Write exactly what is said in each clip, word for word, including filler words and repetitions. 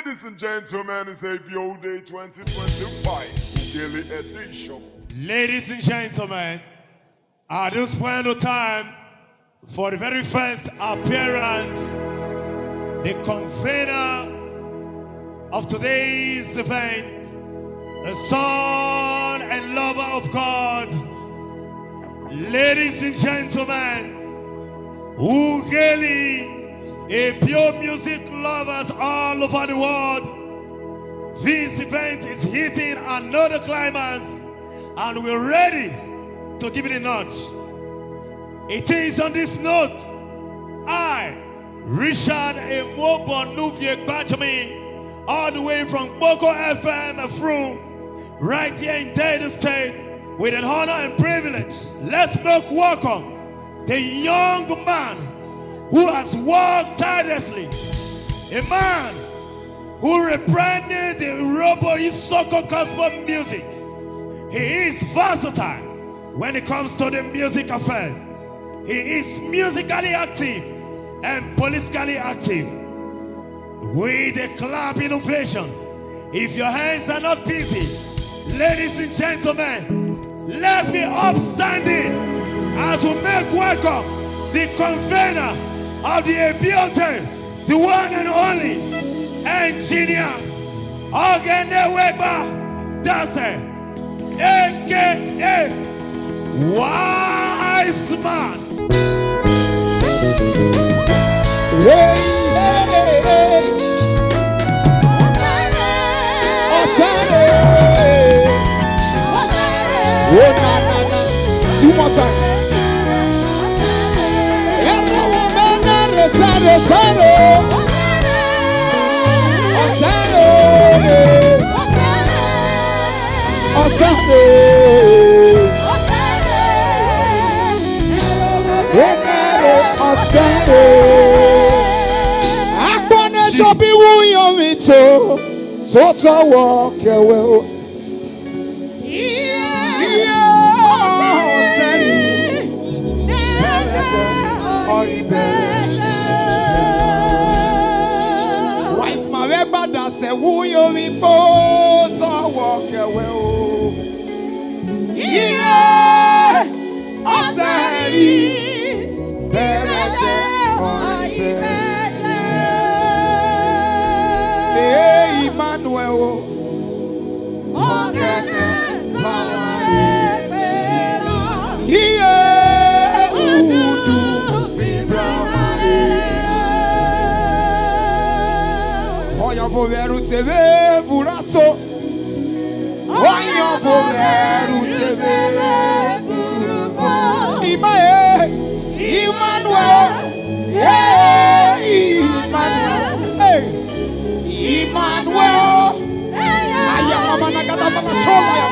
Ladies and gentlemen, it's A B O Day twenty twenty-five, Ughelli edition. Ladies and gentlemen, at this point of time, for the very first appearance, the convener of today's event, the son and lover of God, ladies and gentlemen, Ughelli, A B O music lovers all over the world. This event is hitting another climax, and we're ready to give it a notch. It is on this note, I, Richard Emobonuvie Gbajami, all the way from Boko F M Afroom, right here in Delta State, with an honor and privilege. Let's make welcome the young man who has worked tirelessly, a man who rebranded the Urhobo Isoko gospel music. He is versatile when it comes to the music affair. He is musically active and politically active. With a clap innovation. If your hands are not busy, ladies and gentlemen, let's be upstanding as we make welcome the convener of the A B O Day, the one and only engineer Ogene Wegba Dase, A K A Wise Man. Hey, hey, hey, hey. Osare. Oh, na, na, na. Two more times. Everyone, man, na, re, sa, re, sa, re. Osare. Osare. Osare. Agbọnẹ sọ bí wúyọ mi tó, tó tọwọ́ kẹwẹ́ o. Iye ọ̀sẹ̀ yìí. Wise man wẹ́ gbàdá sẹ̀ wúyọ mi kó tọwọ́ kẹwẹ́ o. Iye ọ̀sẹ̀ yìí. Bẹ̀rẹ̀ jẹ́ ọ̀rẹ́. Ee, Emmanuel o. Iye udu. Oya vo veru se ve buraso. Oya vo veru se ve. Ima e. Emmanuel. Hey, Emmanuel. Hey. Emmanuel. Aya mama na gada mama shola ya.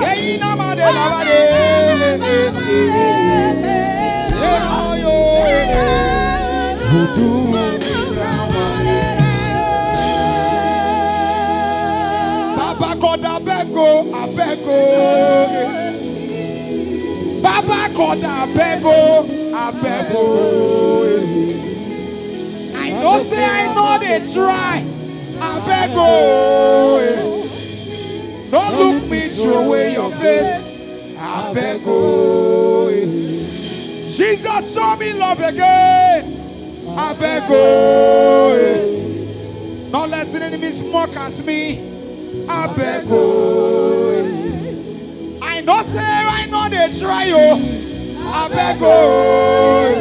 Hey, na ma de la ba de. Hey, ayo. Vudu. Baba God, abeg o, abeg o. Baba God, abeg o, abeg o. I know say I no dey try, abeg o. No look me throw away your face, abeg o. Jesus, show me love again. Abeg o, eh. No let the enemies mock at me. Abeg o, eh. I know say I no dey try o. Abeg o, eh.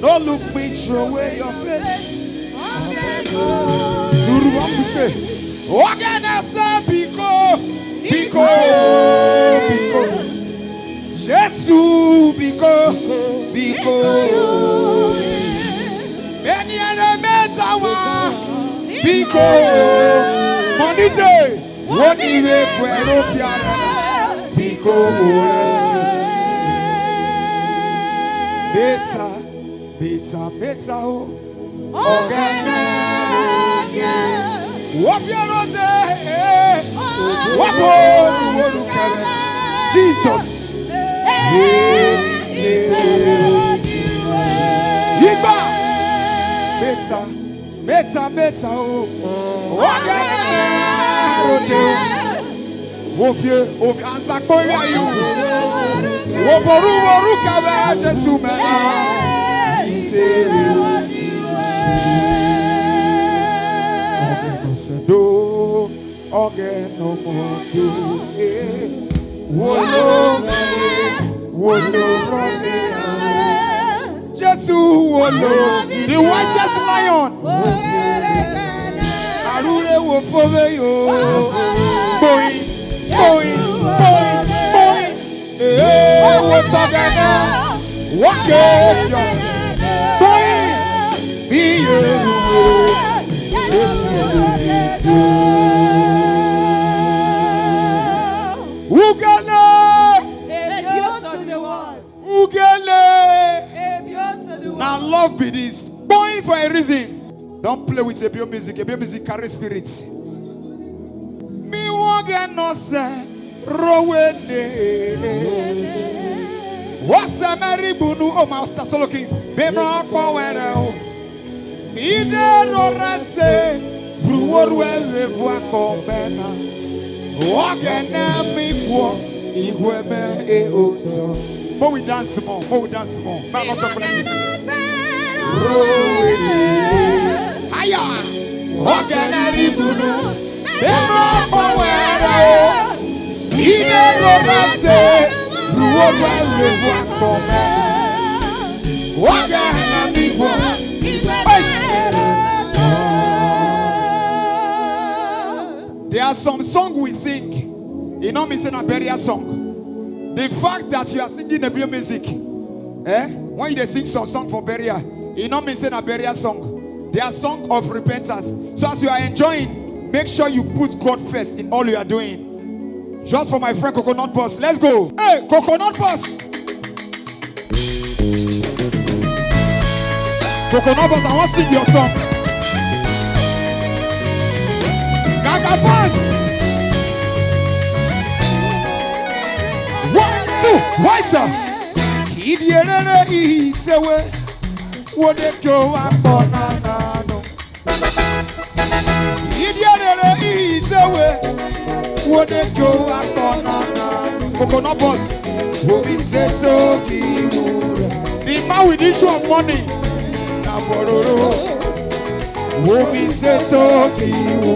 No look me throw away your face. Abeg o. Yoruba people say, Ogene say biko, biko, biko. Jesu biko, biko. Many enemies are biko. Money dey, money dey kwero piara. Biko. Beta, beta, beta o. Ogene. Wapia rote, eh. Wapo, Jesus. Igba. Beta. Meta, meta, o. Oge na-eme rode. Wopie, oge aza kpọrọ ya iwu. Woboru, woru ka be Jesu mena. Ise. Oge no sedo, oge no modo. Eh. Wolo, wolo, Jesu wolo. The whitest lion. Arure wo fove yo. Boing, boing, boing, boing. Eh, wo togena. Wake yo. Boing. Be you. Ugele. Ugele. Now love be this. Going for a reason. Don't play with Ebio music. Ebio music carry spirit. Mi woge no se rowene. What's a merry bunu o master solo kings? Be more power. Ide rora se ruwo ruwe vua komena. Ogene mi kwo igwe me e oto. Mo we dance more, mo we dance more. Ma mo so plenty. Aya. Ogene mi bunu. Be mo power. Ide rora se ruwo ruwe vua komena. There are some songs we sing. It not mean say na burial song. The fact that you are singing the music, eh? When you dey sing some song for burial, it not mean say na burial song. They are song of repentance. So as you are enjoying, make sure you put God first in all you are doing. Just for my friend Coconut Boss. Let's go. Hey, Coconut Boss. Coconut Boss, I wan sing your song. Gaga Boss. One, two, wiser. Idierere isewe. Wode jowa kona nano. Idierere isewe. Wode jowa kona nano. Coconut Boss. Wobi seto kiwura. The man with issue of money. Na bororo. Wobi seto kiwu.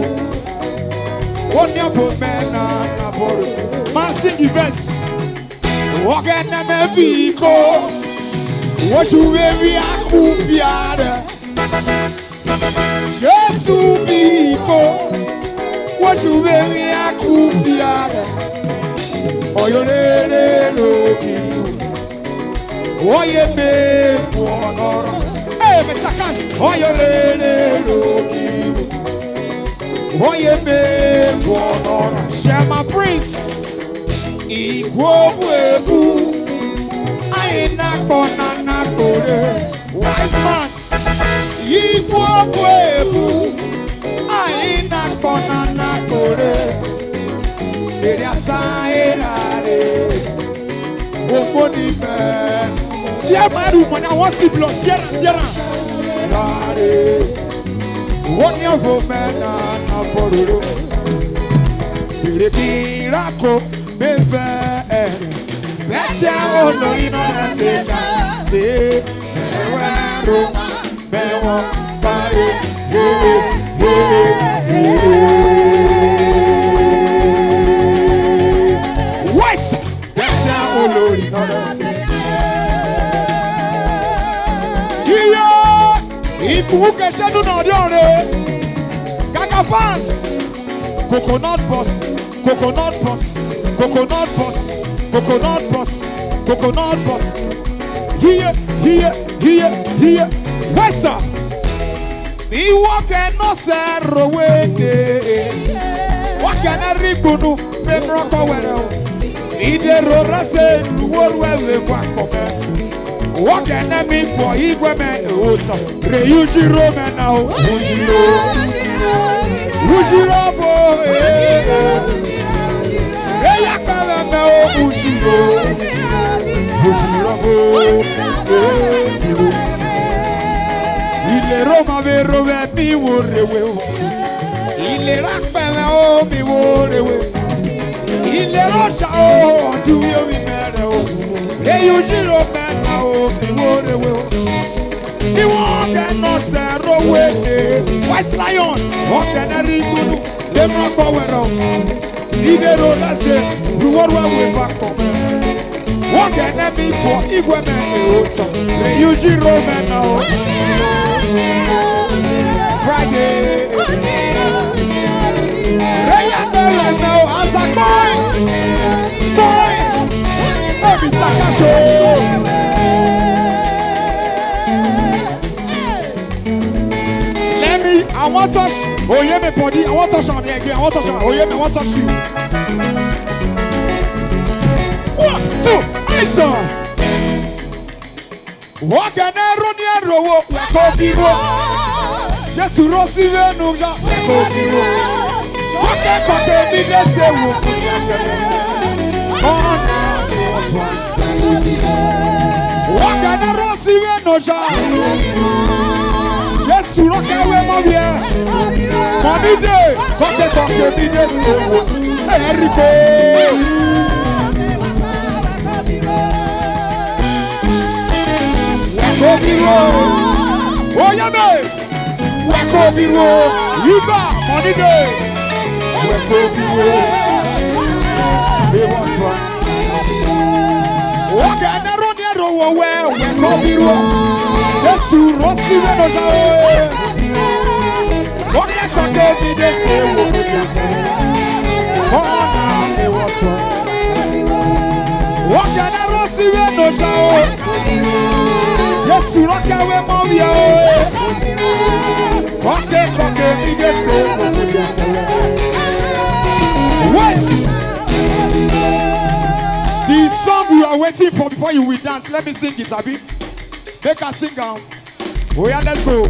Onye bụ mena na bororo. Ma sing the verse. Ogene me biko. Wosu wewi akubiare. Jesu biko. Wosu wewi akubiare. Oyo rere loki. Oye me kuonora. Eh, me takash. Oyo rere loki. Oye me kuonora. Shema Prince. Igwo bu ebu. Aina kona na kore. Wise man. Igwo bu ebu. Aina kona na kore. Ere asa erare. Ogboni me. Sierra maru mona won si blood. Sierra, Sierra. Erare. Woni ovo me na na bororo. Bere birako. Bebe, eh, bete ono ina teka, eh, ewe ro, bewo, pare, eh, eh, eh, eh. Wait! Bete ono ina teka. Iyo, ibu ke shenu na ore ore. Gaga Boss. Coconut Boss, Coconut Boss, Coconut Boss, Coconut Boss, Coconut Boss. Here, here, here, here. What's up? Mi woke no se rowene. Woke na ribunu, me mroko were o. Ide rora se ruwo ruwe kwa kome. Ogene mi kwo igwe me oto. Re Ujiro me na o. Ujiro. Ujiro bo, eh. Re ya kpere me o Ujiro. Ujiro bo, eh. Ile Roma ve rove mi wo rewe o. Ìlera pẹ̀lẹ́ o, mi wo rewe. Ìlera ọ̀ṣà o, ọdún yóò mi bẹ̀rẹ̀ o. Èyí ò ṣírò mẹ́ta o, mi wo rewe o. Bí wọ́n kẹ́ nọ sẹ́ rówó èdè. White Lion, wọ́n kẹ́ nẹ́ rí gbódù. Lè mọ́ pọ̀ wẹ̀rọ. Ìdèrò lẹ́sẹ̀, rúwọ́rúwá wẹ̀ bá kọ̀ mẹ́. Wọ́n kẹ́ nẹ́ mi bọ̀, ìwé mẹ́ ni ó sọ. Èyí ò ṣírò mẹ́ta o. Friday. Eya bẹ̀rẹ̀ mẹ́ o, as a boy, boy, hey, Mister Casho. Let me, I want touch. Oh yeah, my body. I want touch on the again. I want touch on. Oh yeah, I want touch you. One, two, eyes on. Wọ́n kẹ́ nẹ́ ró ní ẹ̀rọ wo, wọ́n kò bí wo. Jésù ró sí wẹ́nu ga, wọ́n kò bí wo. Wọ́n kẹ́ kọ̀kẹ́ mi lé ṣe wò. Ọ̀nà wọ́n kẹ́ nẹ́ ró sí wẹ́nu ga. Jésù ró kẹ́ wẹ́ mọ́ wíẹ́. Mọ̀ mi dé, kọ̀kẹ́ kọ̀kẹ́ mi lé ṣe wò. Ẹ̀rí pé. Wekobiro. Oyame. Wekobiro. Iba. Monide. Wekobiro. Be one. Oge nero nero wo we. Wekobiro. Yesu rosi we no ja. Oge kote mi de se wo. Ona me wo so. Oge nero si we no ja o. Yesu roke we mo bi o. Oge kote mi de se wo. Wait. The song you are waiting for before you will dance, let me sing it, abi. Make I sing am. Oh yeah, let's go.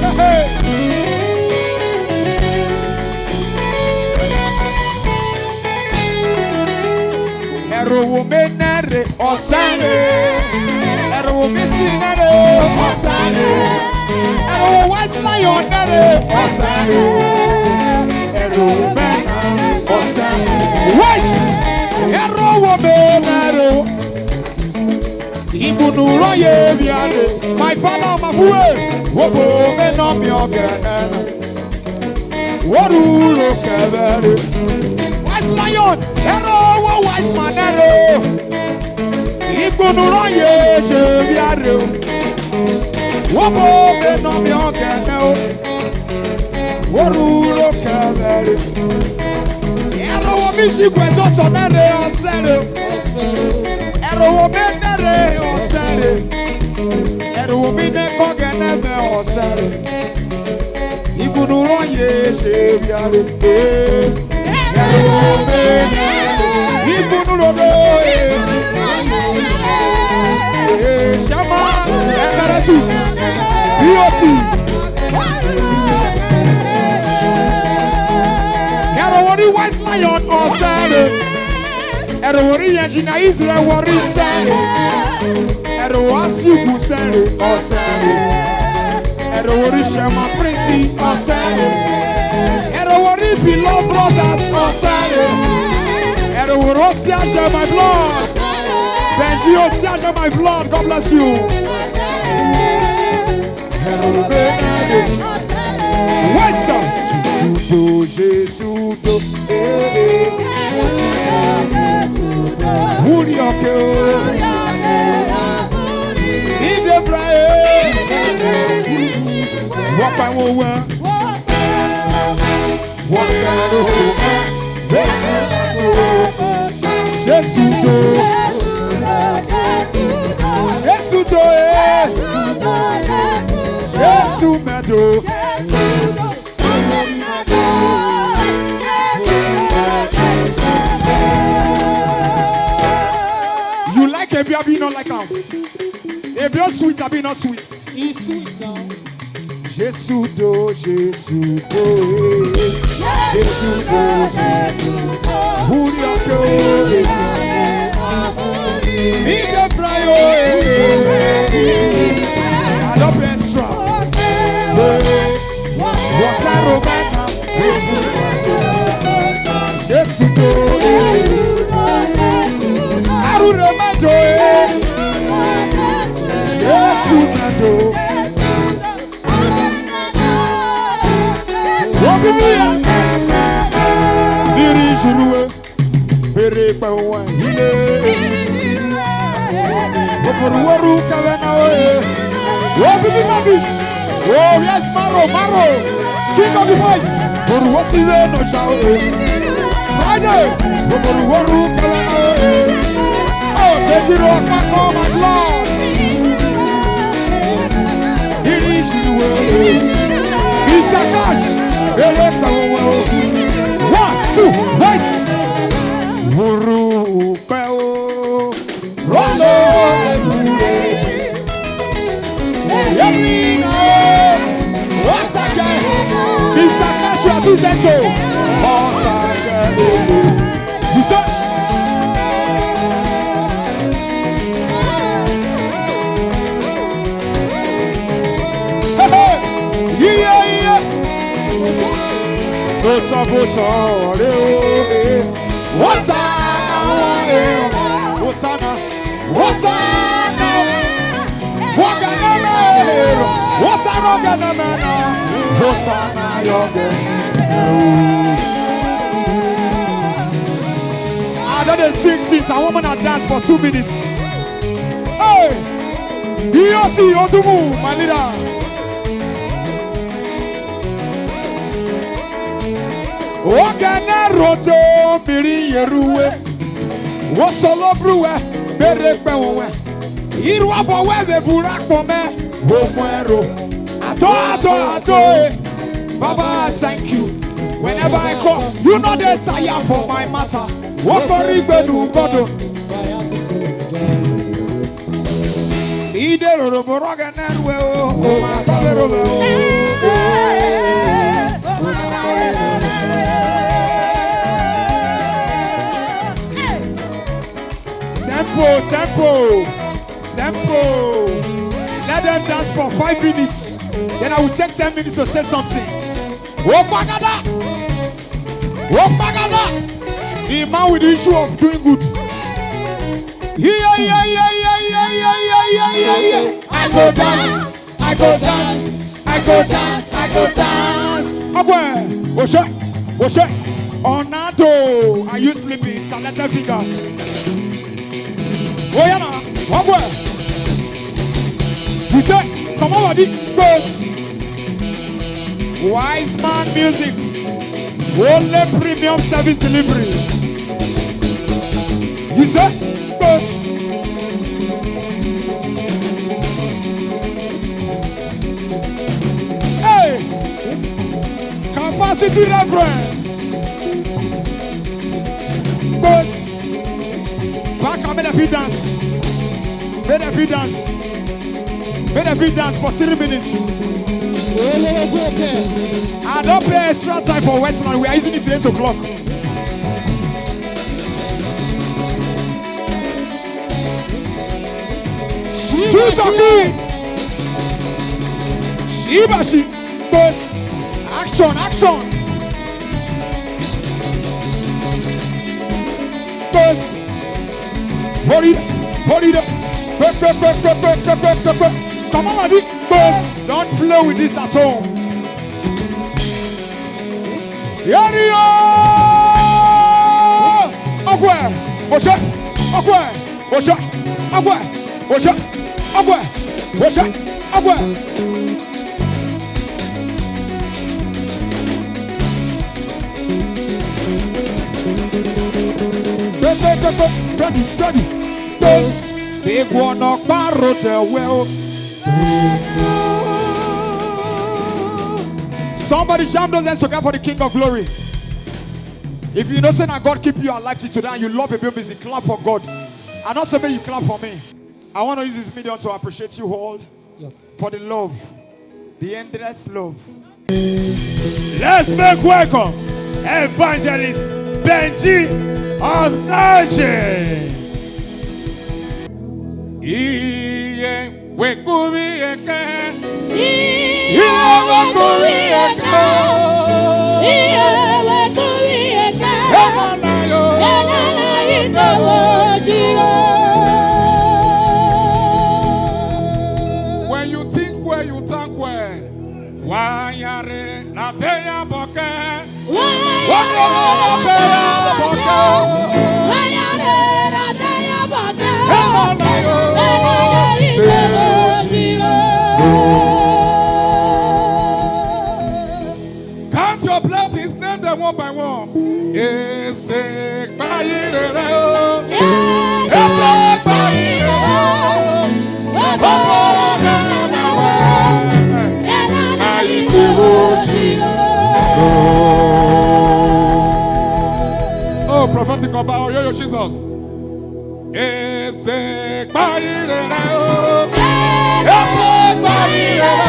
Hey, hey. Ẹ̀rù wò mí nẹ́rẹ̀ ọ̀sán rẹ̀. Ẹ̀rù wò mí sí nẹ́rẹ̀ ọ̀sán rẹ̀. Ẹ̀rù wò White Lion nẹ́rẹ̀ ọ̀sán rẹ̀. Ẹ̀rù wò mí nẹ́rẹ̀ ọ̀sán rẹ̀. Wait! Ẹ̀rù wò mí nẹ́rẹ̀. Ìbùdó ló yẹ mi àlè. My father, my boy. Wò bò mí nà mí ọ̀gẹ̀ nẹ́rẹ̀. Woru lo kebere. White Lion, ero wo White Man ero. Igbonu ro ye je biare o. Wo bo be no mi ogene o. Woru lo kebere. Ero wo mi si gwe to so na re osere. Ero wo be na re osere. Ero wo mi ne ko gene me osere. Ibunu ro ye se biare. Ibunu ro do. Shama Emeritus. B O T. Yaro wori White Lion osare. Ero wori Engineer Israel wori sere. Ero wasi ugwu sere osere. Ero wori Shema Prince osere. Ero wori Beloved Brothers osere. Ero wori Osia share my blood. Benji Osia share my blood. God bless you. What's up? Jesudo, Jesudo, eh, eh. Wuri oke o. Ide bra, eh. Wapa wo wa. Wapa wo wa. Jesudo. Jesudo, eh. Jesu medo. You like Ebi, abi you no like am? Ebi o sweet, abi e no sweet? E sweet now. Jesudo, Jesudo, eh. Jesudo, Jesudo. Wuri oke o. He dey fry o, eh. I don pay extra. Water Roberta. Jesu do, eh. Arure ma do, eh. Jesu ma do. Obi mi ya. Biri juru, eh. Bere pa wa ile. Okoru waru kawena o, eh. Obi mi mabi. Oh, yes, Maro, Maro. King of the boys. Okoru wasi we no sha o, eh. Friday. Okoru waru kawena o, eh. Oh, Dejiro Akpako, my Lord. Iri Juru, eh. Mister Cash. Ele pa wa o. One, two, nice. Wuru pẹ o. Rolo. Every now. Once again. Mister Cash, you are too gentle. Once again. You say, hey, hey. Yeah, yeah, yeah. Bota, bota, olha, eh. What's up? Eh. What's up now? What's up now? What's up now? What's up now? What's up now? I don dey sing since. I wan make una dance for two minutes. Hey! D O C Odumu, my leader. Ogene roto biri yeruwe. Wosolo bruwe, bere pe wonwe. Iru abo we be bura po me. Wo fun ero. Ato, ato, ato, eh. Baba, I thank you. Whenever I call, you know they tire for my matter. Wo kori gbenu godo. Ide roro boro ga na ruwe o, o ma ta be ro be o. Tempo, tempo, tempo. Let them dance for five minutes. Then I will take ten minutes to say something. Opagada! Opagada! The man with the issue of doing good. Yeah, yeah, yeah. I go dance, I go dance, I go dance, I go dance. Ogwe, Oshe, Oshe, Onado, are you sleeping? Talented figure. Oh yeah, now, Ogwe. We say, come on, the first. Wise man music. Only premium service delivery. You say, boss. Hey! Capacity reverend. Boss. Back and make the beat dance. Make the beat dance. Make the beat dance for three minutes. I don pay extra time for Westland. We are using it to eight o'clock. Shoot your feet. Shibashi. Boss. Action, action. Boss. Hurry, hurry up. Quick, quick, quick, quick, quick, quick, quick, quick, quick. Come on, Adi. Boss. Don't play with this at home. Area. Ogwe. Oshe. Ogwe. Oshe. Ogwe. Oshe. Ogwe. Oshe. Ogwe. Go, go, go, go. Ready, ready. Go. Big one, no borrow the well. Somebody jam those hands together for the King of Glory. If you know say na God keep you alive till today and you love a music, clap for God. I not say make you clap for me. I want to use this medium to appreciate you all for the love, the endless love. Let's make welcome Evangelist Benji Osaje. Iye wekubi eke. Iye wekubi eke. Iye wekubi eke. Emana yo. Emana ite wojiro. When you think well, you talk well. Wanyare na teya boke. Count your blessings, name them one by one. Ese kpayire o. Ese kpayire o. Oh, prophetic Oba, oh, yo, yo, Jesus. Ese kpayire o. Ese kpayire o.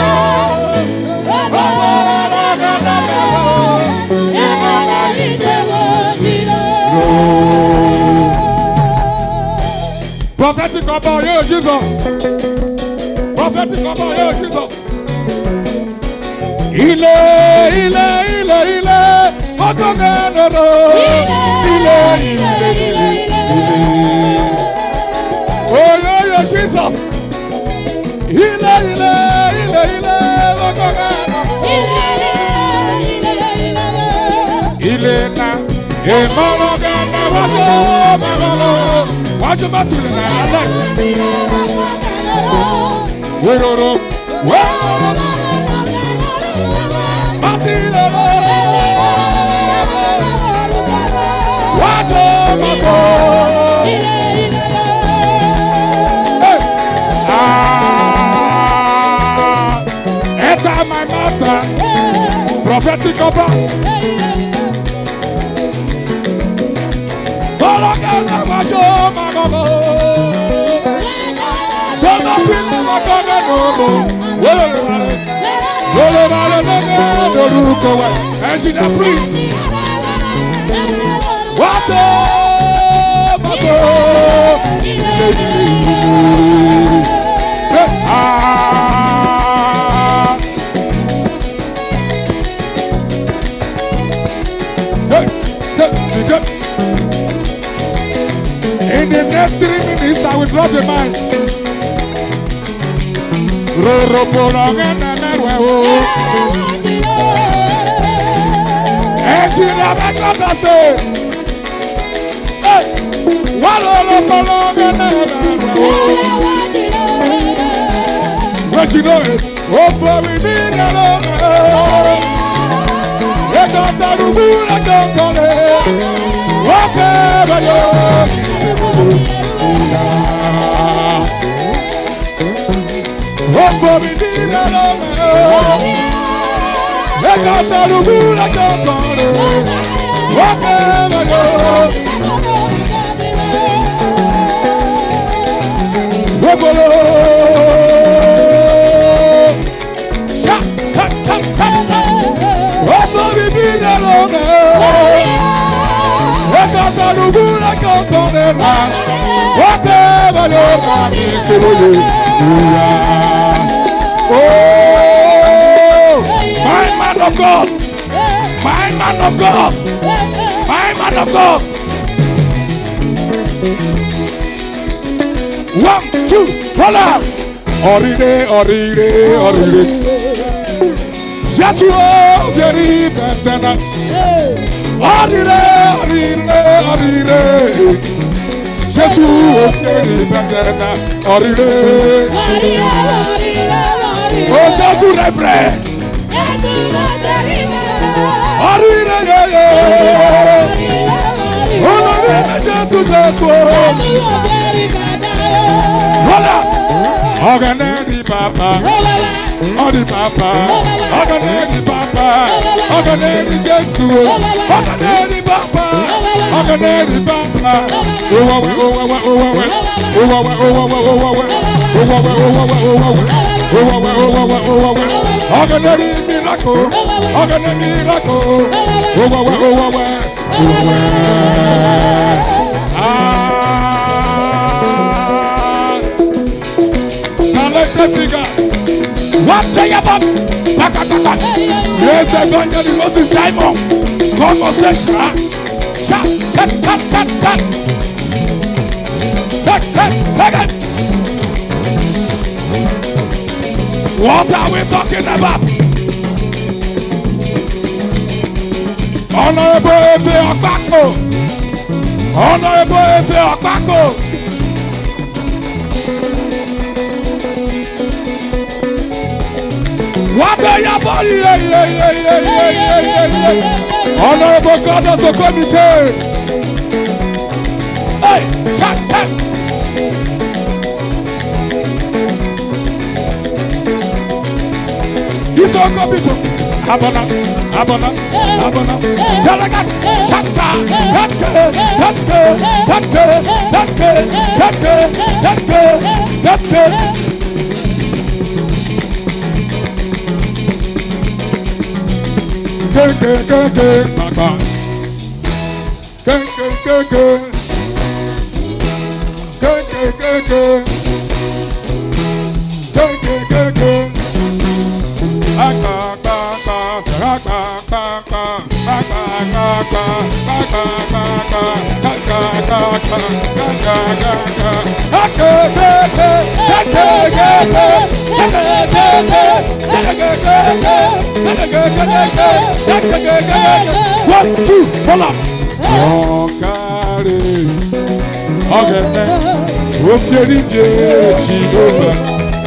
Prophetic Oba, oh, yo, Jesus. Prophetic Oba, oh, yo, Jesus. Ile, ile, ile, ile, ogoganoro. Ile, ile, ile, ile, ile. Oh, yo, yo, Jesus. Ile, ile, ile, ile, ogoganoro. Ile, ile, ile, ile, ile. Ile na, emoro gana, wajo, magoro. Wajo, masule na, Alex. Weroro. Enter my matter. Prophetic Oba. Engineer, please. What? Hey, ah. Hey, hey, hey, hey. In the next three minutes, I will drop the mic. Roro polo ngene na rwe o. Esi na beka base. Hey, walolo polo ngene na rwe o. Wesi no e. Ofo mi ni na lo ma. E ka ta du bu na ka ka le. Wa pe ba yo. Ofo mi ni na lo ma. E ka ta du bu na ka ka le. Wa pe ba yo. Wogolo. Sha, ha, ha, ha, ha. Oso mi bi na lo me. Eka sa lu bu na ko to ne la. Wa te ba lo ka mi se lo ye. Oh, my man of God. My man of God. My man of God. One, two, hold on. Orire, orire, orire. Jesu o fieri bentena. Orire, orire, orire. Jesu o fieri bentena. Orire. Orire, orire, orire. O Jesu refrain. Orire, ye, ye. Orire, Jesu, Jesu. Hola. Ọ̀gẹ̀dẹ̀ ni bàbá. Ọ̀dì bàbá. Ọ̀gẹ̀dẹ̀ ni bàbá. Ọ̀gẹ̀dẹ̀ ni Jésù. Ọ̀gẹ̀dẹ̀ ni bàbá. Ọ̀gẹ̀dẹ̀ ni bàbá. Owawe, owawe, owawe. Owawe, owawe, owawe. Owawe, owawe, owawe. Owawe, owawe, owawe. Ọ̀gẹ̀dẹ̀ ni miracle. Ọ̀gẹ̀dẹ̀ ni miracle. Owawe, owawe. Ah. Take figure. What say about? Back, back, back, back. Yes, Evangelist Moses Diamond. Come on stage, huh? Shot, cut, cut, cut, cut. Cut, cut, cut, cut. What are we talking about? Honorable Efe Okpako. Honorable Efe Okpako. What are your body? Yeah, yeah, yeah, yeah, yeah, yeah, yeah, yeah. Honorable Goddess Okomite. Hey, shut up. Isoko bito. Abana, abana, abana. Dalagat, shaka, gatke, gatke, gatke, gatke, gatke, gatke, gatke, gatke. Gatke, gatke, gatke. Ke, ke, ke, ke. Ke, ke, ke, ke. Ke, ke, ke, ke. Akpa, akpa, akpa, akpa, akpa, akpa. Akpa, akpa, akpa, akpa, akpa, akpa, akpa, akpa, akpa, akpa. Ake, ke, ke, ke, ke, ke, ke. One, two, hold up. Ọkari. Ogene. Ofieri je Jehovah.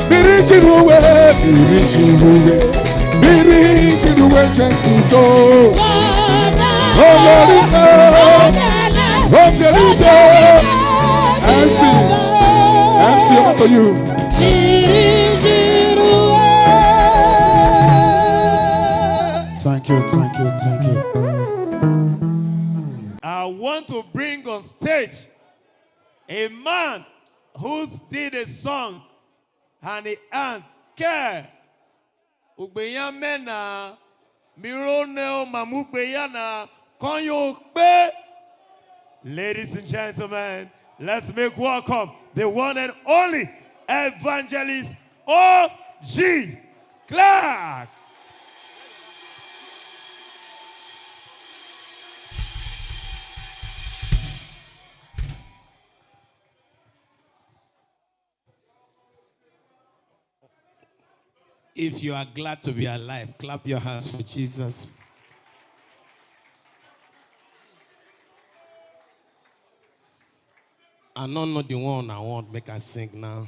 Biri jiruwe, biri jiruwe. Biri jiruwe Jesu to. Ogene. Ofieri je. M C. M C, over to you. Thank you, thank you, thank you. I want to bring on stage a man who did a song and he asked, Ke, ugbeya mena, miro ne o mamu ugbeya na, konyo pe. Ladies and gentlemen, let's make welcome the one and only Evangelist O G Clark. If you are glad to be alive, clap your hands for Jesus. I don't know the one I want, make I sing now.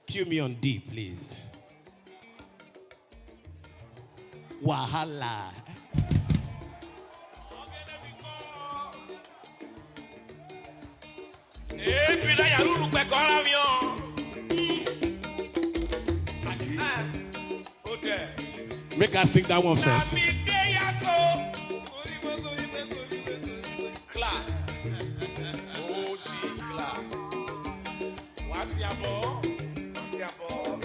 Cue me on D, please. Wahala. Make I sing that one first. Clap. Oh, she clap. What's your ball? What's your ball?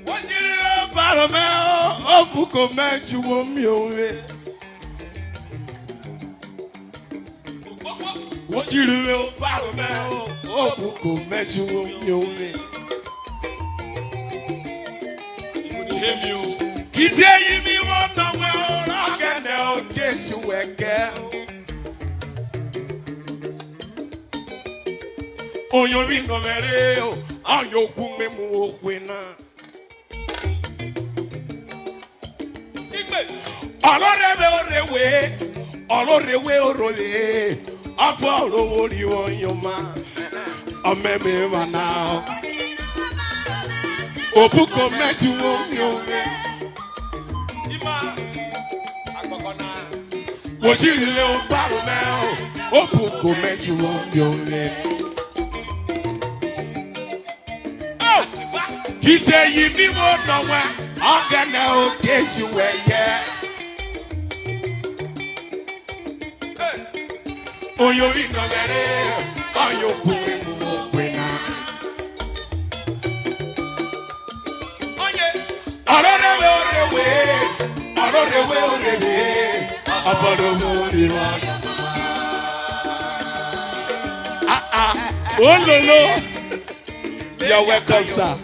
What's your ball? Obuko meju wo mi owe. Wojiriwe obaro me o, obuko meju wo mi owe. Kide yi mi wo na we o, ragene o Jesu weke. Oyo mi no mere o, ayo ku me mu okwe na. Igbe. Ọ̀rọ̀ rẹ̀ wé ọ̀rẹ́ wé, ọ̀rọ̀ rẹ̀ wé ọ̀rọ̀ rẹ̀, ọ̀fọ̀ ọ̀rọ̀ wo ri wọ́n yọ ma, ọmọ mi wà náà. Òbúkọ mẹ́jú wọn mi ò rẹ̀. Ìmọ̀ àgbọ̀kọ̀ náà. Wòṣìrì lè o bá rò mẹ́ o, òbúkọ mẹ́jú wọn mi ò rẹ̀. Kite yi mi wo nọwa, ọgẹnẹ o Jesu wẹkẹ. Oyori nọgẹrẹ, ọyọkùnrin mu òpin náà. Ọ̀rọ̀ rẹ̀ wé, ọ̀rọ̀ rẹ̀ wé, ọ̀rọ̀ rẹ̀ wé, ọ̀rọ̀ rẹ̀ wé, ọ̀pọ̀lọpọ̀ orí wa. Ah, ah. Oh, no, no. You're welcome, sir.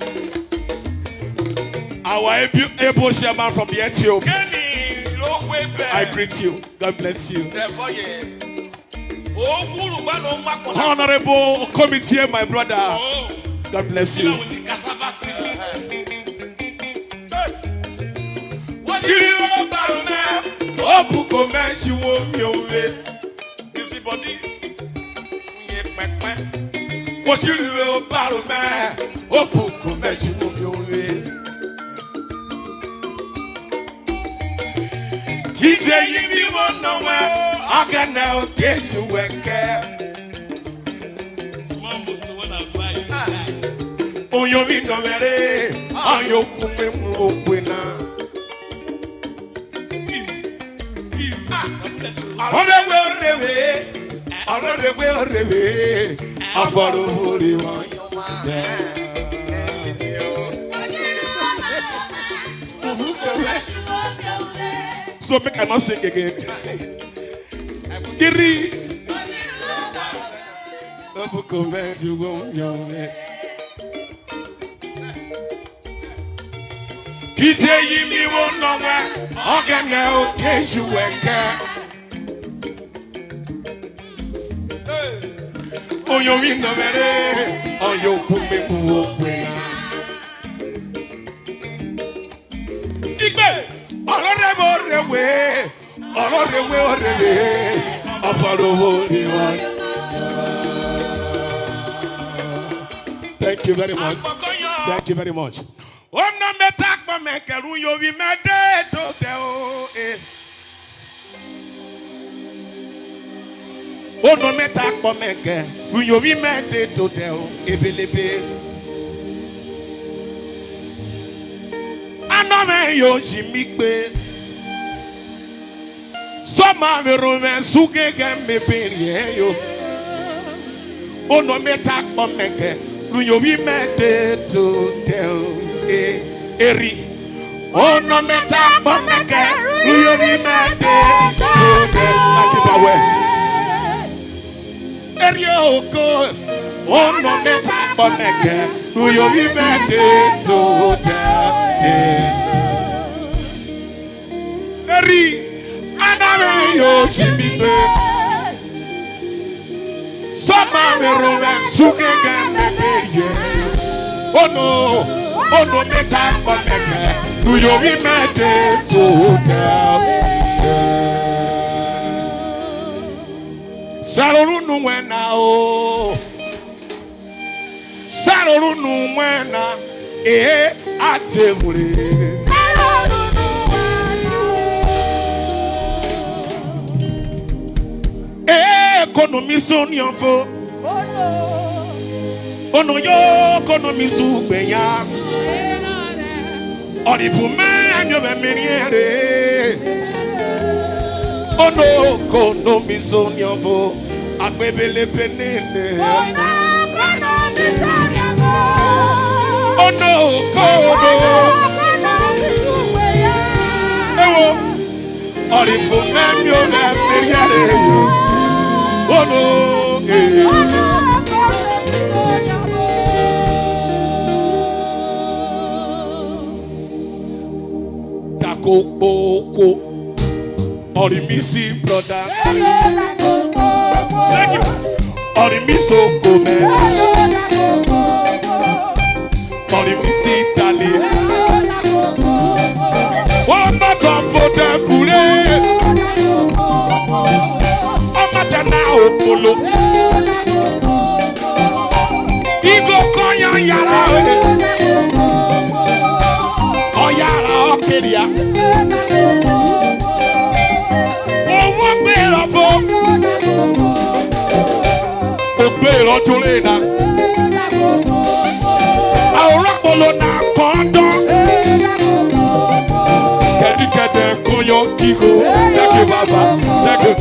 Our able, able chairman from the Ethiop. I greet you. God bless you. Honorable committee, my brother. God bless you. Busy body. Nye pẹpẹ. Osiri we obaro me. Obuko me si wo mi owe. Kite yi mi mo no we. Agana o Jesu weke. Small motor when I buy. Oyo mi no mere. Ayo kume mu okwe na. Ọrẹwe, ọrẹwe, ọrẹwe, ọrẹwe, afọrọ ore wọn. So make I not sing again. Kiri. Obuko me ju wo yo me. Kite yi mi wo no we, ogene o Jesu weke. Oyo mi no mere, oyo kume mu okwe. Igbe, ọrẹwe, ọrẹwe, ọrẹwe, ọrẹwe, afọrọ ore wọn. Thank you very much. Thank you very much. Ono meta kpọ meke ru yo vi me de to de o, eh. Ono meta kpọ meke ru yo vi me de to de o, ebelebe. Ano me yo ji mi pe. Soma me ro me suge ge me beri e yo. Ono meta kpọ meke ru yo vi me de to de o, e, eri. Ono meta kpọ meke ru yo vi me de to de o. Akibawe. Eri oko. Ono meta kpọ meke ru yo vi me de to de o, e. Eri, aname yo jimite. Soma me ro me suke ge me be ye. Ono, ono meta kpọ meke ru yo vi me de to de o. Saruru nu wena o. Saruru nu wena, eh, atewure. Eh, kono mi so ni ofo. Ono yo kono mi su gbe ya. Ori fu me mi o me mi ere. Ono kono mi so ni ofo. Agbebele penene. Ono kono. Ewo. Ori fu me mi o me mi ere. Ono. Eh. Dako kpoko. Ori mi si brother. Thank you. Ori mi so come. Ori mi si tale. Wọ́n bá kàn fòtẹ́ kúrẹ́. Ọmọ tẹ̀ náà òpòlò. Igo kọyan yàrá o. Ọ̀yàrá ọ̀kẹ́rìà. Owó gbé lọ fún. Ògbé lọ tó lé na. Àwòrán polo na kọ́ńdọ́. Kẹ̀díkẹ̀dẹ̀ kọyan kígo. Thank you, Baba. Thank you.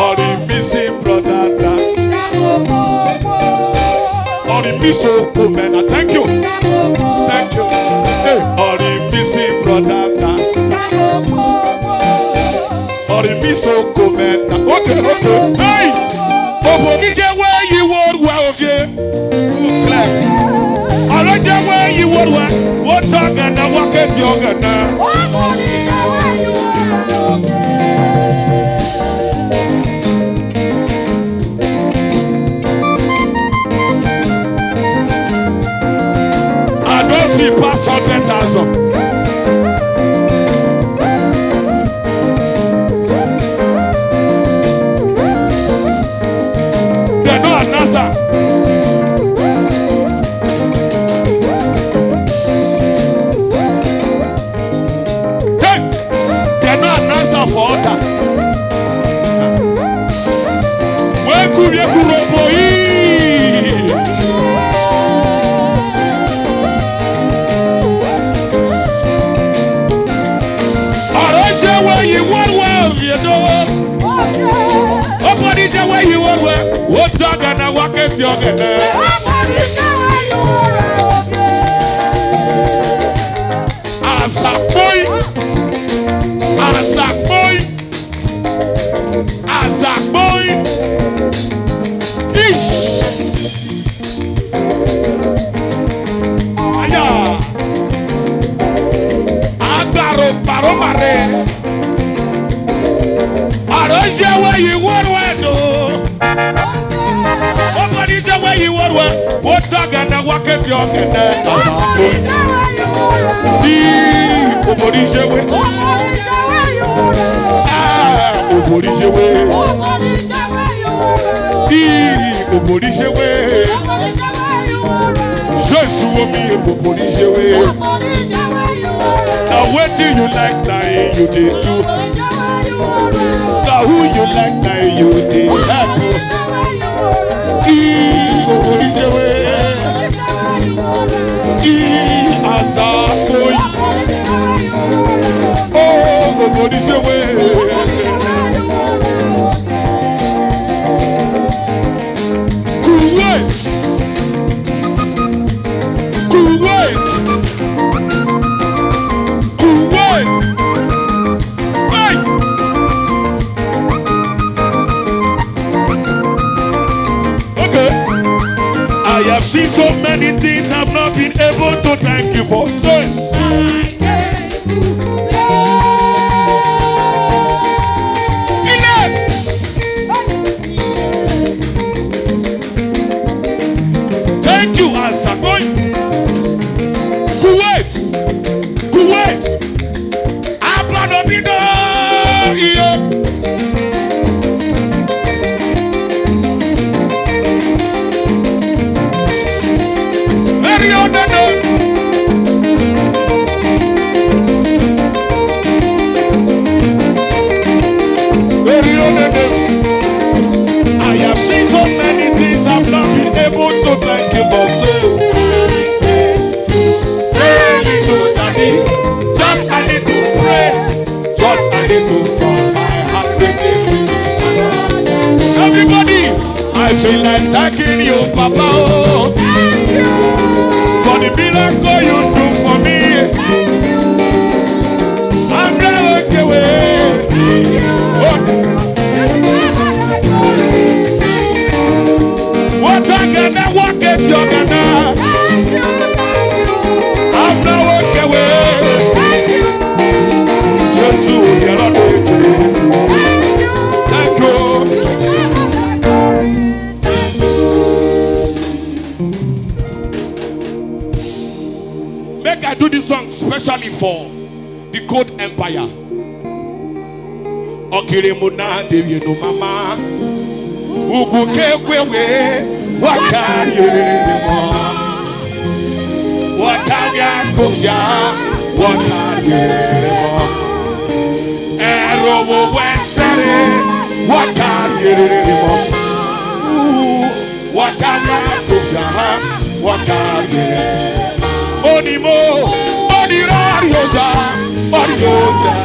Ori mi si brother da. Ori mi so kumena. Thank you. Thank you. Hey, ori mi si brother da. Ori mi so kumena. Okay, okay. Hey! Obo mi je we yi wo ruwa ofie. Togene, waketi ogene. I don see pass hundred thousand. Dem no announce am. Hey! Dem no announce am for altar. Weku, weku, robo, ee. Ọ̀rọ̀ ṣe wẹ̀yìn wọ́rùwẹ́ òfìdó. Ọkọ̀díjẹ́ wẹ̀yìn wọ́rùwẹ́. Wọ́n ti ọ̀gẹ̀dẹ̀ wá kẹ́sì ọ̀gẹ̀dẹ̀. Azakpoi. Azakpoi. Azakpoi. Ish. Aya. Agbaro, baro, mare. Aroje we yi worwe do. Obori je we yi worwe. Wota gana waketi ogene. Azakpoi. Di obori je we. Ah, obori je we. Di obori je we. Jesu omi obori je we. Now wetin you like na him you dey do. Now who you like na him you dey help. Di obori je we. Di Azakpoi. Oh, obori je we. Kuwait. Kuwait. Kuwait. Hey! Okay. I have seen so many things I've not been able to thank you for. Say, thank you, Azakpoi. Kuwait, Kuwait, Abanobido, iyo. Very honored. Very honored. I have seen so many things I've not been able to thank you for. So, hey, little daddy, just a little praise, just a little from my heart. Everybody, I feel like thanking you, Papa, oh, for the miracle you do for me. I'm not okay with. What I can, I walk it, you can. I'm not okay with. Jesus, you cannot do it. Thank you. Make I do this song specially for the Code Empire. Okirimo na dewie no mama. Ugwu kekwewe wakarimo. Wakaria kofia wakarimo. Erowo wesere wakarimo. Wakanya kofia wakanye. Onimo, onira rioja, orioja.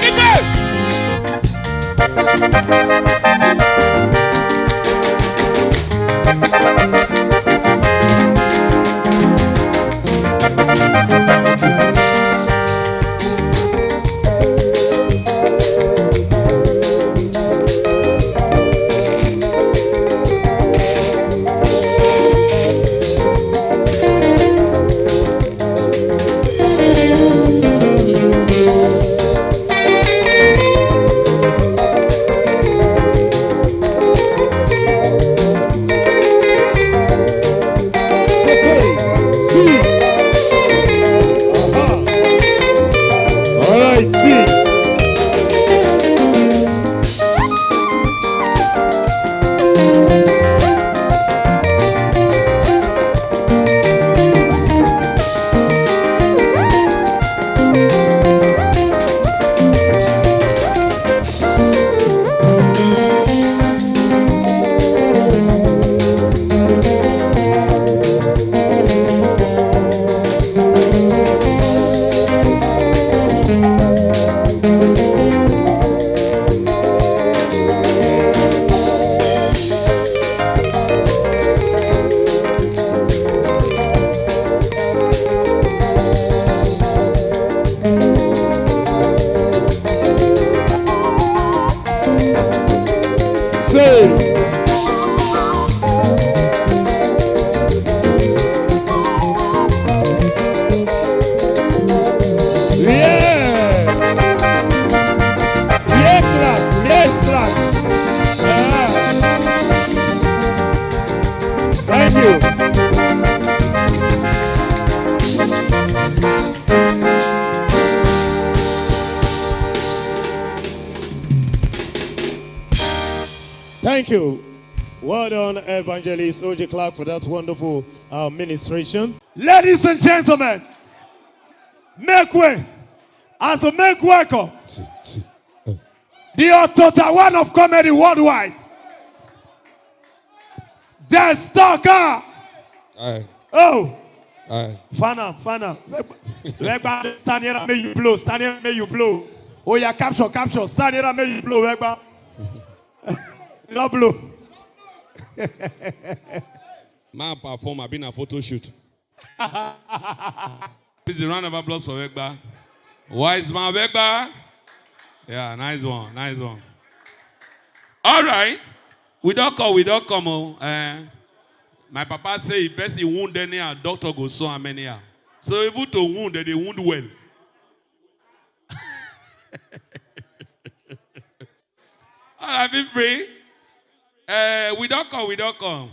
Igwe! Thank you. Well done, Evangelist O J Clark, for that wonderful uh, ministration. Ladies and gentlemen, make way as we make welcome the Otota one of comedy worldwide. The Stalker. All right. Oh, All right. Fana, Fana. Wegba, stand here and make you blow. Stand here and make you blow. Oh yeah, capture, capture. Stand here and make you blow. Wegba. You don't blow. Man perform, I been a photo shoot. Please, a round of applause for Wegba. Wise man Wegba. Yeah, nice one, nice one. All right. We don't come, we don't come. Oh. Eh, my papa say if person wound anyhow, doctor go so how many hour. So even to wound, they dey wound well. All right, be free. Eh, we don't come, we don't come.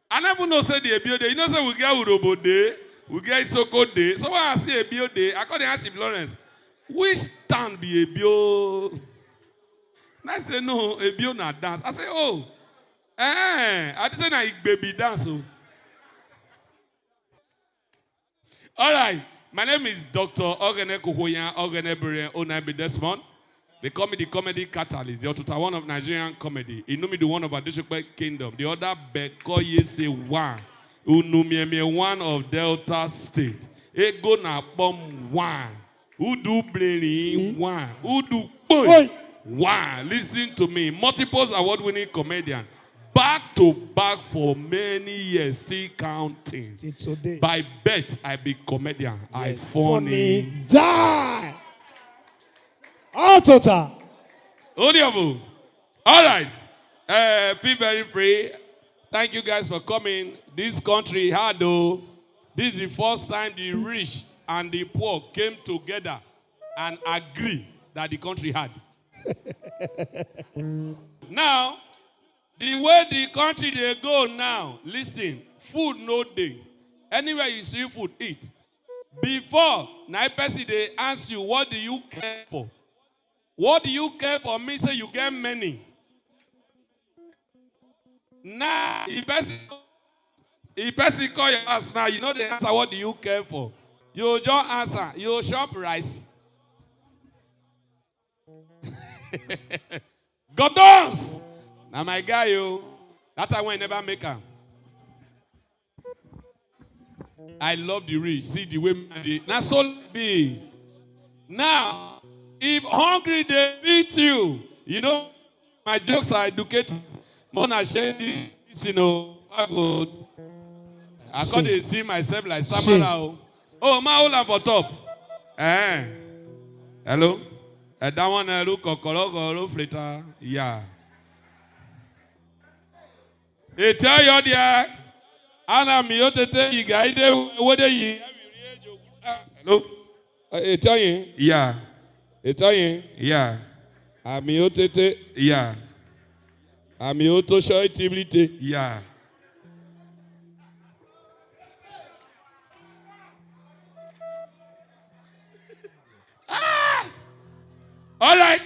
I never know say the Ebio day. You know say we get Urobo day, we get Isoko day. So when I see Ebio day, I call the Aship Lawrence. Which town be Ebio? And I say no, Ebio na dance. I say oh, eh, I just say na Igbebi dance. Oh. All right. My name is Doctor Ogene Kuhuyan Ogene Bere Onaibi Desmond. They call me the comedy catalyst, the Otuta one of Nigerian comedy. Inumi the one of Adishukpe Kingdom. The other Bekoye say one. Unumieme one of Delta State. Ego na bomb one. Udu Breri one. Udu Boy one. Listen to me. Multiples award-winning comedian. Back to back for many years, still counting. Till today. By birth, I be comedian. I funny. Die. Otota. Audible. All right. Uh, feel very free. Thank you guys for coming. This country hard though. This is the first time the rich and the poor came together and agree that the country hard. Now, the way the country dey go now, listen, food no dey. Anywhere you see food, eat. Before, na person dey ask you, what do you care for? What do you care for mean say you get many. Now, if person, if person call your house now, you know the answer, what do you care for? You just answer, you shop rice. Godons! Now my guy, you. That time when never make am. I love the rich. See the way man dey. Na so be. Now, if hungry dey beat you, you know, my jokes are educated. More na share this, you know. I go. I come dey see myself like stammerer. Oh, oh, my hold am for top. Eh. Hello. Eh, that one, eh, look, kokoro, kokoro, flater. Yeah. They tell you there, Anna Miotete, you guide them, what they you. Hello? Eh, they tell you? Yeah. They tell you? Yeah. Amiotete? Yeah. Amioto Shoitability? Yeah. Ah! All right.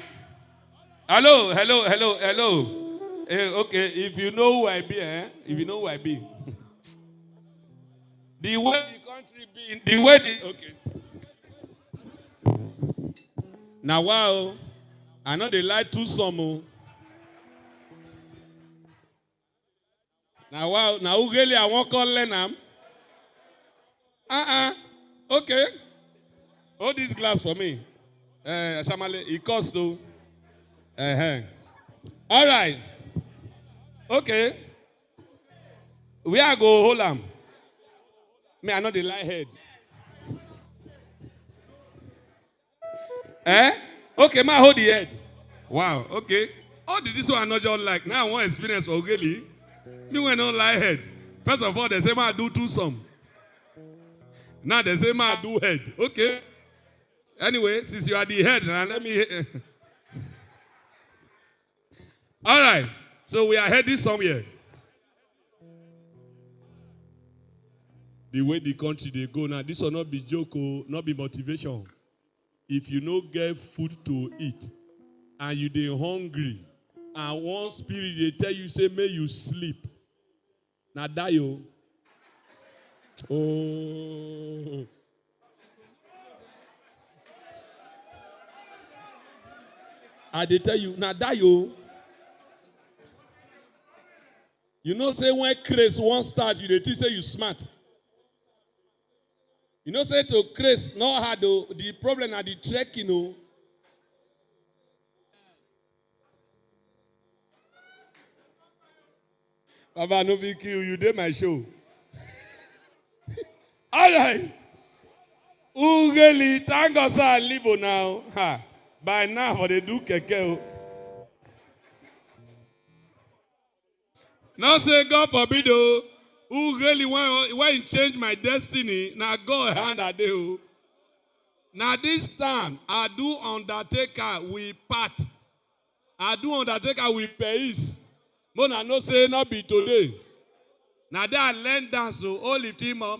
Hello, hello, hello, hello. Eh, okay, if you know who I be, eh? If you know who I be. The way the country be, the way the, okay. Now, wow, I know they like two some. Oh. Now, wow, now who really I won't call Lenam? Uh-uh. Okay. Hold this glass for me. Uh, Shamale, it costs too. Uh-huh. All right. Okay. Where I go hold am? Me, I know the light head. Eh? Okay, ma hold the head. Wow, okay. All the this one I not just like. Now I want experience for Ogeli. Me when no lie head. First of all, they say ma do two some. Now they say ma do head. Okay. Anyway, since you are the head, now let me. All right. So we are heading somewhere. The way the country they go now, this will not be joke, oh, not be motivation. If you no get food to eat and you dey hungry, and one spirit dey tell you say make you sleep. Na die o. Oh. I dey tell you, na die o. You know say when craze wan start, you dey think say you smart. You know say to craze no hard o. The problem na the trekking o. Baba no be kill you, dey my show. All right. Ugeli, thank God say I live o now. Ha. By now, for dey do keke o. No say God forbid o. Ugeli, when, when he change my destiny, na God hand I dey o. Na this time, I do undertaker we part. I do undertaker we peace. Mona no say no be today. Na there I learn dance o, o lift him up.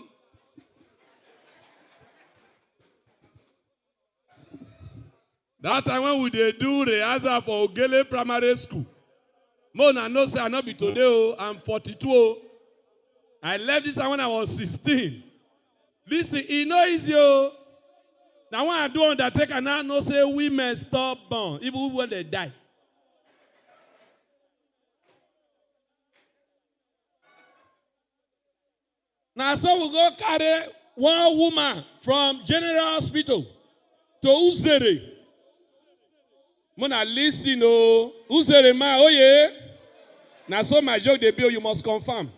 That time when we dey do rehearsal for Ogele Primary School, Mona no say I no be today o, I'm forty-two o. I left this time when I was sixteen. Listen, e no easy o. Na when I do undertaker now know say women stubborn, even when they die. Na so we go carry one woman from General Hospital to Uzere. Mona listen o, Uzere ma oye. Na so my joke dey be o, you must confirm.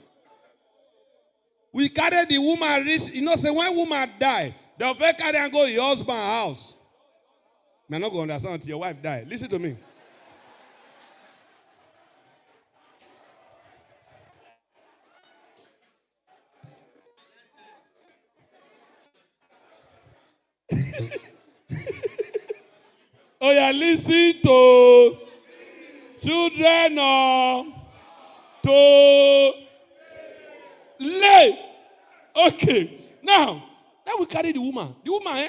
We carry the woman reach, you know say when woman die, dem fit carry am go your husband house. Una no go understand until your wife die. Listen to me. Oya, listen to children o, to lay. Okay, now, now we carry the woman. The woman, eh?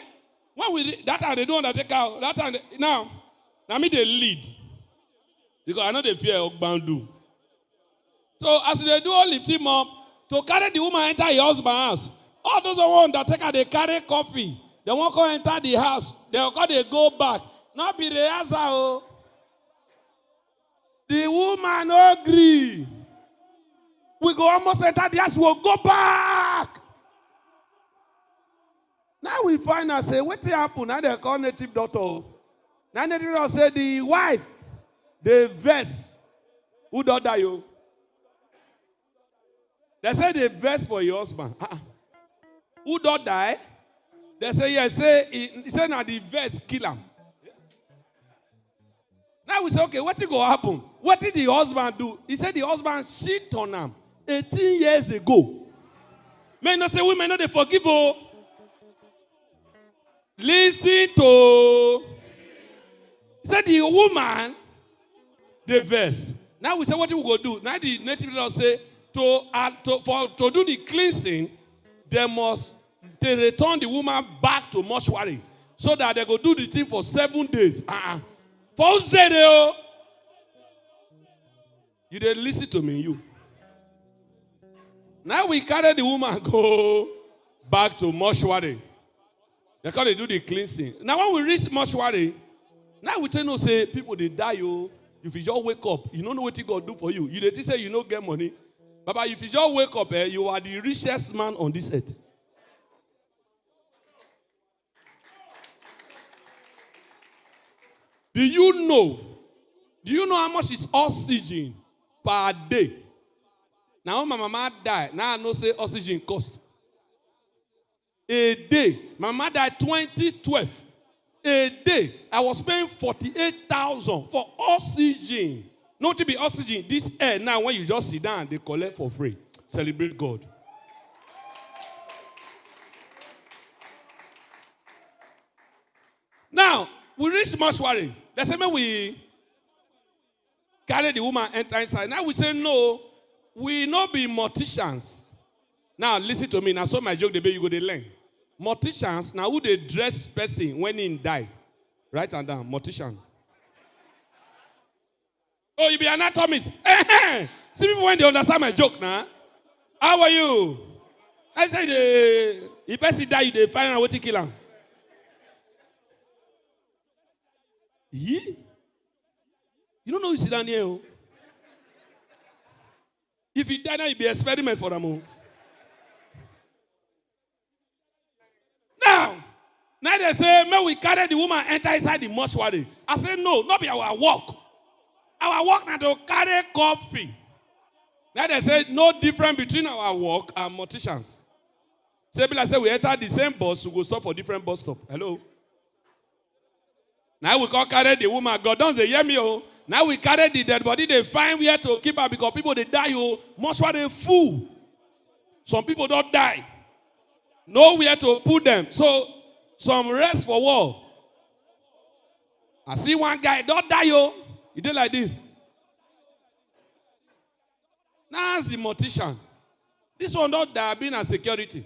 When we re-, that time they don't undertake her. That time they, now, na me dey lead because I no dey fear ogbandu. So as they do all lift him up to carry the woman enter your husband house, all those one undertaker dey carry coffin, dem wan come enter the house, dem come dey go back. No be rehearsal o. The woman no gree. We go almost enter the house, we go back. Now we find out say wetin happen. Now they call native doctor o. Now native doctor say the wife dey vex. Who don die o? They say dey vex for your husband. Ah, ah. Who don die? They say yes. Say he, he say na the vex kill am. Now we say, okay, wetin go happen? Wetin the husband do? He said the husband cheat on am eighteen years ago. Men no say women no dey forgive o. Listen to. He said the woman dey vex. Now we say wetin we go do? Now the native law say to, uh, to, for to do the cleansing, they must they return the woman back to mortuary so that they go do the thing for seven days. Uh-uh. For Uzere o. You dey listen to me, you. Now we carry the woman go back to mortuary. They come dey do the cleansing. Now when we reach mortuary, now we tell you say people dey die o. If you just wake up, you no know wetin God do for you. You dey think say you no get money. Baba, if you just wake up, eh, you are the richest man on this earth. Do you know? Do you know how much is oxygen per day? Now my mama die. Now I know say oxygen cost. A day. My mama died twenty twelve. A day. I was paying forty-eight thousand for oxygen. Not to be oxygen. This air now when you just sit down, they collect for free. Celebrate God. Now, we reach mortuary. They say, may we carry the woman enter inside. Now we say, no, we no be morticians. Now, listen to me. Now, so my joke, dey be you go dey learn. Morticians, now who dey dress person when he die? Write am down. Mortician. Oh, you be anatomist. Ehem. See people when they understand my joke now. How are you? I say the the person die, you dey find out wetin kill am. Yee? You don't know you sit down here. Oh. If you die now, you be experiment for them. Oh. Now, now they say, may we carry the woman enter inside the mortuary. I say, no, not be our work. Our work now to carry coffee. Now they say, no difference between our work and morticians. Say, be like say we enter the same bus, we go stop for different bus stop. Hello? Now we come carry the woman. God don't say, hear me, oh. Now we carry the dead body, they find where to keep her because people they die, oh. Mortuary full. Some people don't die. Nowhere to put them. So, some rest for war. I see one guy, don't die, oh. He did like this. Now ask the mortician. This one don't die, being a security.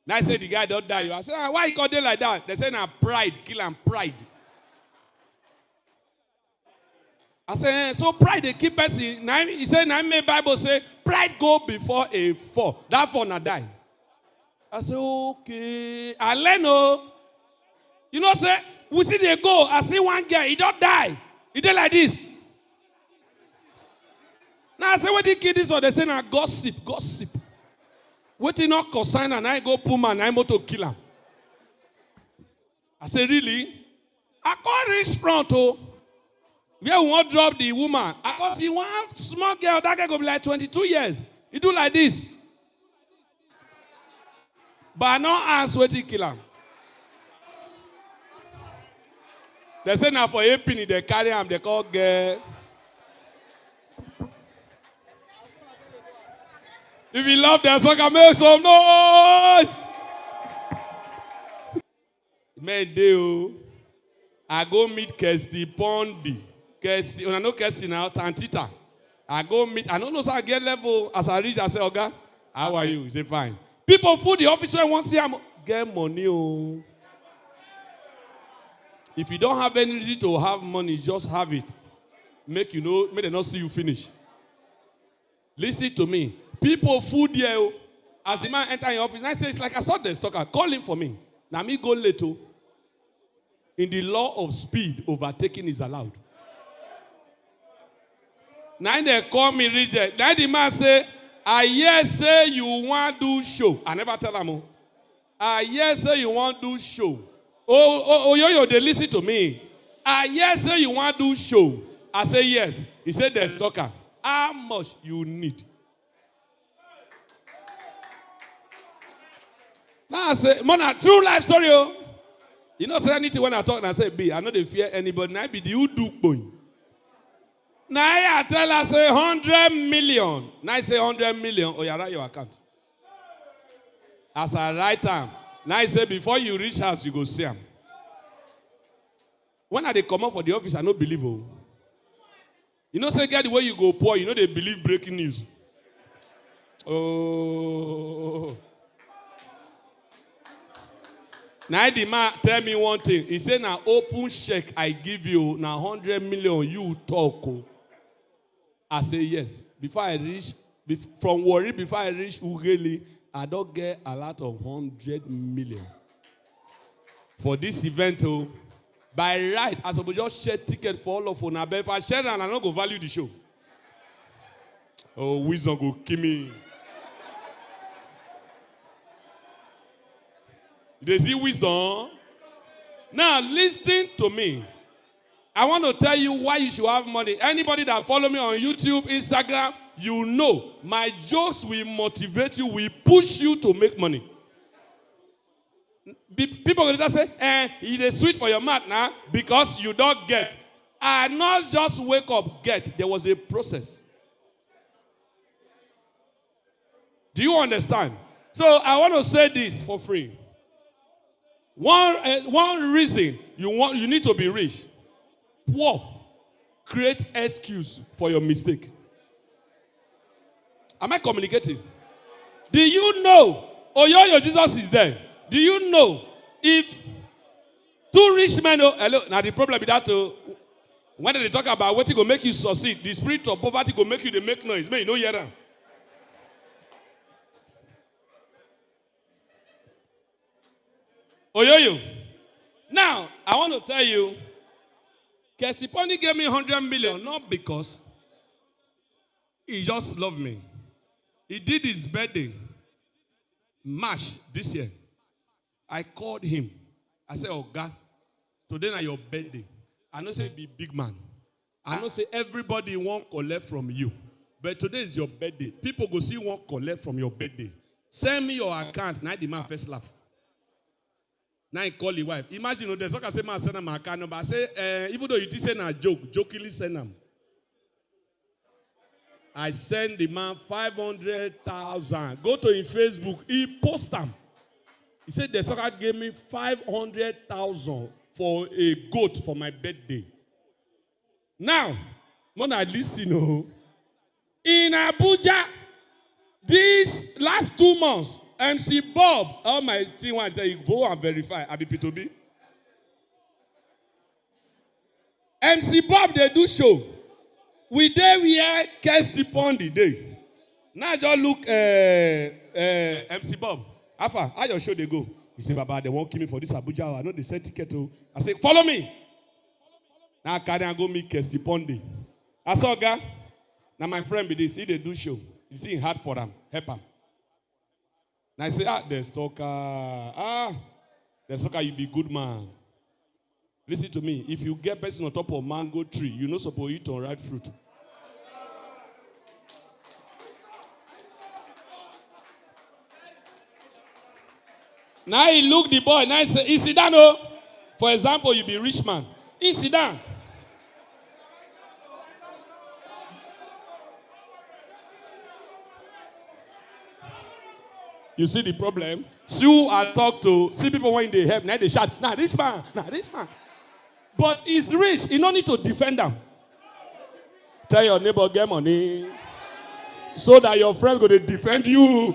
Now I say the guy don't die. Oh. I say, ah, why he got there like that? They say, na pride, kill am pride. I say, eh, so pride they keep person. Now he say, now me Bible say, pride go before a fall. That fall na die. I say, okay. I learn, oh. You know, say, we see they go. I see one guy, he don't die. He did like this. Now I say, what did kill this one? They say, now gossip, gossip. What did not consign and I go pull man, I motor kill him. I say, really? I can't reach front, oh. Where we want drop the woman. I can't see one small girl, that girl go be like twenty-two years. He do like this. But I no ask wetin kill am. They say na for A P N they carry am, they call girl. If you love their soccer, make some noise. Men dey o. I go meet Kirsty Pondi. Kirsty, una know Kirsty now, Tantita. I go meet, I don't know so I get level as I reach, I say, Oga, how are you? He say, fine. People full the office when one see am get money, oh. If you don't have energy to have money, just have it. Make you know, make they not see you finish. Listen to me. People full there, oh. As the man enter your office, I say, it's like I saw the stalker. Call him for me. Now me go late, oh. In the law of speed, overtaking is allowed. Now they call me reject. Now the man say, I hear say you want do show. I never tell him. Oh. I hear say you want do show. Oh, oh, oh, yo, yo, they listen to me. I hear say you want do show. I say yes. He said, there's talker. How much you need? Now I say, man, a true life story. Oh. You know, say anything when I talk, and I say, B, I know they fear anybody. Now I be the who do boy. Now I tell her, say, hundred million. Now I say, hundred million. Oh, you write your account. As I write am, now I say, before you reach house, you go see am. When I dey comot for the office, I no believe, oh. You know, say, get the way you go poor, you know they believe breaking news. Oh. Now the man tell me one thing. He say, na open check I give you, na hundred million you talk, oh. I say, yes. Before I reach, bef-, from Warri, before I reach Ughelli, I don't get a lot of hundred million. For this event, oh, by right, I suppose just share ticket for all of una. But if I share and I no go value the show. Oh, wisdom go kill me. They see wisdom. Now, listen to me. I want to tell you why you should have money. Anybody that follow me on YouTube, Instagram, you know my jokes will motivate you, will push you to make money. Be-, people go just say, eh, it is sweet for your mouth now because you don't get. I not just wake up, get. There was a process. Do you understand? So I want to say this for free. One, uh, one reason you want, you need to be rich. Poor. Create excuse for your mistake. Am I communicating? Do you know? Oh, yo, yo, Jesus is there. Do you know if two rich men, oh, hello, now the problem with that, oh, When they talk about what go make you succeed, the spirit of poverty go make you dey make noise. May you no hear them. Oyoyo. Now, I want to tell you, Kesiponi gave me hundred million, not because he just loved me. He did his birthday March this year. I called him. I said, "Oga, today na your birthday. I know say you be big man. I know say everybody wan collect from you. But today is your birthday. People go see wan collect from your birthday. Send me your account." Now the man first laugh. Now he call his wife. Imagine, oh, the soccer say, "Man, send am my account number." I say, eh, "Even though you think say na joke, jokingly send am." I send the man five hundred thousand. Go to his Facebook. He post am. He said, "The soccer gave me five hundred thousand for a goat for my birthday." Now, when I listen, oh, in Abuja, these last two months, M C Bob, all my team want to tell you, go and verify. I be P two B. M C Bob, they do show. We dey where Kirsty Pondi dey. Now I just look, uh, uh, M C Bob. How far? How your show dey go? He say, "Baba, they won't kill me for this Abuja. I know they sell ticket to." I say, "Follow me." Now I carry and go meet Kirsty Pondi. I saw guy. Now my friend be this. He dey do show. You see, hard for am. Help am. Now I say, "Ah, the stalker. Ah, the stalker, you be good man. Listen to me. If you get person on top of mango tree, you no suppose eat unripe fruit." Now he look the boy. Now he say, "He sit down, oh." For example, you be rich man. He sit down. You see the problem? See who I talk to. See people when they help. Now they shout, "Now this man, now this man." But he's rich. He no need to defend them. Tell your neighbor, "Get money," so that your friends go dey defend you.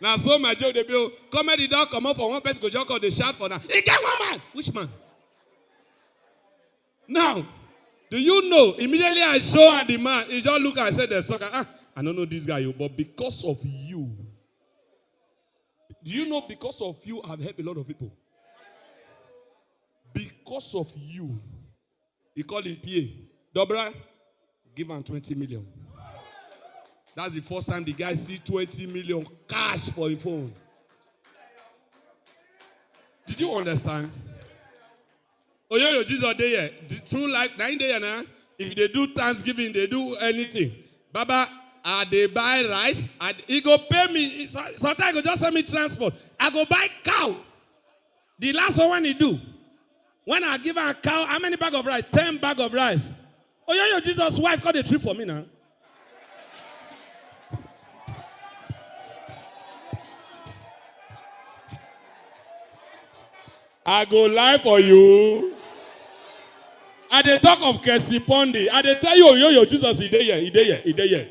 Now so my joke dey be, oh, comedy don comot for one person go just come dey shout for now. He get one man. Which man? Now, do you know, immediately I show am the man, he just look and say, "The soccer, ah, I don't know this guy, oh, but because of you." Do you know because of you, I've helped a lot of people? Because of you. He called him P A. "Dobra, give am twenty million." That's the first time the guy see twenty million cash for his phone. Did you understand? Oyoyo Jesus dey here. The true life, na him dey here na. If they do Thanksgiving, they do anything. "Baba, I dey buy rice." And he go pay me. He, so-, sometimes he go just send me transport. I go buy cow. The last one when he do, when I give am cow, how many bag of rice? Ten bag of rice. Oyoyo Jesus wife call the trip for me now. I go lie for you. I dey talk of Kessi Pondi. I dey tell you, Oyoyo Jesus, he dey here, he dey here, he dey here.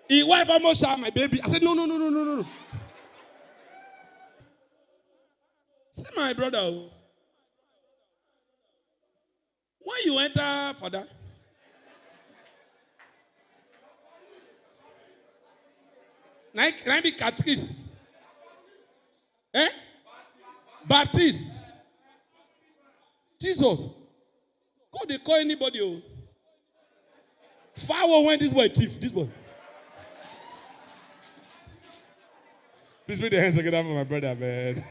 His wife almost shout, "My baby." I said, "No, no, no, no, no, no." See my brother, oh. When you enter, Father, na, na be catechist. Eh? Baptist. Jesus. God dey call anybody, oh. Foul when this boy thief, this boy. Please put your hands together for my brother, man.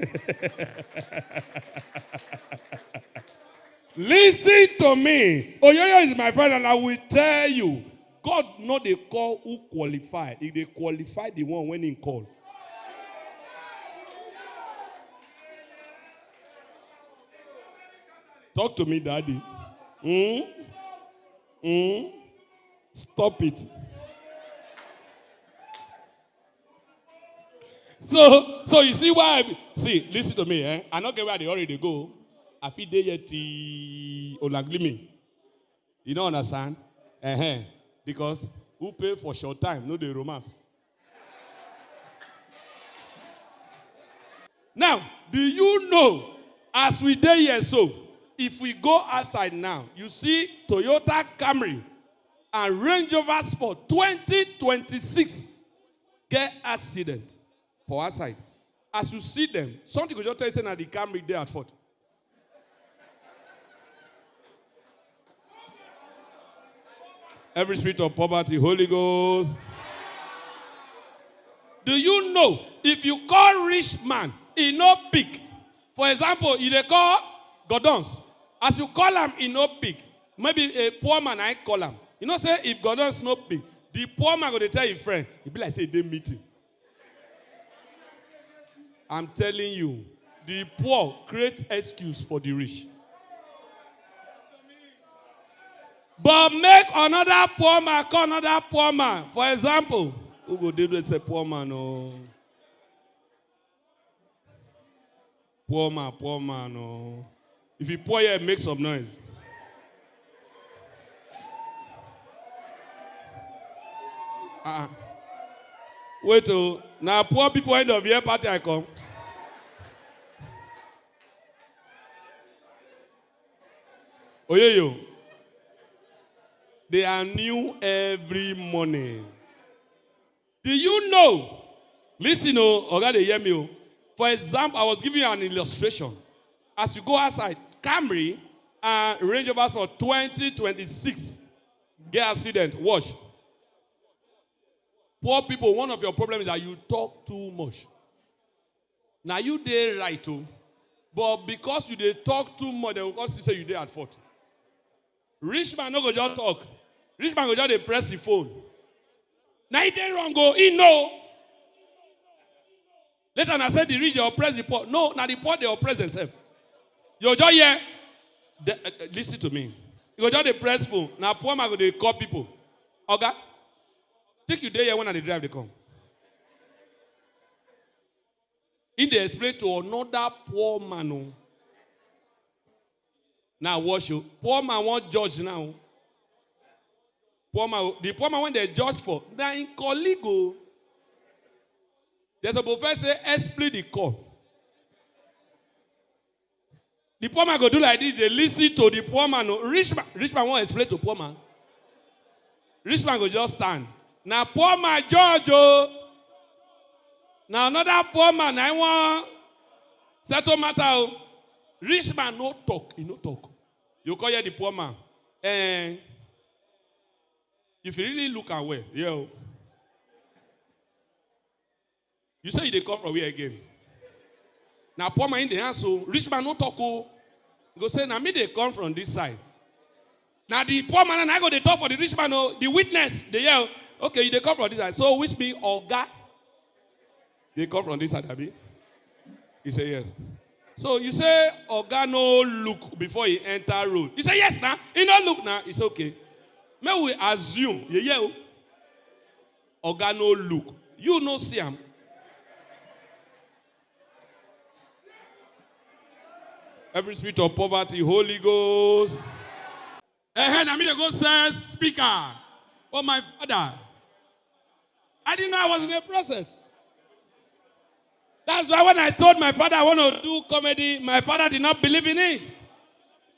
Listen to me. Oyoyo is my friend, and I will tell you, God no dey call who qualify. He dey qualify the one when he call. Talk to me, daddy. Hmm? Hmm? Stop it. So, so you see why I be, see, listen to me, eh? I no get where I dey already go. I fit dey here till Olanglimi. You no understand? Uh-huh. Because who pay for short time, no dey romance. Now, do you know, as we dey here so, if we go outside now, you see Toyota Camry and Range Rover Sport twenty twenty-six get accident for outside. As you see them, something go just tell you say na the Camry dey at fault. Every spirit of poverty, Holy Ghost. Do you know if you call rich man, he no pick? For example, you dey call Godons. As you call am, he no pick. Maybe a poor man I call am. You know say if Godons no pick, the poor man go dey tell him friend. E be like say e dey meeting. I'm telling you, the poor create excuse for the rich. But make another poor man call another poor man. For example, who go dey do say poor man? Oh, poor man, poor man. Oh, if you poor here, make some noise. Ah, wait, oh, now poor people end of year party I come. Oyeyo, they are new every morning. Do you know? Listen, oh, oga dey hear me, oh. For example, I was giving you an illustration. As you go outside, Camry and Range Rover Sport twenty twenty-six get accident. Watch. Poor people, one of your problems is that you talk too much. Now you dey right, oh, but because you dey talk too much, they will come see say you dey at fault. Rich man no go just talk. Rich man go just dey press the phone. Now he dey wrong, oh, he know. Later I say the rich dey press the poor. No, now the poor dey oppress themselves. You just hear. The, uh, uh, listen to me. You go just dey press phone. Now poor man go dey call people. Oga, take you dey here when I dey drive dey come. He dey explain to another poor man. Oh. Now watch you. Poor man wan judge now. Poor man, the poor man wey dem judge for, na im colleague o. Dem suppose first say, "Explain the call." The poor man go do like this, dey listen to the poor man o. Rich man, rich man wan explain to poor man. Rich man go just stand. Na poor man judge o. Na another poor man na im wan settle matter o. Rich man no talk, he no talk. You come hear the poor man. Eh, if you really look am well, yeah o. You say you dey come from where again? Na poor man im dey answer o. Rich man no talk o. He go say, "Na me dey come from this side." Na the poor man na go dey talk for the rich man o. The witness dey hear o. "Okay, you dey come from this side. So which mean oga dey come from this side, abi?" He say, "Yes." "So you say oga no look before he enter road?" He say, "Yes na. He no look na." He say, "Okay. Make we assume." Yeah, yeah o. Oga no look. You no see am. Every spirit of poverty, Holy Ghost. Eh, na me dey go sell speaker. Oh, my father. I didn't know I was in a process. That's why when I told my father I want to do comedy, my father did not believe in it.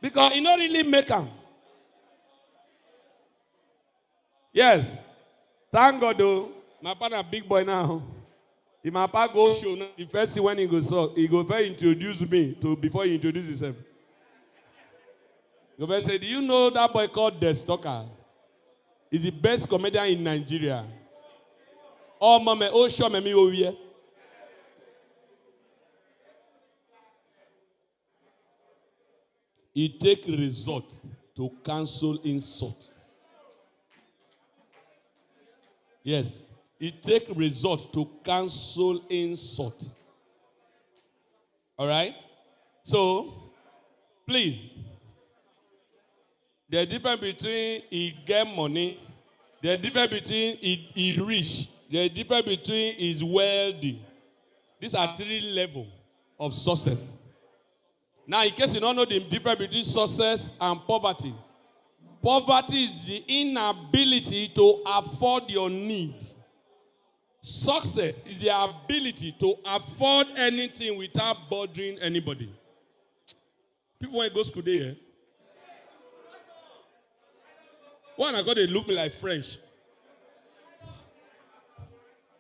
Because he no really make am. Yes. Thank God, though. My father na big boy now. If my papa go show now, the first thing when he go so, he go first introduce me to before he introduce himself. He go first say, "Do you know that boy called Des Talker? He's the best comedian in Nigeria." Oh, mama, oh, sure, me, oh, yeah. It take result to cancel insult. Yes, it take result to cancel insult. All right? So, please, the difference between he get money, the difference between he, he rich, the difference between is wealthy. These are three levels of success. Now, in case you don't know the difference between success and poverty, poverty is the inability to afford your need. Success is the ability to afford anything without bothering anybody. People wey go school dey here. Why una go dey look me like French?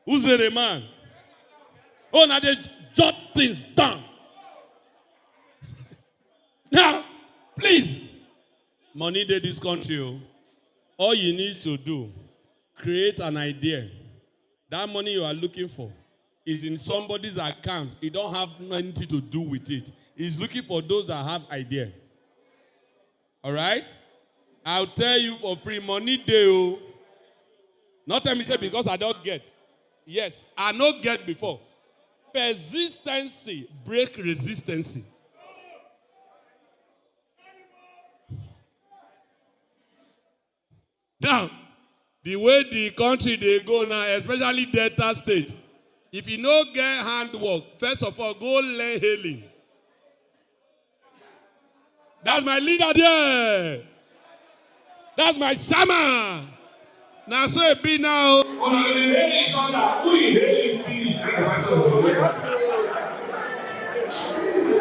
Who's the man? Oh, now they jot things down. Now, please, money dey this country o. All you need to do, create an idea. That money you are looking for is in somebody's account. He don't have anything to do with it. He's looking for those that have idea. All right? I'll tell you for free, money dey o. Not tell me say because I don't get. Yes, I no get before. Persistency break resistancy. Now, the way the country dey go now, especially Delta State, if you no get handwork, first of all, go learn hailing. That's my leader there. That's my shaman. Now so it be now. Una go dey hail each other. Who you hailing finish? Make the person go wait.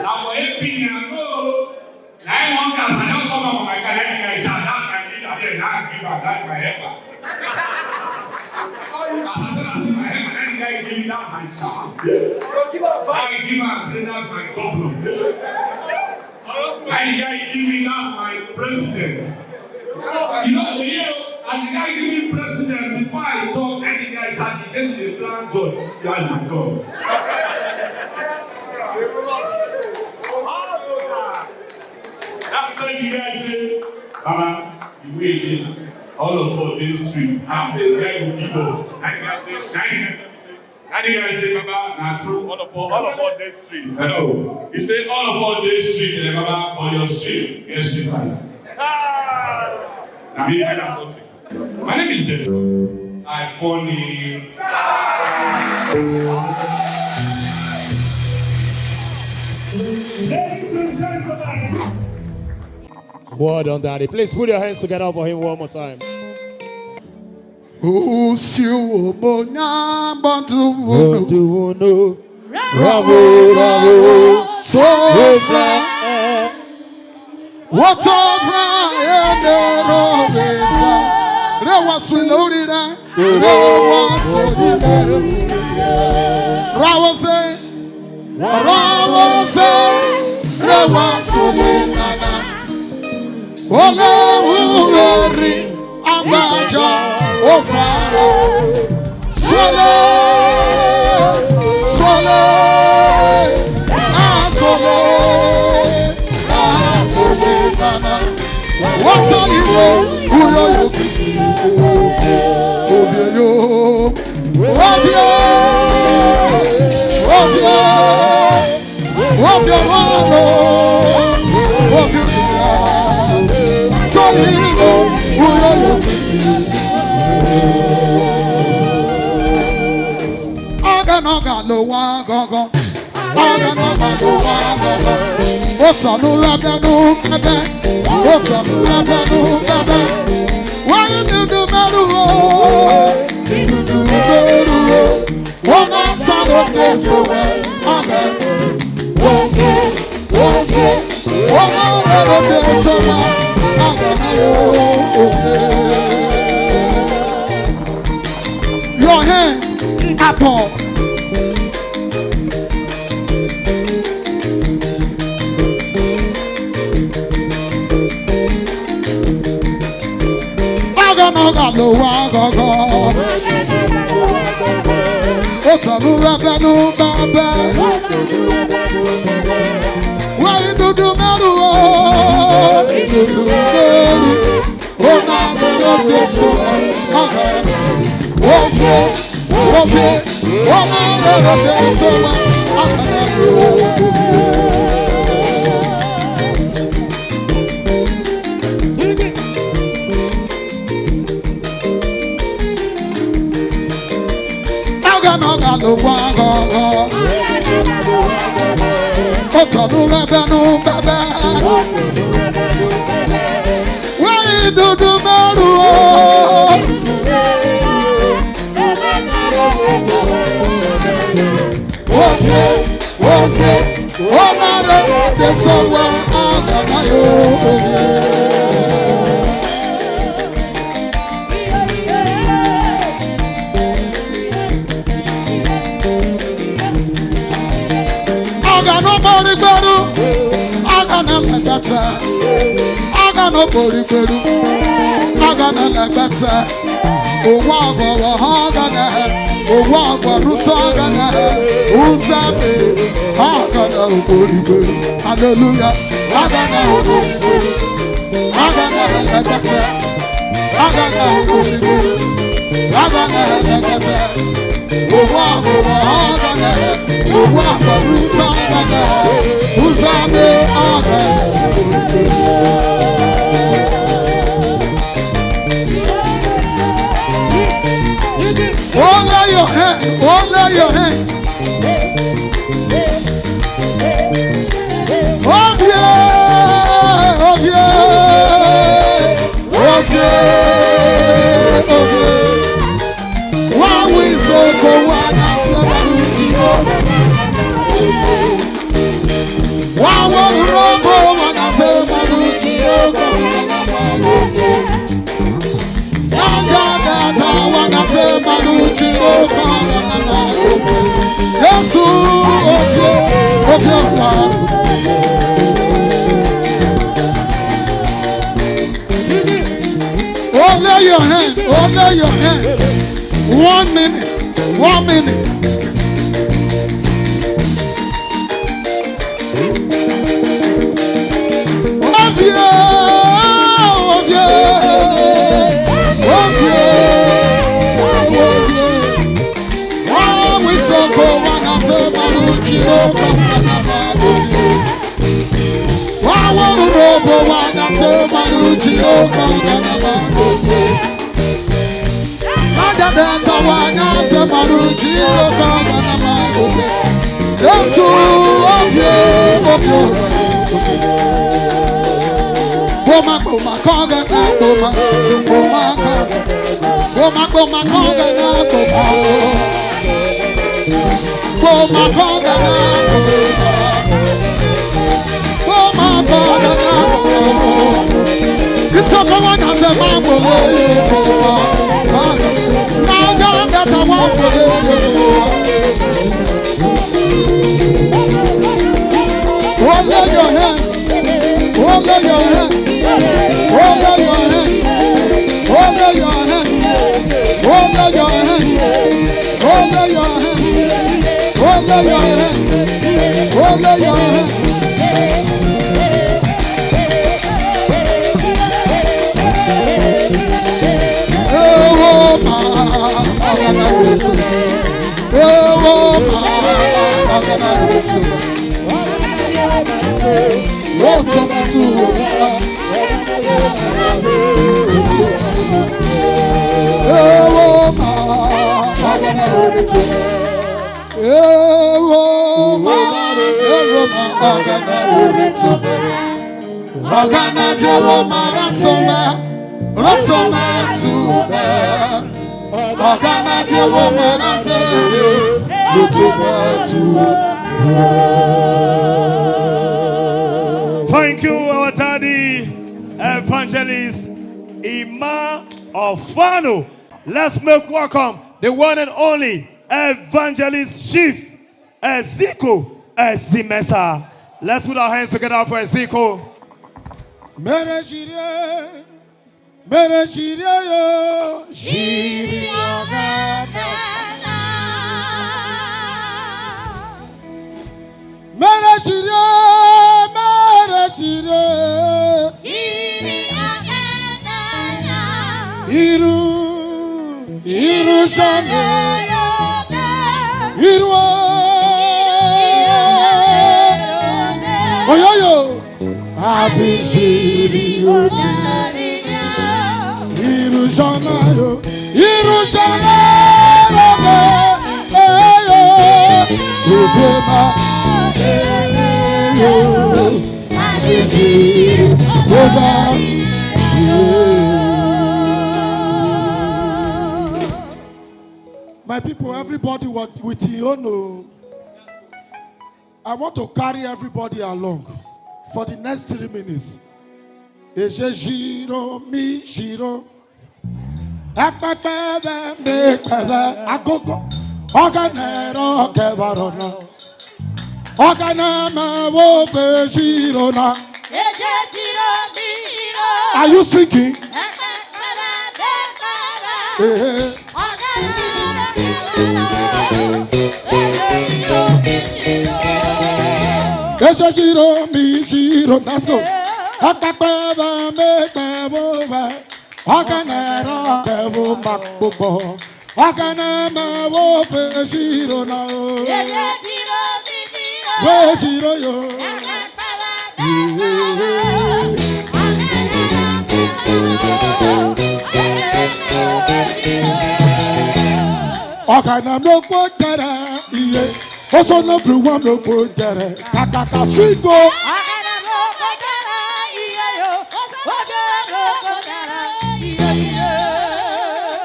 Na for A P N I go. Na him one gas, I don come out for my car, let the guy shout, "That's my leader there, na I give am, that's my helper." As I tell am say my helper, na the guy give me, "That's my shaman." Na I give am, say, "That's my governor." Na the guy give me, "That's my president." You know, you hear, as the guy give me president, before I talk, any guy shout, "In case you dey plan God, you are the God." That time the guy say, "Baba, the way you dey, all of us dey street." I say, "The guy go give up." That guy say, that guy say, "Baba, na true. All of us, all of us dey street." Hello. He say, "All of us dey street, eh, Baba, but your street get street light." Ah! Na me tell am something. My name is Jeff. I funny. Well done, Daddy. Please put your hands together for him one more time. Usiu monya bantu wunu. Bravo, bravo. Sota. Whatever ene robesa. Rewa swilorira. Rewa swilorira. Rawo se. Rawo se. Rewa swilorira. Ole uweri. Abaja ofara. Swole, swole, asole, asole nana. Wasa iwe, uyo yo kisi. Obie yo, obie, obie. Ọga na ọga lo wa gogo. Ọga na ọga lo wa gogo. Otonu labia nu bebe. Otonu labia nu bebe. Wa ni du meru o. Ni du meru o. Wọ́n máa ń sọ̀rọ̀ Jésù rẹ̀, ọ̀rẹ́ mi. Oge, oge, wọ́n máa ń sọ̀rọ̀ Jésù rẹ̀, ọ̀rẹ́ mi. Your hand up. Ọgọ na ọgọ lo wa ọgọgọ. Otonu ebenu bebe. Wa idudu meru o. Idudu meru. Ona mero peso. Oge. Oge. Ona mero peso. Ọga na ọga lo wa ọgọgọ. Otonu ebenu bebe. Wa idudu meru o. Aga no kporigberi, aga na lekpete. Ụwa gwọrọ ha aga na, ụwa gwọrọ ụtọ aga na, ụzọ ebe aga na kporigberi. Hallelujah. Aga na kporigberi, aga na lekpete, aga na kporigberi, aga na lekpete. Ụwa gwọrọ ha aga na, ụwa gwọrọ ụtọ aga na, ụzọ ebe aga na. Hold your hand, hold your hand. Obie, obie, obie, obie. Wa wisoko wa na semaru Jehova. Wa wo roko wa na semaru Jehova. Wa da da da wa na semaru Jehova. Yesu, obie, obie wa. Hold your hand, hold your hand. One minute, one minute. Obie, obie, obie, obie. Wa wisoko wa na semaru Jehova. Wa wo robo wa na semaru Jehova. Ada da ta wa na semaru Jehova. Yesu, obie, obie. Boma, boma, koga na boma, boma, koga. Boma, boma, koga na boma. Boma, koga na boma. Boma, koga na boma. It's a woman as a man will. Now, God, that's a one will. Hold your hand. Hold your hand. Hold your hand. Hold your hand. Hold your hand. Hold your hand. Hold your hand. Hold your hand. Oh, my. Oh, my. Ọgana bịawo ma rasoma, rasoma tube. Ọgana bịawo ma rasoma, rasoma tube. Thank you, our daddy, Evangelist Emma Ofano. Let's make welcome the one and only Evangelist Chief Ezekiel Ezimesa. Let's put our hands together for Ezekiel. Mere jiri, mere jiri yo, jiri ọgana. Mere jiri, mere jiri. Jiri ọgana. Iru, iru shane. Iru. Oyoyo. Abijiri ote. Iru shana yo. Iru shana yo. Eyo. Udema. Eyo. Abijiri ote. My people, everybody with, with your own, oh. I want to carry everybody along for the next three minutes. Eje jiro, mi jiro. Ekpekpebe, mi kpebe, agogo. Ọganero kebarona. Ọganama wo be jiro na. Are you singing? Eh, eh. Esheshiro mi shiro. Let's go. Akpakpa ba me pa bo ba. Ọkana ro ke bo ma kpokpo. Ọkana ma wo fe shiro na o. Fe shiro yo. Ọkana mokpo dara iye. Oso no bru wa mokpo dara. Kakaka singo.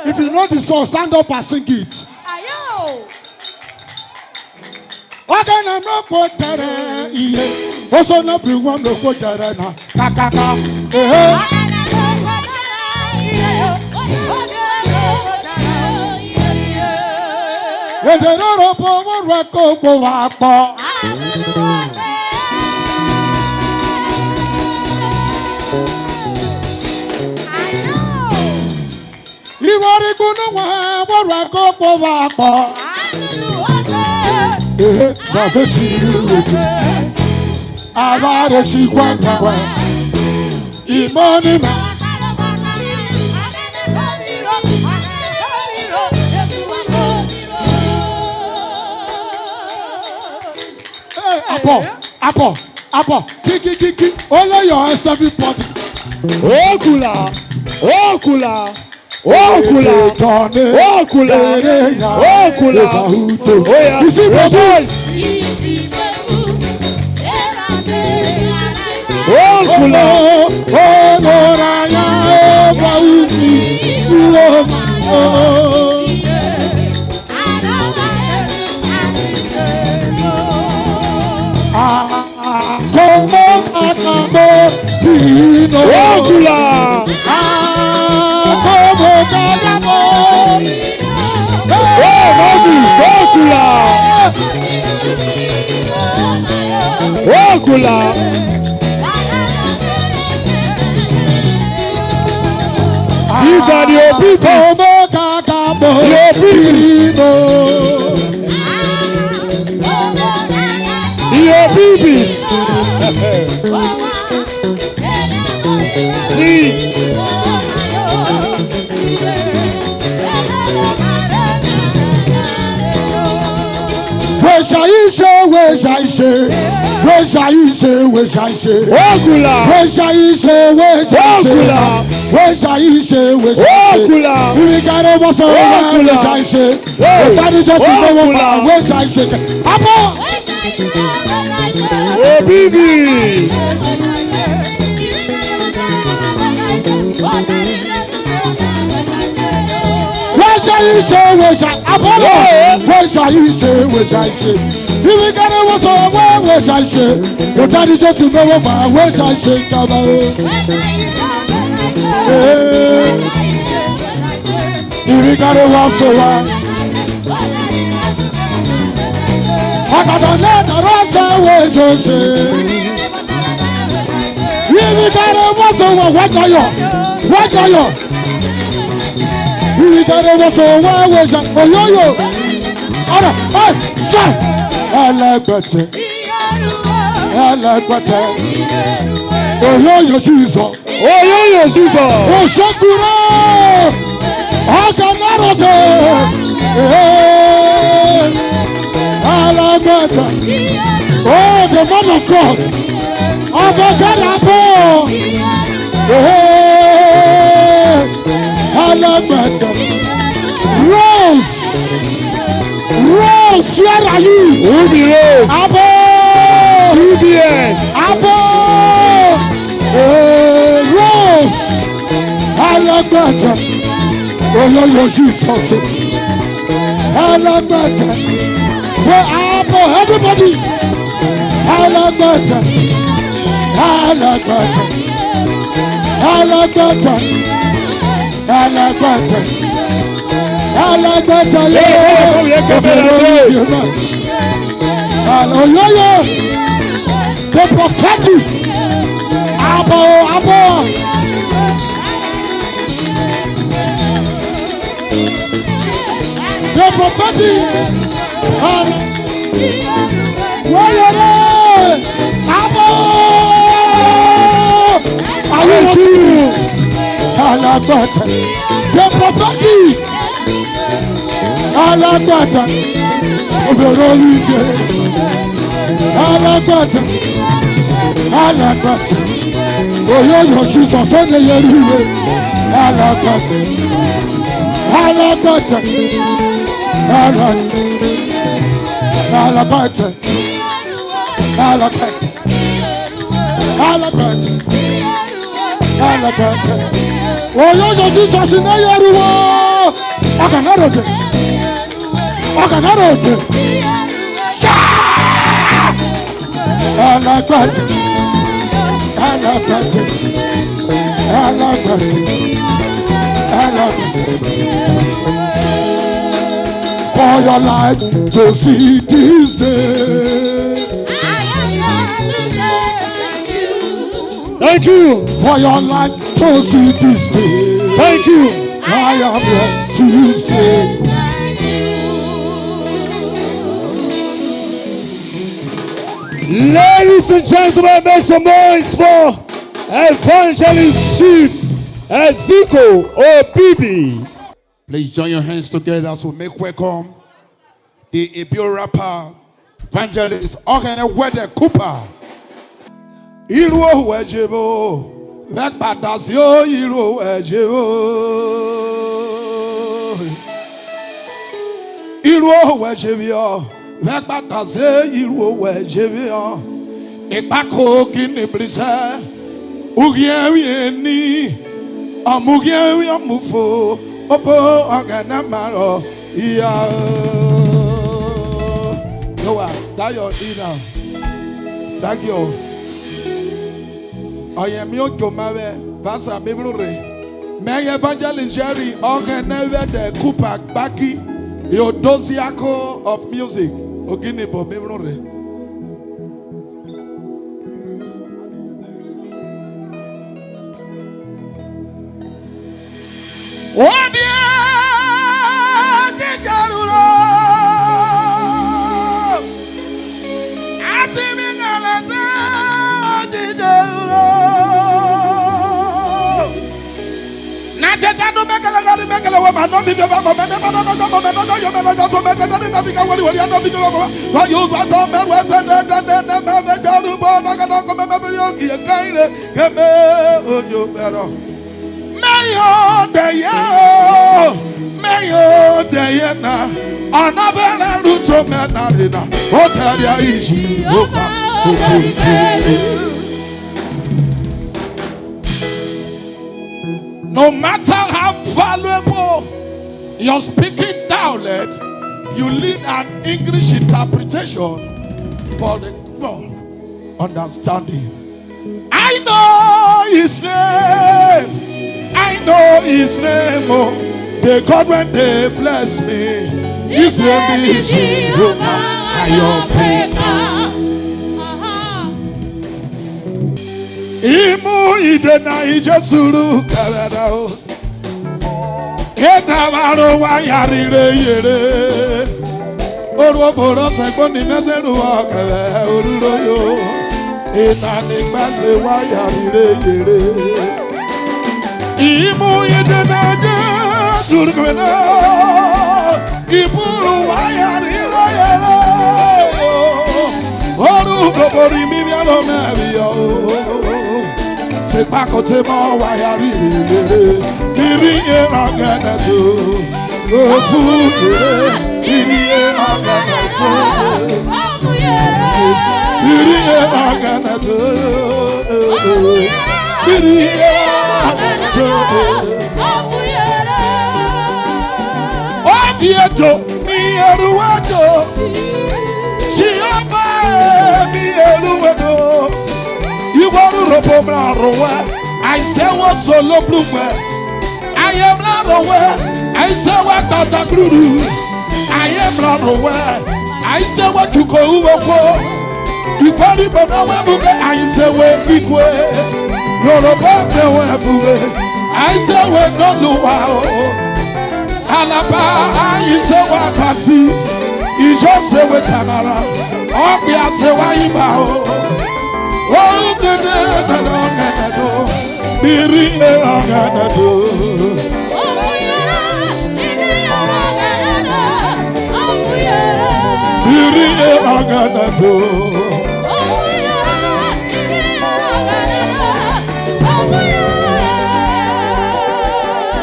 If you know the song, stand up and sing it. Ọkana mokpo dara iye. Oso no bru wa mokpo dara na. Kakaka. Eh. Ejere ro po wo ro ko po wa po. Iwori kunu wa wo ro ko po wa po. Ehe, wa fe shiru otu. Abare shi kwa kwa. Imoni ma. Hey, Apo, Apo, Apo, ki, ki, ki, ki. Only your hands, everybody. Okula, Okula, Okula, Okula, Okula. Oh, yeah. You see, rejoice. Okula. Oh, Lord, I am Bausi. Oh, oh. Ah, como acabó, Pino. Okula. Ah, como acabó. Oh, Moses, Okula. Okula. These are the Opibis. Como acabó, Opibis. Pino. The Opibis. See. Weshaishe, weshaishe, weshaishe, weshaishe. Okula. Weshaishe, weshaishe. Okula. Weshaishe, weshaishe. Okula. Irigare waso. Okula. Weshaishe. Hey, Okula. Apo. Obibi. Wesha ishe, wesha abolo. Hey. Wesha ishe, wesha ishe. Ibi kare waso, wesha ishe. Otari Jesu mewo fa, wesha ishe kama. Hey. Ibi kare waso wa. Akadane tarasa wejose. Ibi kare waso wa, wadayo. Wadayo. Ibi kare waso wa, weja. Oyoyo. Ara, hey, say. Elegbete. Elegbete. Oyoyo Jesus. Oyoyo Jesus. Oshakura. Akanarote. Eh. Alagbata. Oh, the man of God. Abakarapo. Eh. Alagbata. Rose. Rose, where are you? Who be Rose? Abo! C B N. Abo! Eh, Rose! Alagbata. Oh, yo, yo, Jesus. Alagbata. Where Abo? Everybody. Alagbata. Alagbata. Alagbata. Alagbata. Alagbata, yeah. Hey, hey, hey, hey, hey, hey. Al-, oh, yeah, yeah. The prophetic. I Abọ́, abọ́. The prophetic. And where you are? Abọ́. Are you listening? Alagbata. The prophetic. Alagbata. Obere ike. Alagbata. Alagbata. Oyoyo Jesus, onye yeri iwe. Alagbata. Alagbata. Ala-, alagbata. Alagbata. Alagbata. Alagbata. Oyoyo Jesus, onye yeri iwe. Ọ ga na-arụ oche. Ọ ga na-arụ oche. Shaa! Alagbata. Alagbata. Alagbata. Alagbata. For your life to see this day. Thank you. For your life to see this day. Thank you. I am here to say. Ladies and gentlemen, make some noise for Evangelist Chief Eziko Obibi. Please join your hands together as we make welcome the Ibio rapper, Evangelist Ogene Wede Cooper. Iru ohu ejebo, vekpatasi o iru ohu ejebo. Iru ohu ejebio, vekpatasi iru ohu ejebio. Ikpako kini brise, ugie wieni, omugie wi omufo, opo Ogene maro. Yeah. Noah, that your dinner. Thank you. Oyemi Ojomare, Pastor Biblure. May Evangelist Jerry, Ogene Wede Cooper Gbaki, your Doziako of music, Oginibo Biblure. Obi etijaruro. Ati mi ngalata etijaruro. Na teta no mekele gari mekele we ma no bi be ba ko me ne ma no no ko me no ko yo me no ko to me ne ne na bi ka wori wori ano bi ko ko. Wa yo wa so me we se ne ne ne ne me be jaru bo na ka no ko me me bi yo ki e kai re. Keme onyo bero. Meyo deye o, meyo deye na. Anabere luto menarina. Otaria iji opa. No matter how valuable your speaking dialect, you need an English interpretation for the understanding. I know his name. I know his name. Oh, the God when they bless me. His name is Jehovah. I am Imu ide na ije suru karara o. Kedabaro wa yarire yere. Oru oboro se gbo ni meseru okere oruro yo. Ina ni gbase wa yarire yere. Imu yedede Jesu rukmena. Iburu wa yarire yere. Oru kobori mi bialo na biyo. Sepakote mo wa yarire yere. Iri yera gana tu. Ofu yere. Iri yera gana tu. Iri yera gana tu. Iri yera gana tu. Oviedo, mi eruwedo. Jehovah, mi eruwedo. Iwaru robo mlarowe. Aisewo solo blume. Aye mlarowe. Aisewa tata kruru. Aye mlarowe. Aisewa tuko uwoko. Ikwari bonawe buke aisewe ikwe. Yorobo be we buwe. I say we no do wa o. Alaba, I say wa pasi. Ijo say we tamara. Obi, I say wa iba o. Oh, de de de de de de. Biri e ogana do. Biri e ogana do.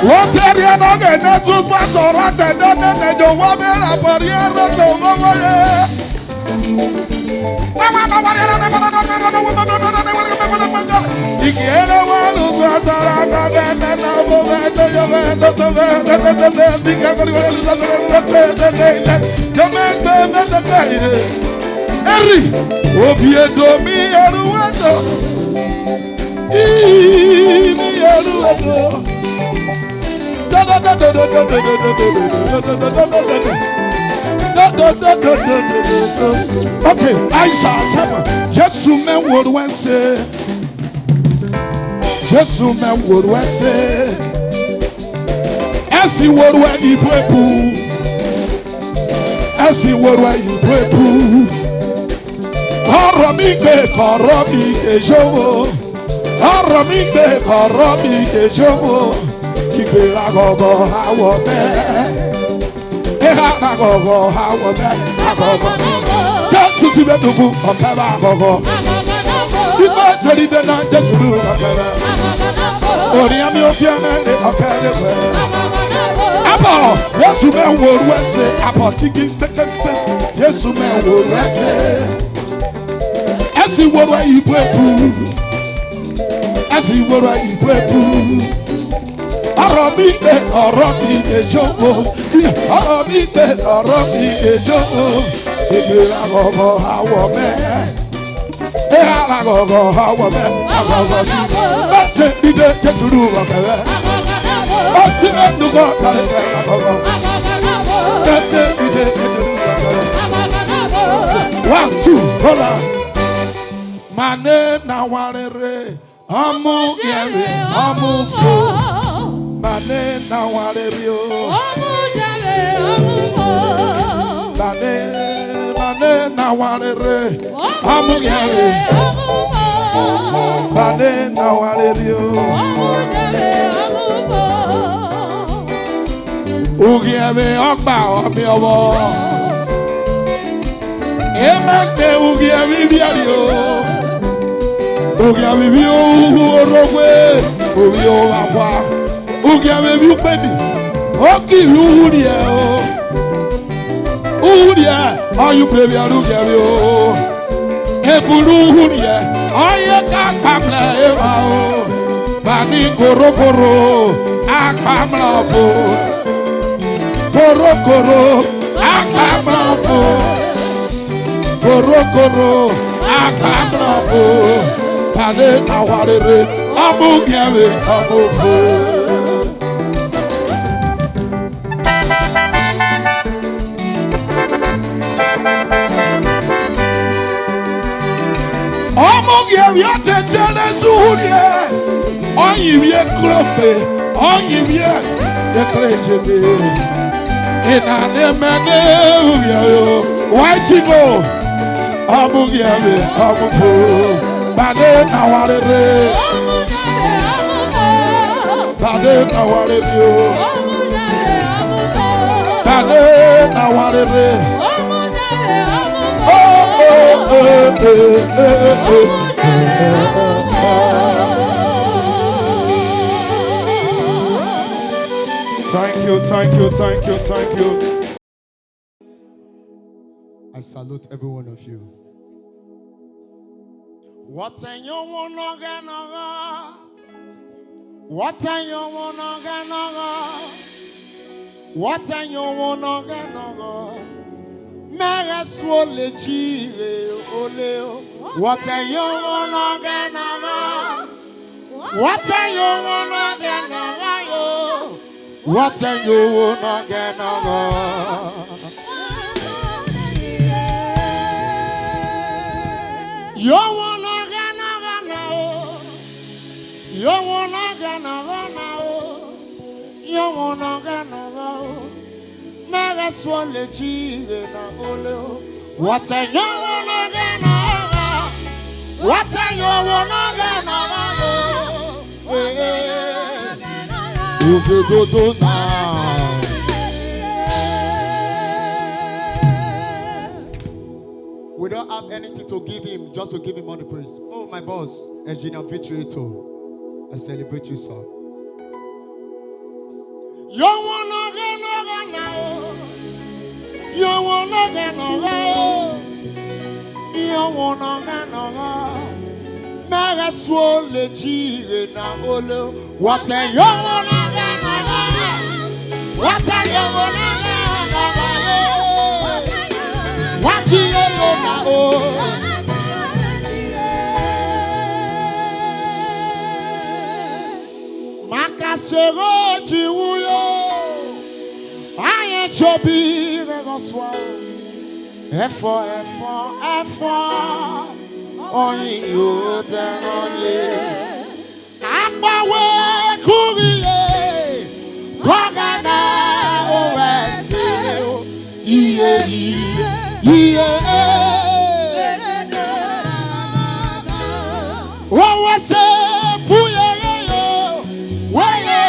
Wọ́n ti ẹni ẹ̀nà ọ̀gẹ̀ ní ẹ̀sùn fún ẹ̀sọ̀ ọ̀rọ̀ àtẹ̀dọ́ nínú ẹ̀jọ̀ wọ́n bí ẹ̀rọ àpọ̀rí ẹ̀rọ tó wọ́n wọ́n yẹ. Eri, obi edo mi eruwedo, imi eruwedo. Okay, Aisha, tell me. Jesu me would we say. Jesu me would we say. Esi would we ibu ebu. Esi would we ibu ebu. Ọ̀rọ̀ mi gbé, ọ̀rọ̀ mi gbé, ṣòwò. Ọ̀rọ̀ mi gbé, ọ̀rọ̀ mi gbé, ṣòwò. Ìgbéra gọ̀gọ̀ àwọ̀ bẹ́ẹ̀. Ìhà gọ̀gọ̀ àwọ̀ bẹ́ẹ̀. Àgọ̀gọ̀. Jésù sì bẹ́ẹ̀ dùkú, ọ̀kẹ́ bá gọ̀gọ̀. Ìgbà jẹ́rìí dé náà, Jésù lù ọ̀kẹ́ bá. Òní àmì òfin ẹ̀mẹ́ ní ọ̀kẹ́ ní pẹ̀lú. Abọ̀, Jésù mẹ́ wo ru ẹsẹ̀, abọ̀ kíkí pẹ́kẹ́pẹ́. Jésù mẹ́ wo ru ẹsẹ̀. Ẹ̀sìn wo ru ìbú èkú. Ẹ̀sìn wo ru ìbú èkú. Ọ̀rọ̀ mi gbé, ọ̀rọ̀ mi gbé jókòó. Ọ̀rọ̀ mi gbé, ọ̀rọ̀ mi gbé jókòó. Ìgbé àgọ̀gọ̀ àwọ̀ mẹ́. Ẹ àgọ̀gọ̀ àwọ̀ mẹ́. Àgọ̀gọ̀ mi. Bẹ́ẹ̀ ṣe dídé Jésù lù wọ̀ kẹ̀rẹ́. Ó ti rẹ̀ nùkọ́ kàlẹ́ kẹ̀rẹ́ àgọ̀gọ̀. Bẹ́ẹ̀ ṣe dídé Jésù lù wọ̀ kẹ̀rẹ́. One, two, hold on. Mane na warere. Ọmụ gere, ọmụ fo. Bane na warere o. Bane, bane na warere. Ọmụ gere. Bane na warere o. Ugere ọgba ọmị ọwọ. Emegbe ugi evivi ario. Ugi evivi uhu orogwe. Uvi ovakwa. Ugi evivi ukpedi. Oki uhurie o. Uhurie. Oyu previ aru ugi evi o. Ebulu uhurie. Oye ka kpamle eva o. Bani korokoro. Akpamle ofo. Korokoro, akpamafo. Korokoro, akpamafo. Bane na warere, ọmụ gere, ọmụ fo. Ọmụ gere, ọtẹtẹrẹ suhurie. Ọyìn wie klope, ọyìn wie eklejebe. Ina ne mene uye yo. White go. Amu yebe, amu fo. Bane na warere. Bane na warere yo. Bane na warere. Oh, oh, oh, oh, oh, oh. Thank you, thank you, thank you, thank you. I salute every one of you. What a young one again, what a young one again, what a young one again, Mega swole chire oleo. What a young one again, what a young one again, what a young one again, yo one again, oh. Wonogana o. Mere swole jire na ole o. Wata yo wonogana o. Wata yo wonogana o. Eh, eh. Odododo na. We don't have anything to give him, just to give him all the praise. Oh, my boss, Engineer Victory Eto, I celebrate you, sir. You wanna get no now? You wanna get no? You wanna get no? Mere swole jire na ole. Wata yo wonogana o. Wata yo wonogana o. Wata yo wonogana o. Maka sero jiwu yo. Aye jobi re goswa. Efo, efo, efo. Oyin yo te oye. Akpawe kuriye, kogana owese o. Iye, iye, iye. Owese fuyere yo, weye.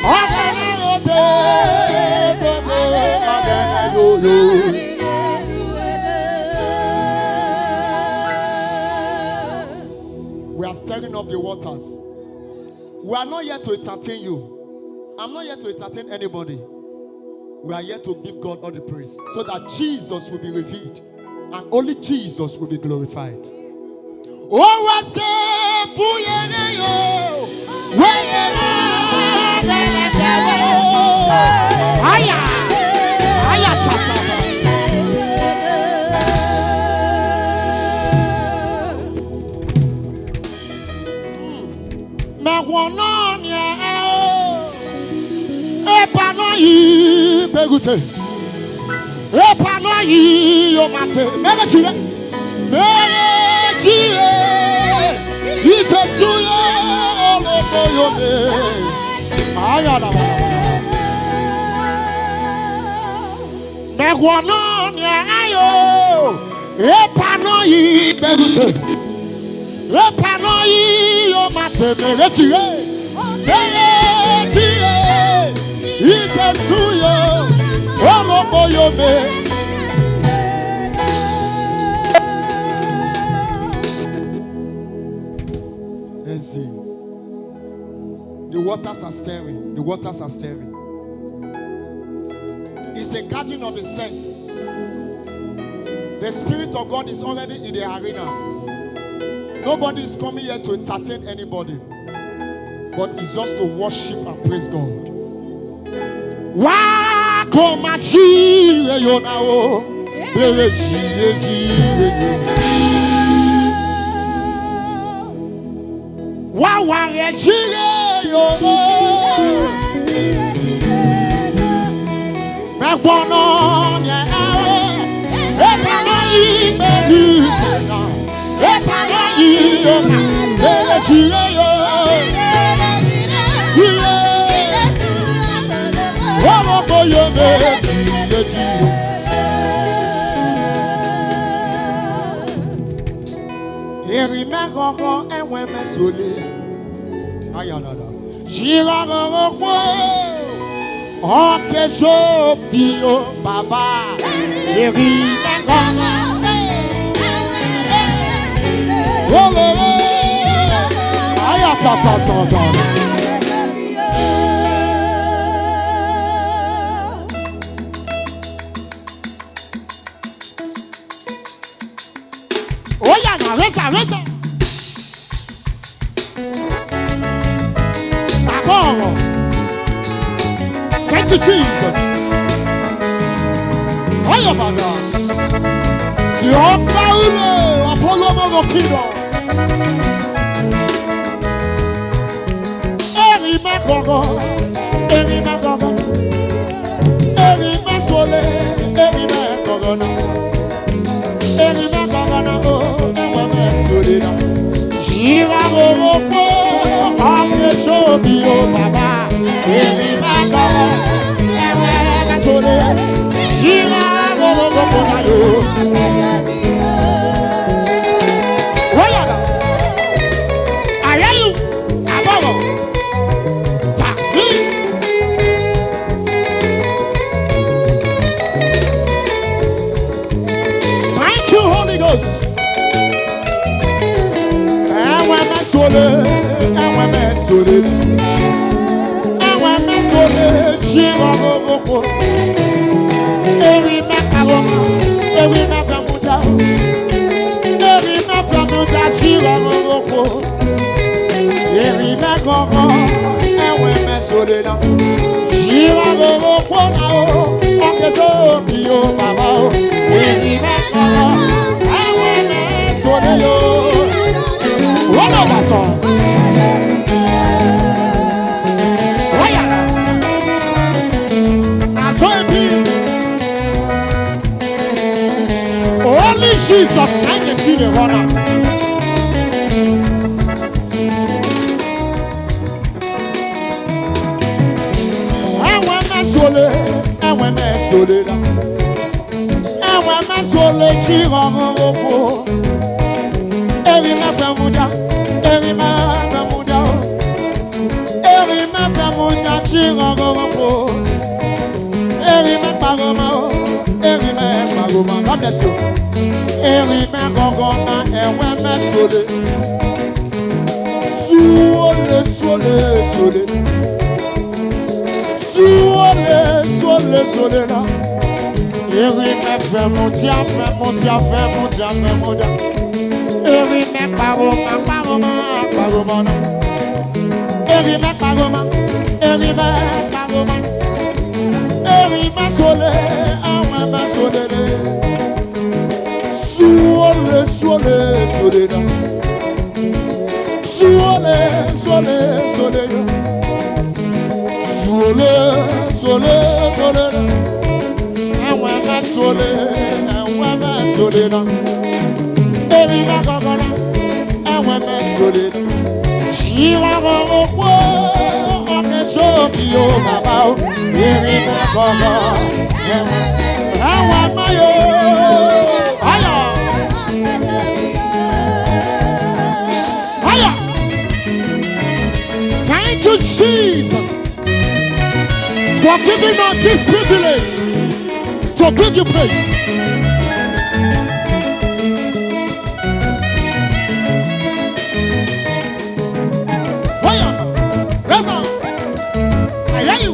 Ogana ote, to, to, ogana yo, yo. We are stirring up the waters. We are not here to entertain you. I'm not here to entertain anybody. We are here to give God all the praise so that Jesus will be revealed and only Jesus will be glorified. Oh, I say, fuyere yo. Weyere. Aya. Aya, cha, cha, cha. Me wono ni e o. E pa no yi begute. E pa no yi yo mate. Mele chire. Mele chire. Ije suye olo ko yo me. Aya na. Me wono ni e o. E pa no yi begute. E pa no yi yo mate mele chire. Mele chire. Ije suye. Olo ko yo me. Ezi. The waters are stirring. The waters are stirring. It's a gathering of the saints. The Spirit of God is already in the arena. Nobody is coming here to entertain anybody, but it's just to worship and praise God. Wa ko ma shi re yo na o. Bere shi re shi re yo. Wa wa re shi re yo. Me wono ni e o. E pa na yi me ni na. E pa na yi yo na. E le ti le yo. Ile. Wo mo ko yo me. Eri me gogo enwe me sole. Ayadada. Jira gogo po. Oke so bi o baba. Eri me gogo. Oh, oh, oh. Ayatata. Oh yeah, now raise up, raise up. Saboro. Thank you, Jesus. Oh yeah, brother. The Oba Ule of Olomo Kingdom. Eri me gogo, eri me gogo, eri me sole, eri me gogo na, eri me gogo na o, ewe me sole na. Jira gogo po, ake so bi o baba. Eri mako, ewe masole, shira gogo gogo na yo. Oyana. Ayelu, abogo. Sa. Thank you, Holy Ghost. Ewe masole, ewe masole. Ewe masole, shira gogo gogo. Eri mako, ewe mako. Eri mafia muda, shira gogo. Eri magogo, ewe masole na. Shira gogo na o, okejo bi o baba o. Eri magogo, ewe masole yo. Wala baton. Waya. Aso ebi. Only Jesus na him dey fit dey run am. Ewe masole, ewe masole na. Ewe masole shira gogo. Eri mafia muda, eri mafia muda o. Eri mafia muda shira gogo. Eri mapagoma o, eri mapagoma. God bless you. Eri magogoma, ewe masole. Suole, suole, suole. Suole, suole, suole na. Eri mafia muda, fia muda, fia muda, fia muda. Eri mapagoma, pagoma, pagoma na. Eri mapagoma, eri mapagoma. Eri masole, ewe masole de. Suole, suole, suole da. Suole, suole, suole da. Suole, suole, suole da. Ewe masole, ewe masole da. Eri magogo na. Ewe masole. Shira gogo, okejo bi o baba o. Eri magogo. Ewe mayo. Aya. Aya. Thank you, Jesus, for giving us this privilege to give you praise. Hoya, raise up. I hear you.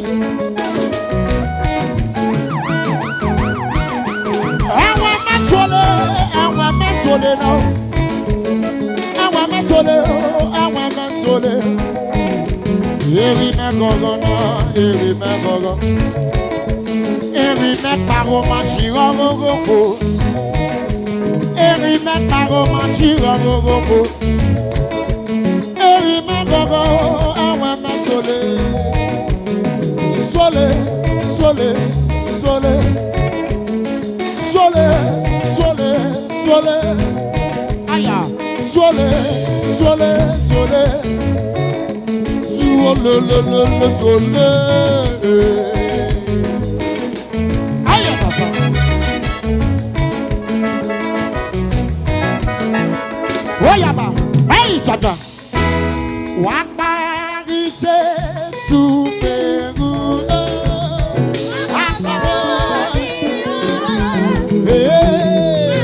Ewe masole, ewe masole na. Ewe masole, ewe masole. Eri magogo na, eri magogo. Eri mapagoma shira gogo. Eri mapagoma shira gogo. Eri magogo, ewe masole. Suole, suole, suole. Suole, suole, suole. Aya. Suole, suole, suole. Suole, le, le, le, suole. Aya, papa. Oyaba. Hey, Jaja. Wá parí Jésù pẹ̀lú. Wá parí. Hey.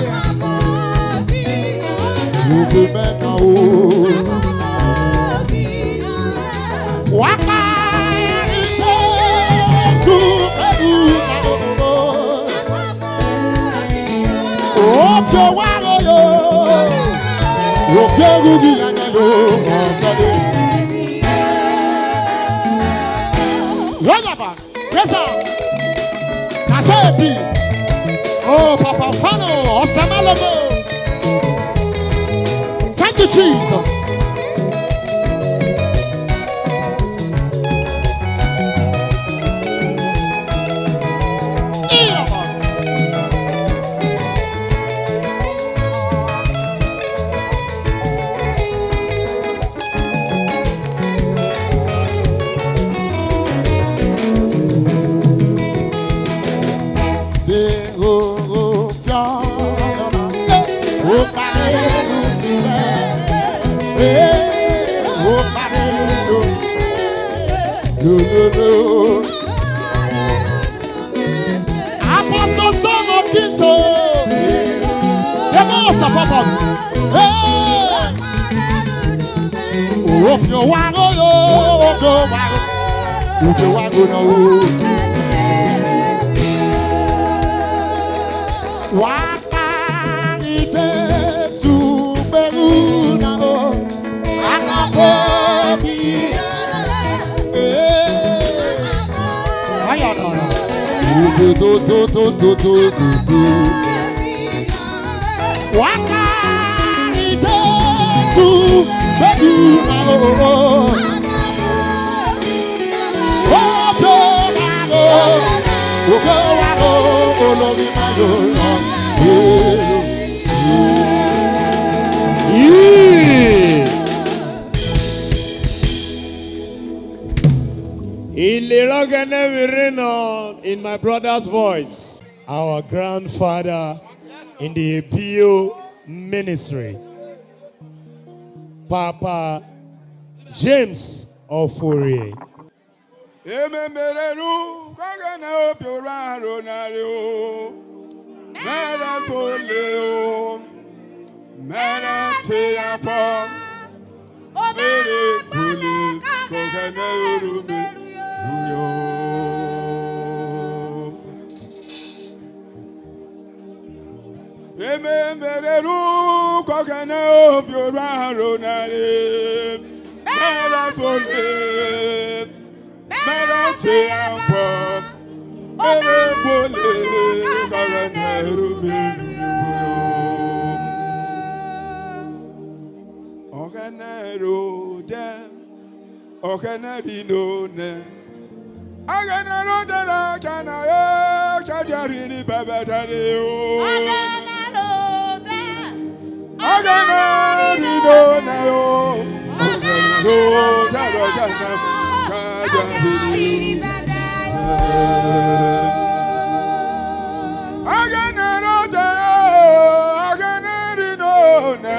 Ojú mẹ́ta o. Wá parí Jésù pẹ̀lú. Ojo waro yo. Oke rugi yana yo. Royaba, Reza, Kasepi. Oh, Papa Fano, Osemalogo. Thank you, Jesus. Support us. Hey! Ofio wago yo, ofio wago. Ofio wago na o. Waka ni Jesu beru na o. Akabobi. Eh. Ayakara. Do, do, do. Waka ni Jesu beru na o. Oh, do, ma, o. Oh, do, ma, o. Oh, lo, mi, ma, o. Yeah. Ilirogene Virino in my brother's voice, our grandfather in the A P O ministry, Papa James Ofori. Ememereru kogene ofiora ronare o. Mere tole o. Mere te apo. Mere kole kogene orume. Yo. Ememereru kogene ofiora ronare. Mere tole. Mere te apo. Mere kole kogene orume. Ogene ro de. Ogene ri no ne. Ogene ro de ra kana e, ka dia ri ni baba da re o. Ogene ro de. Ogene ri no ne o. Ogene ro de ra kana, ka dia ri ni. Ogene ro de, ogene ri no ne.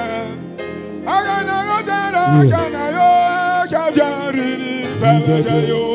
Agana no da rokana, okada rini bebe tare o.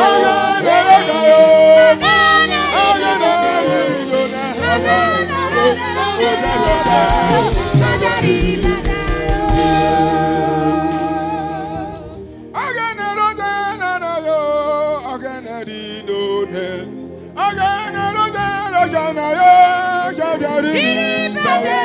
Agana no da yo. Agana rini no na. Agana no da rokana. Agana no da na na yo. Agana rini no ne.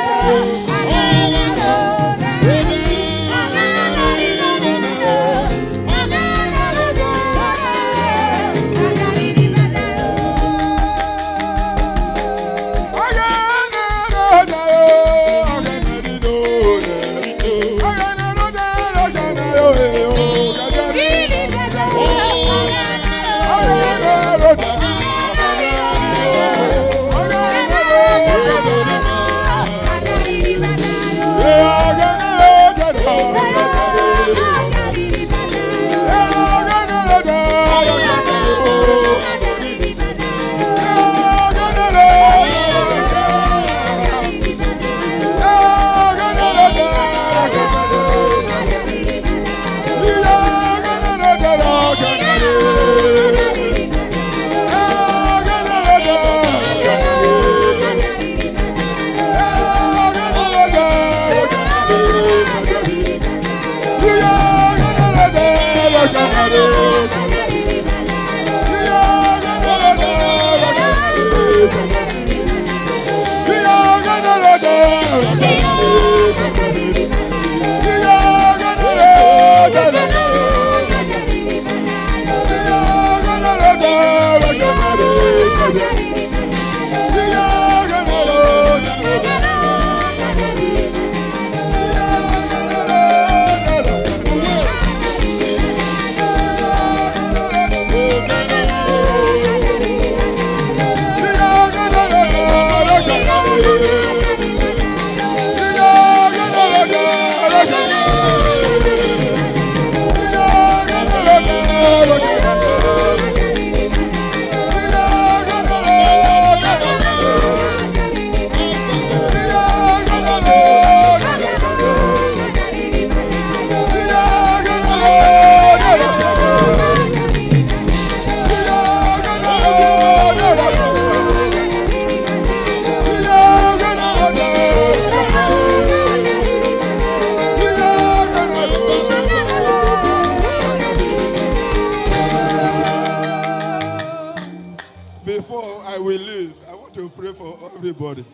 Everybody.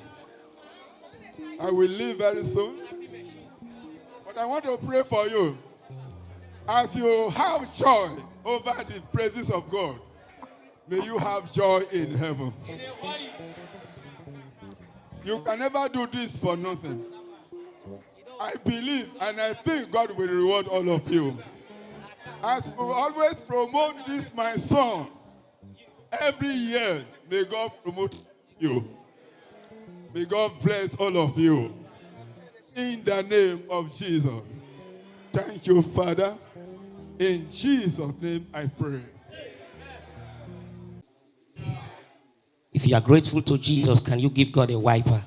I will leave very soon. But I want to pray for you. As you have joy over the praises of God, may you have joy in heaven. You can never do this for nothing. I believe and I think God will reward all of you. As you always promote this, my son, every year, may God promote you. May God bless all of you. In the name of Jesus. Thank you, Father. In Jesus' name I pray. If you are grateful to Jesus, can you give God a wiper?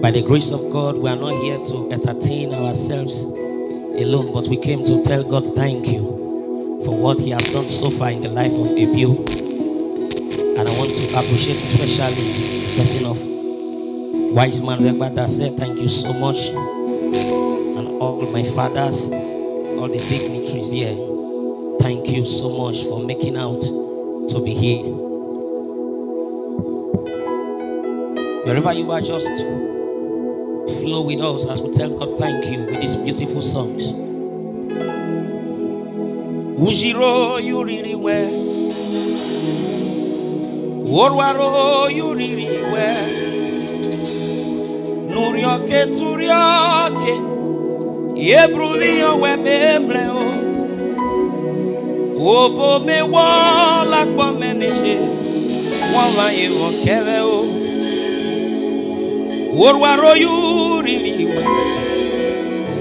By the grace of God, we are not here to entertain ourselves alone, but we came to tell God thank you for what He has done so far in the life of Abiu. And I want to appreciate specially the person of Wise Man Regbada said, "Thank you so much." And all my fathers, all the dignitaries here, thank you so much for making out to be here. Wherever you are, just flow with us as we tell God thank you with these beautiful songs. Ujiro yuriri we, Orwaro yuriri we, Nurioke turioke, Yebrulio we memre o. Obo me wala kwa meneje, wala ye wokere o. Orwaro yuriri we,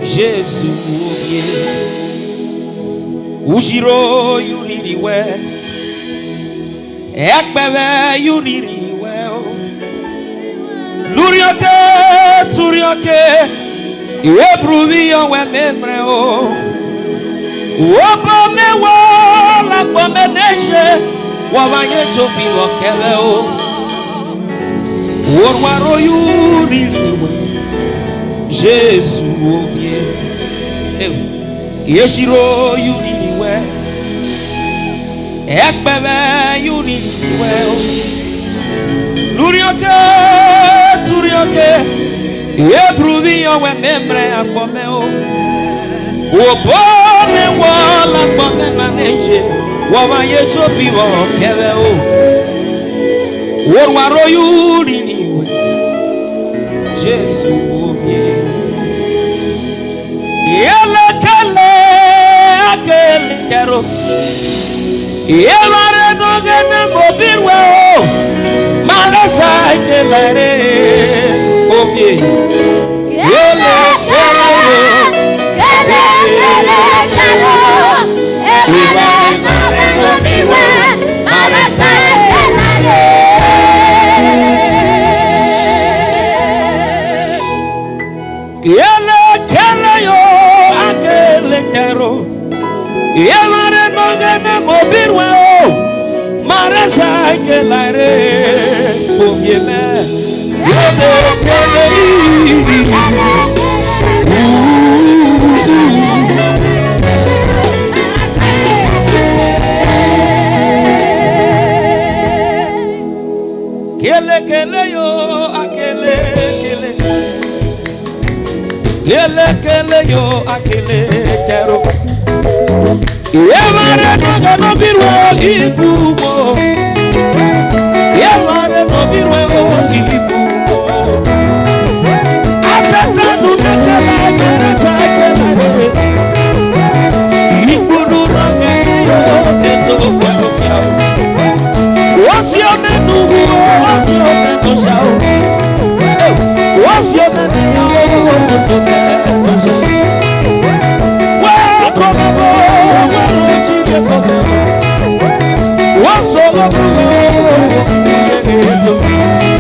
Jesu obie. Ujiro yuriri we, Ekpere yuriri we o. Lurioke, turioke, Ebrubi yo we memre o. Obo me wala kwa meneje, wawanye jobi wokere o. Orwaro yuriri we, Jesu obie. Ewu. Yeshiro yuriri we, Ekpere yuriri we o. Lurioke, turioke, Ebrubi yo we memre akpome o. Obo me wala akpome na neje, wawa ye jobi wokere o. Orwaro yuriri we, Jesu obie. Yelekele akele kero. Yemare no gene mobirwe o. Marasa ke bare obie. Yelekele o. Yelekele kero. Yemare no gene mobirwe. Marasa ke bare. Kele kele yo akele kero. Yemare no gene mobirwe o. Marasa ke bare. Obieme. Kele kele. Kele kele yo akele kele. Kele kele yo akele kero. Yemare no gene mobirwe ibumo. Yemare no mobirwe ibumo. Atata no mekele mere sakele. Ikuru no mekele yo eto kwano. What's your name? What's your name? What's your name? What's your name? Welcome, welcome, what's your name?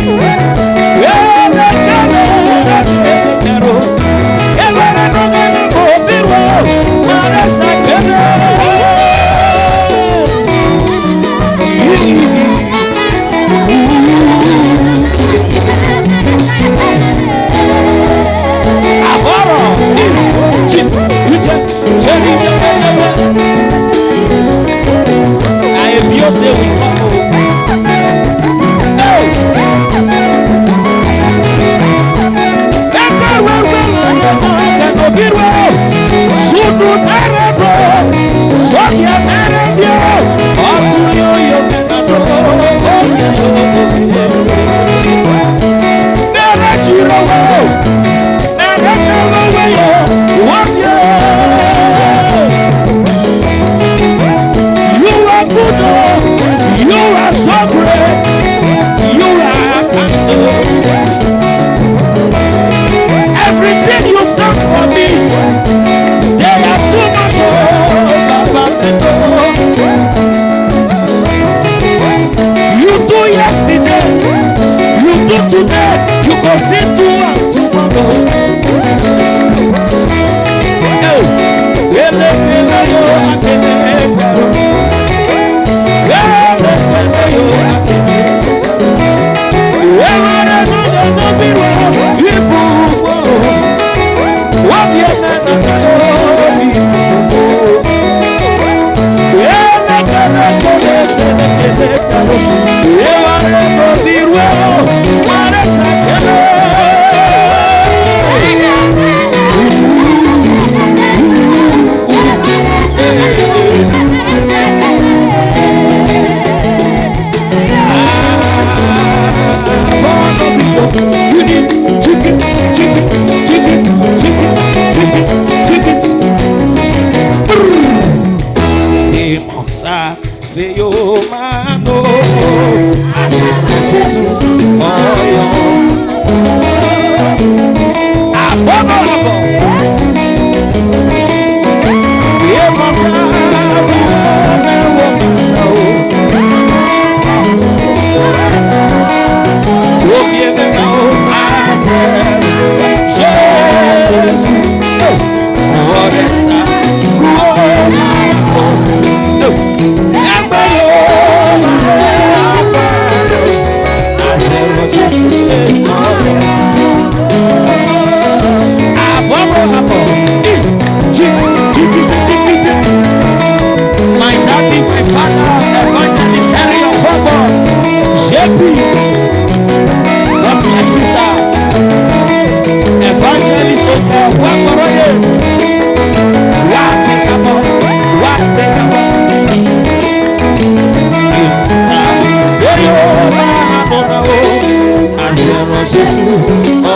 Jésù,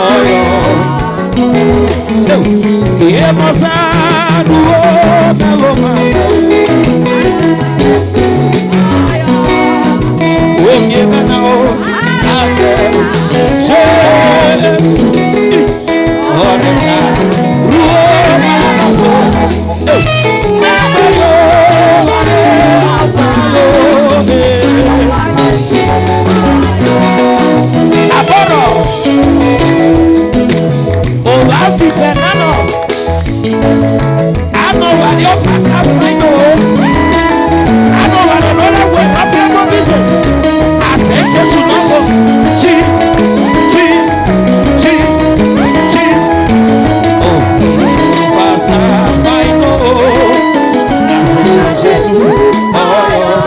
ọ̀rọ̀. Ìyẹ́mọ̀sá dúró mẹ́wọ́ máa. Omi ẹ̀ka náà ó. Àṣẹ. Jésù. Ọ̀rẹ́sà. Dúró máa fọ́. Abọ́rọ̀, ò bá fi fẹ́ nánà, àná wà ní ọ̀fà sáfúrínù o, àná wà lọ́dọ̀ lẹ́wọ̀ ẹ̀ má fẹ́ mọ́ bí sùn, àṣẹ Jésù náà wọ̀, jí, jí, jí, jí, ò fi fà sáfúrínù o, àṣẹ Jésù náà wọ̀.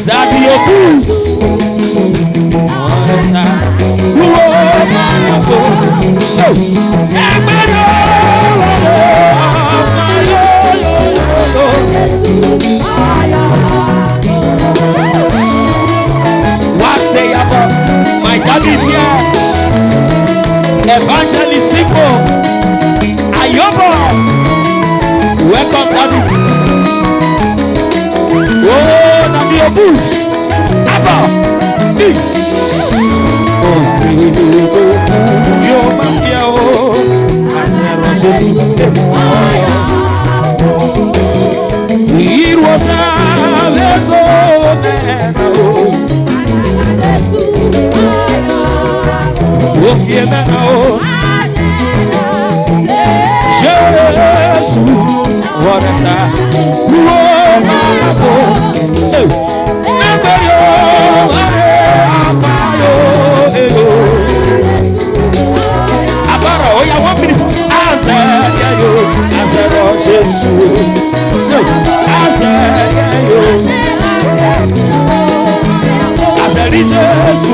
Daddy Obus. What say about my daddy is here? Evangelist Siko Ayobo. Welcome, daddy. Oh, Daddy Obus. Abba. Yóò máa fi ẹ́ o. Àṣẹ ìránṣẹ́ sí. Ìrọ̀sà lẹ́sọ̀ mẹ́ta o. Ó fi ẹ́ mẹ́ta o. Jésù, wọ́n sá. Wọ́n máa fò. Hey. Abara, oya, one minute. Azẹ̀yẹ̀yò, azẹ̀rọ̀ Jésù. Azẹ̀yẹ̀yò, azẹ̀rí Jésù.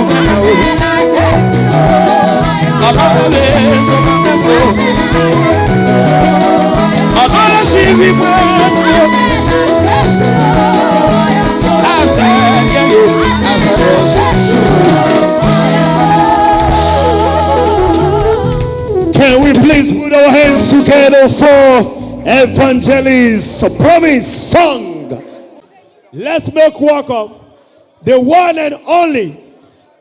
Ọlọ́run lè sọ fún mi fún. Ọlọ́run sì wí pé. Can we please put our hands together for Evangelist Promise Song? Let's make welcome the one and only.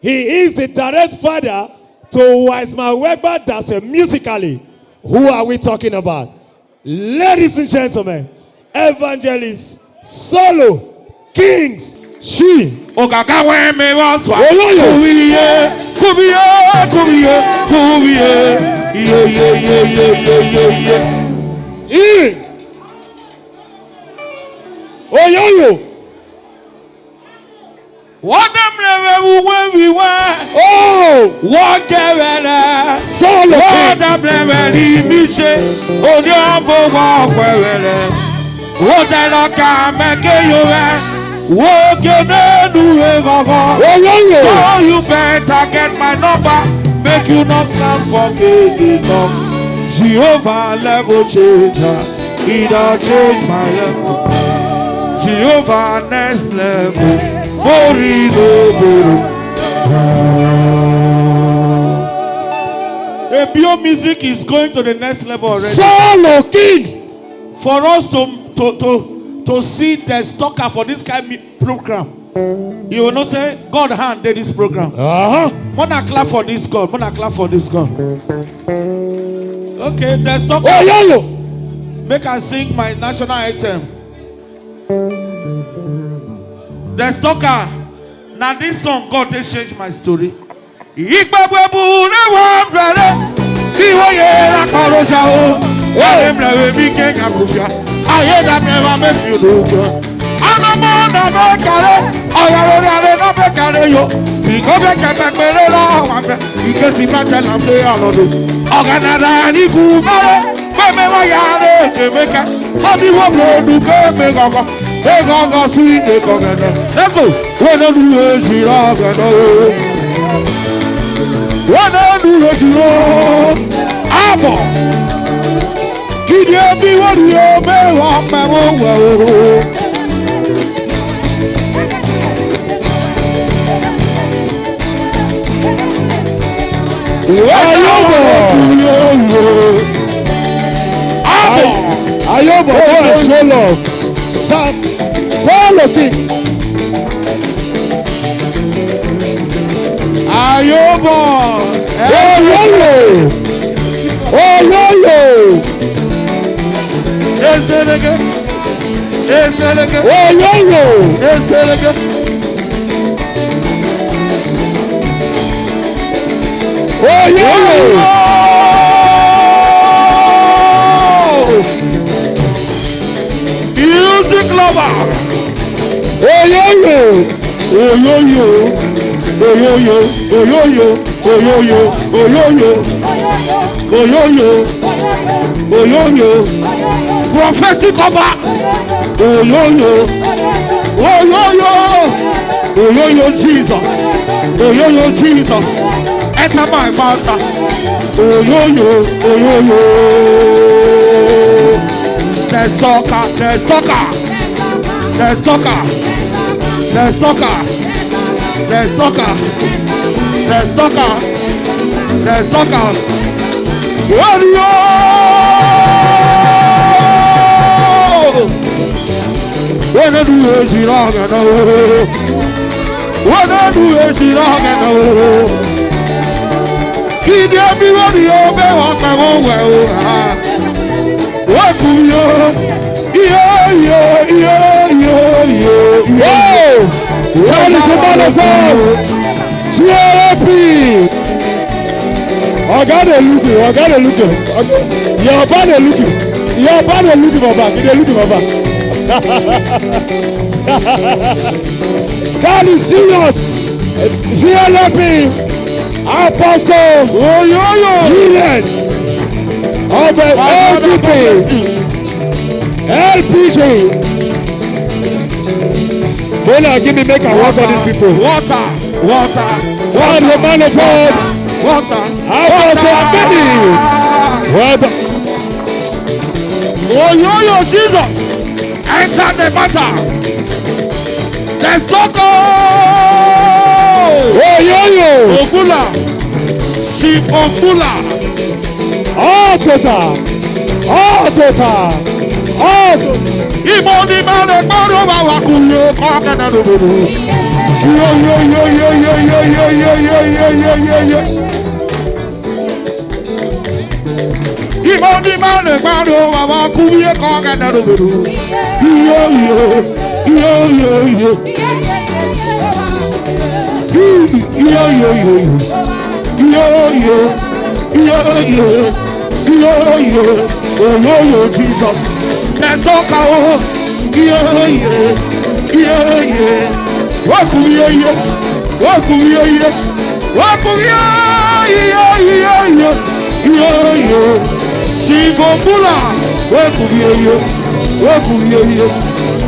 He is the direct father to Wiseman Wegba Dase musically. Who are we talking about? Ladies and gentlemen, Evangelist Solo Kings Shi. Okaka we me waswa. Oyoyo. Kubiye, kubiye, kubiye, kubiye. Ye, ye, ye, ye, ye, ye, ye. Ii. Oyoyo. Wọ́dàmlẹ̀wẹ̀ wúwẹ́ wíwá. Oh! Wọ́n kẹwẹ̀rẹ̀. Solo. Wọ́dàmlẹ̀wẹ̀ ní mi ṣe. Òní ọ̀fọ̀ wọ́n pẹ̀wẹ̀rẹ̀. Wọ́dàlọ́ ká mẹ́kẹ́ yóò rẹ̀. Wọ́n ké nínú ìrọ̀rọ̀. Oh, yeah, yeah. So you better get my number. Make you not stand for gay talk. Jehovah level changer. He don't change my level. Jehovah next level. Mori no boro. Ebio music is going to the next level already. Solo Kings. For us to to to to see the stalker for this kind of program, you will not say God hand did this program. Uh-huh. Mona clap for this God. Mona clap for this God. Okay, the stalker. Oh, yeah, yeah. Make I sing my national anthem. The stalker. Now this song, God, they change my story. Igbagbo ebu na wa mfere. Bi wo ye na kparo sha o. Wa mfere mi ke ga kufia. Aye da me wa me fi do gbo. Ana mo na be kare. Oya ro na be kare yo. Bi ko be ke pe pe le la wa mfere. Ike si ma che la fe alo do. Oga na da ni ku mare. Meme wa ya re ke me ka. Obi wo bro du ke me gogo. E gogo si e gogo na. Let's go. Wena du e si la ga na o. Wena du e si la. Abo. Kidi e bi wo di o me wa pe wo wo. Ayobo. Ayobo, show love. Sa-, follow things. Ayobo. Oyoyo. Oyoyo. Ezelege. Ezelege. Oyoyo. Ezelege. Oyoyo. Music lover. Oyoyo. Oyoyo. Oyoyo. Oyoyo. Oyoyo. Oyoyo. Oyoyo. Oyoyo. Prophetic cover. Oyoyo. Oyoyo. Oyoyo, Jesus. Oyoyo, Jesus. Enter my matter. Oyoyo. Oyoyo. The stalker. The stalker. The stalker. The stalker. The stalker. The stalker. The stalker. Warrior. When I do it, she don't get no. When I do it, she don't get no. Kí ni ẹbí wọ́n ní ọbẹ̀ wọn pẹ̀ wọ́n wẹ̀ o? Wọ́n kú yó. Iye, iye, iye, iye, iye. Wow! God is a man of God. G R P. Oga dey look you. Oga dey look you. Your body dey look you. Your body dey look you for back. You dey look you for back. God is serious. G R P. Apostle. Oyoyo. Yes. Of the L G P. L P G. Bola, give me make I work on these people. Water, water, water. What a man of God. Water. Apostle Abedi. Water. Oyoyo, Jesus. Enter the matter. The soko. Oyoyo. Ogula. Chief Ogula. Ọtụta. Ọtụta. Ọtụta. Igbo ndị mmadụ kpọrọ ụwa wakwunye oke ọka na n'obodo. Yo, yo, yo. Igbo ndị mmadụ kpọrọ ụwa wakwunye oke ọka na n'obodo. Yo, yo, yo, yo, yo. Yo, yo, yo, yo. Yo, yo, yo, yo, yo, yo, yo, Jesus. Let's go, oh. Yo, yo, yo, yo. Welcome, yo, yo. Welcome, yo, yo. Welcome, yo, yo, yo, yo, yo. Yo, yo. Shivobula. Welcome, yo, yo. Welcome, yo, yo.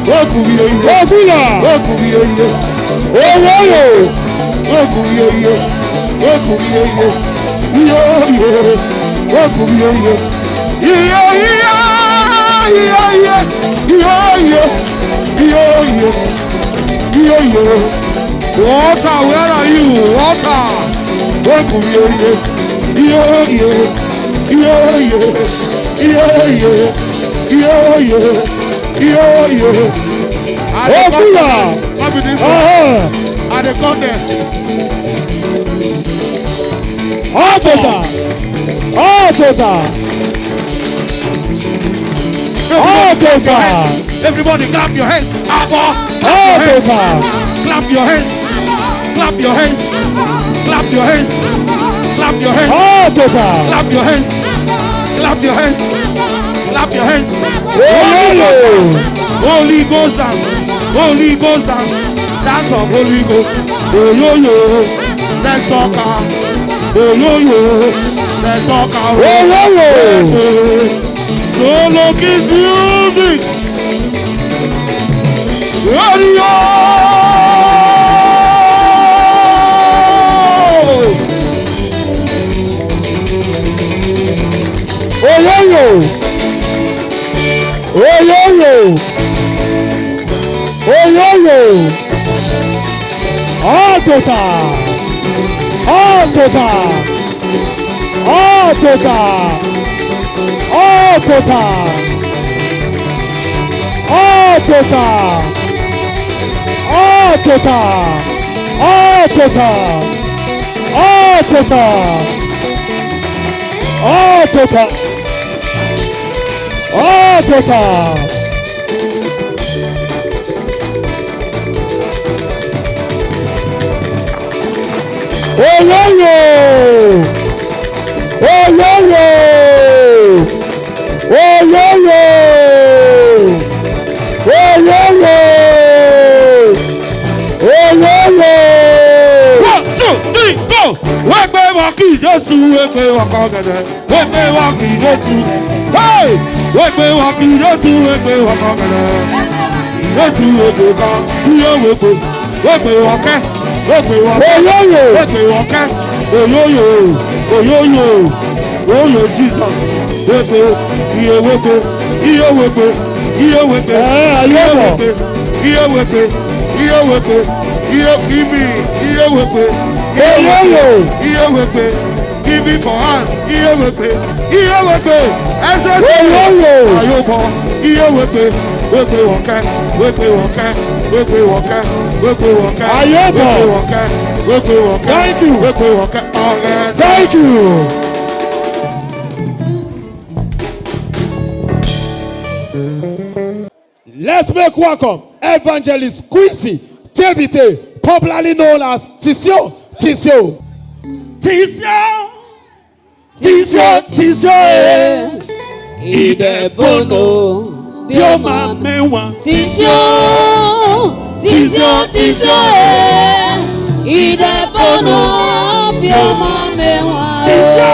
Welcome, yo, yo. Obula. Welcome, yo, yo. Owoyo. Welcome, yo, yo. Welcome, yo, yo. Yo, yo. Welcome, yo, yo. Yo, yo, yo, yo, yo. Yo, yo. Yo, yo. Yo, yo. Water, where are you? Water. Oku ye ye. Ye ye. Ye ye. Ye ye. Ye ye. Ye ye. I dey come there. Come with this one. Uh-huh. I dey come there. All total. All total. All total. Everybody clap your hands. All total. Clap your hands. Clap your hands. Clap your hands. Clap your hands. All total. Clap your hands. Clap your hands. Clap your hands. Holy Ghost dance. Holy Ghost dance. Dance of Holy Ghost. Oh yo yo. Let's talk. Oh yo yo. Let's talk. Oh yo yo. Solo Kiss music. Radio. Oyoyo. Oyoyo. Oyoyo. All total. All total. All total. All total. All total. All total. All total. All total. All total. All total. Oyoyo! Oyoyo! Oyoyo! Oyoyo! Oyoyo! One, two, three, go! Wegbe wa ki Jesu, wegbe wa kogede. Wegbe wa ki Jesu. Hey! Wegbe wa ki Jesu, wegbe wa kogede. Jesu wegbe ka, iye wegbe. Wegbe wa ke. Wegbe wa ke. Oyoyo! Wegbe wa ke. Oyoyo! Oyoyo! Oyo Jesus. Wegbe. Iye wegbe. Iye wegbe. Iye wegbe. Eh, iye wegbe. Iye wegbe. Iye wegbe. Iye kimi. Iye wegbe. Iye wegbe. Oyoyo! Iye wegbe. Give it for hand. Iye wegbe. Iye wegbe. Ese. Oyoyo! Ayobo. Iye wegbe. Wegbe woke. Wegbe woke. Wegbe woke. Wegbe woke. Ayobo. Wegbe woke. Wegbe woke. Thank you. Wegbe woke. Amen. Thank you. Let's make welcome Evangelist Quincy Tebite, popularly known as Tisio. Tisio. Tisio. Tisio, Tisio, eh. Ide bono, bioma mewa. Tisio, Tisio, Tisio, eh. Ide bono, bioma mewa. Tisio.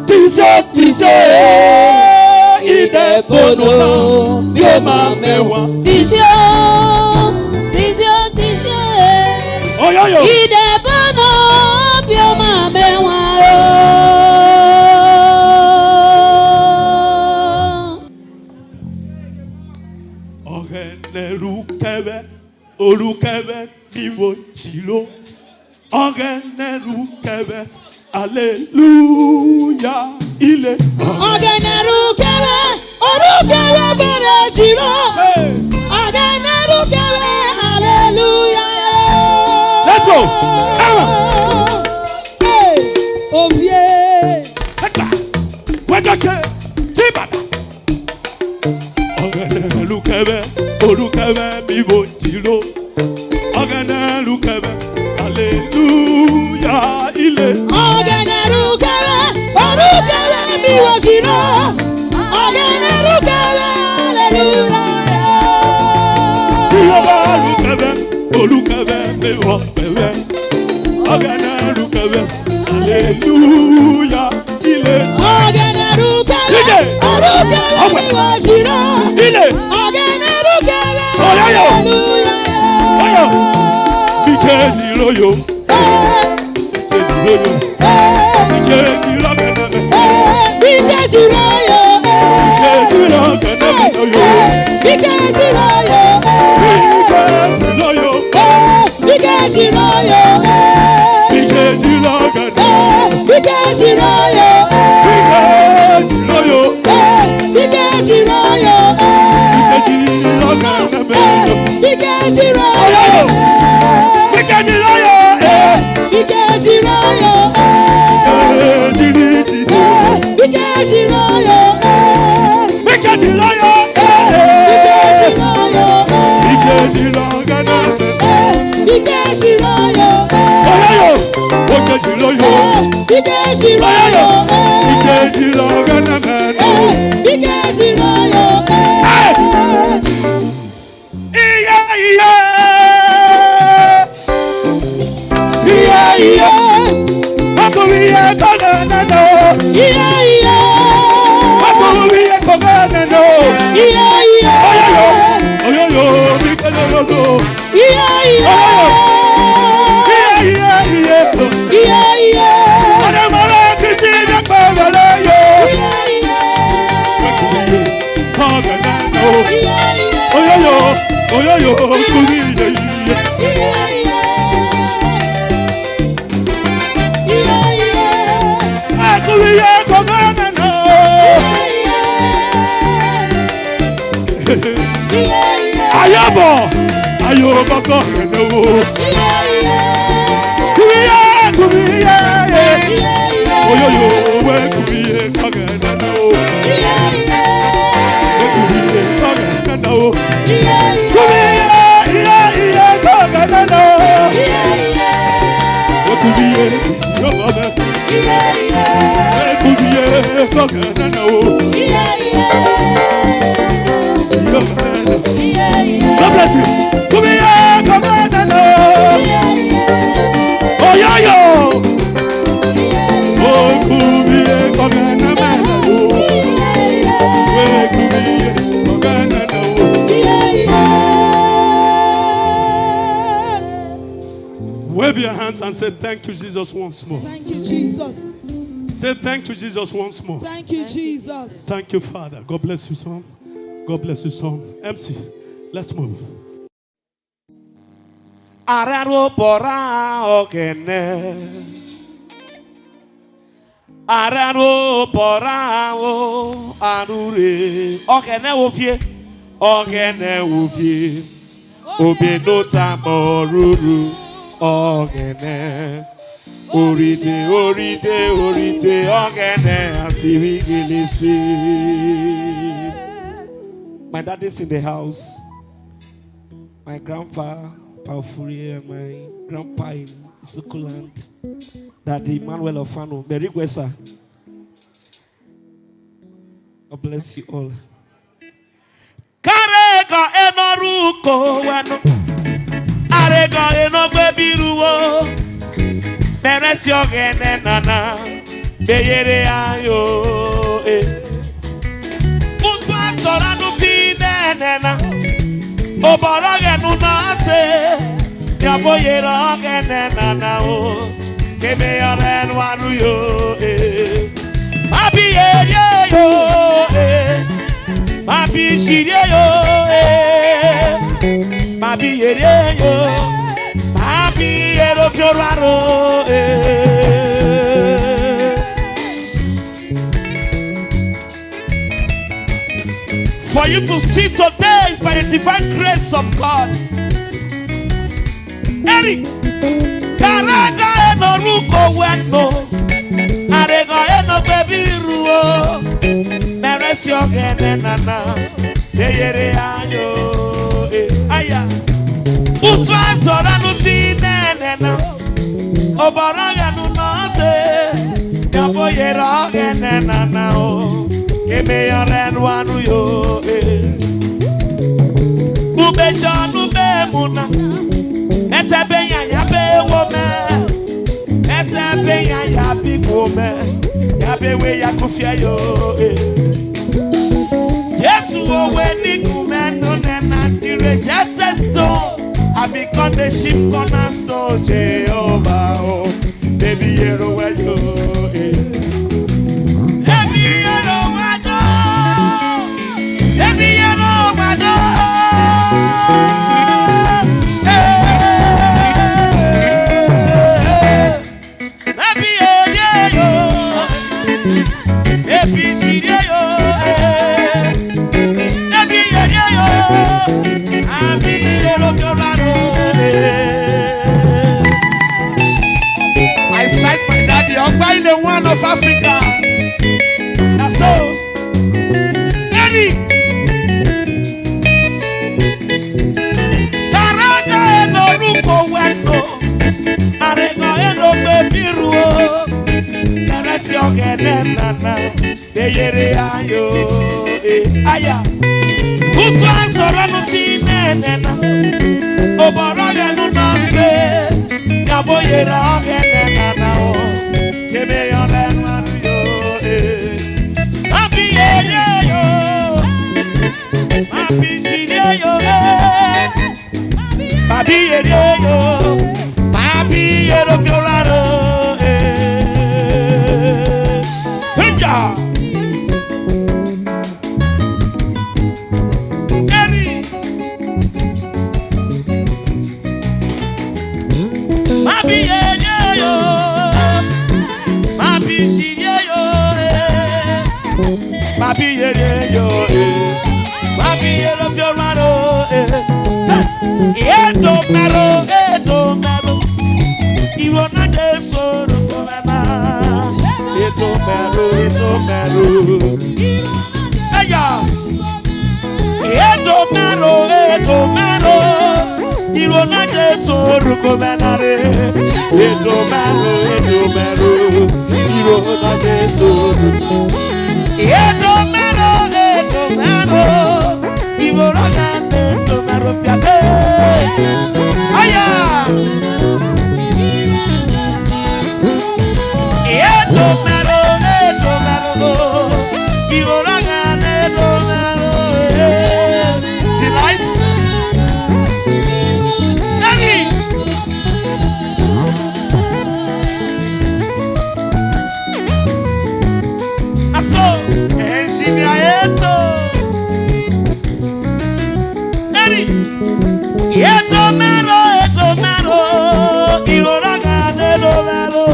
Tisio, Tisio, eh. Ide bono, bioma mewa. Tisio, Tisio, Tisio, eh. Oyoyo. Ide bono, bioma mewa, oh. Ogene rukebe, orukebe, miwo chilo. Ogene rukebe, hallelujah, ile. Ogene rukebe, orukebe bere chiro. Hey. Ogene rukebe, hallelujah. Let's go. Emma. Hey, obie. Hekpa. Wejoche. Dibada. Ogene rukebe, orukebe, miwo chilo. Ogene rukebe, hallelujah, ile. Ogene rukebe, orukebe, miwo chiro. Ogene rukebe, hallelujah. Jehovah rukebe, orukebe, miwo kebe. Ogene rukebe, hallelujah. Ile. Ogene rukebe, D J. Orukebe, Ọmọ. Miwo chiro. Ile. Ogene rukebe, Oyoyo. Hallelujah. Oyo. Bike chiro yo. Eh. Bike chiro yo. Eh. Bike chiro keneme. Eh. Bike chiro yo. Eh. Bike chiro keneme yo. Eh. Bike chiro yo. Eh. Bike chiro yo. Eh. Bike Ike Jiroyo, eh. Ike Jiroyo, eh. Ike Jiroyo, eh. Ike Jiroyo, eh. Ike Jiroyo, eh. Ike Jiroyo, eh. Ike Jiroyo, eh. Eh, Ike Jiroyo, eh. Ike Jiroyo, eh. Ike Jiroyo, eh. Ike Jiroyo, eh. Ike Jiroyo, eh. Oyoyo, Ike Jiroyo. Eh, Ike Jiroyo, eh. Ike Jiroyo, na, na, na. Eh, Ike Jiroyo, eh. Hey! Iye, iye. Iye, iye. Ọkùnrin yẹn kọ́ gánà náà. Iye, iye. Ọkùnrin yẹn kọ́ gánà náà. Iye, iye. Oyoyo, oyoyo, mi kẹ́lẹ́ lọ́dọ̀. Iye, iye. Oyoyo. Iye, iye, iye. Iye, iye. Ọ̀dẹ̀ mọ̀rọ̀ kìí sí ní pẹ̀lú yóò. Iye, iye. Ọkùnrin yẹn kọ́ gánà náà. Iye, iye. Oyoyo, oyoyo, ọkùnrin yẹn. Akubiye kogana no. Ayabo, ayo bako no. Kubiye, kubiye. Oyoyo, we kubiye kogana no. We kubiye kogana no. Kubiye, iye, iye, kogana no. Okubiye, kubiye, okubiye, kogana no. God bless you. Kubiye, kogana no. Oyoyo. Okubiye, kogana no. Okubiye, kogana no. Wave your hands and say thank you, Jesus, once more. Thank you, Jesus. Say thank you, Jesus, once more. Thank you, Jesus. Thank you, Father. God bless you, son. God bless you, son. M C, let's move. Araro bora ogene. Araro bora o arure. Ogene wo fie. Ogene wo fie. Obi no tambo ruru. Ogene. Orite, orite, orite. Ogene. Asiri gilisi. My dad is in the house. My grandpa, Paufuri, and my grandpa in Sukuland. Daddy Emmanuel Ofano, Merigwesa. God bless you all. Karego enoruko wano. Arego enogbe biruwo. Meresi ogene nana. Beyere ayo, eh. Utu asora nu ti nenena. Oboro genu na se. Ya boyere ogene nana o. Kebe yore nu aru yo, eh. Mabi yere yo, eh. Mabi shiri yo, eh. Mabi yere yo. Mabi yero fioraro, eh. For you to see today is by the divine grace of God. Eric, karaga eno ruko weno, arego eno bebiruo, meresi ogene nana, eyere ayo, eh, aya. Usu asora nu ti nenena. Oboro genu na se, ya boyere ogene nana o. Kebe yore nu aru yo, eh. Ube jonu be muna. Ete be ya ya be wo me. Ete be ya ya bi wo me. Ya be we ya kufia yo, eh. Jesu owe ni kume no ne na ti rejected stone. I become the chief cornerstone, Jehovah, oh. Baby, you know where you, eh. Baby, you know where you, baby, you know where you, eh. Eyere ayo, eh, aya. Usu asọrọ nu ti nene na. Oboro ya nu na se. Kabo yera oge nene na o. Kebe yo le nu anu yo, eh. Mabi yeye yo. Mabi shiri yo, eh. Mabi yere yo, mabi yero fioraro, eh. Hinja. Eri. Mabi yere yo, mabi shiri yo, eh. Mabi yere yo, eh. Mabi yero fioraro, eh. Hey. Eto mero, eto mero. Iwo na Jesu rukomena. Eto mero, eto mero. Eya. Eto mero, eto mero. Iwo na Jesu rukomena re. Eto mero, eto mero. Iwo na Jesu. Eto mero, eto mero. Iwo na Jesu mero fiate. Aya. Eto mero, eto mero. Iwo na Jesu mero. Eh. The lights. Daddy. Aso, engineer Eto. Eri. Eto mero, eto mero. Iroraga eto mero.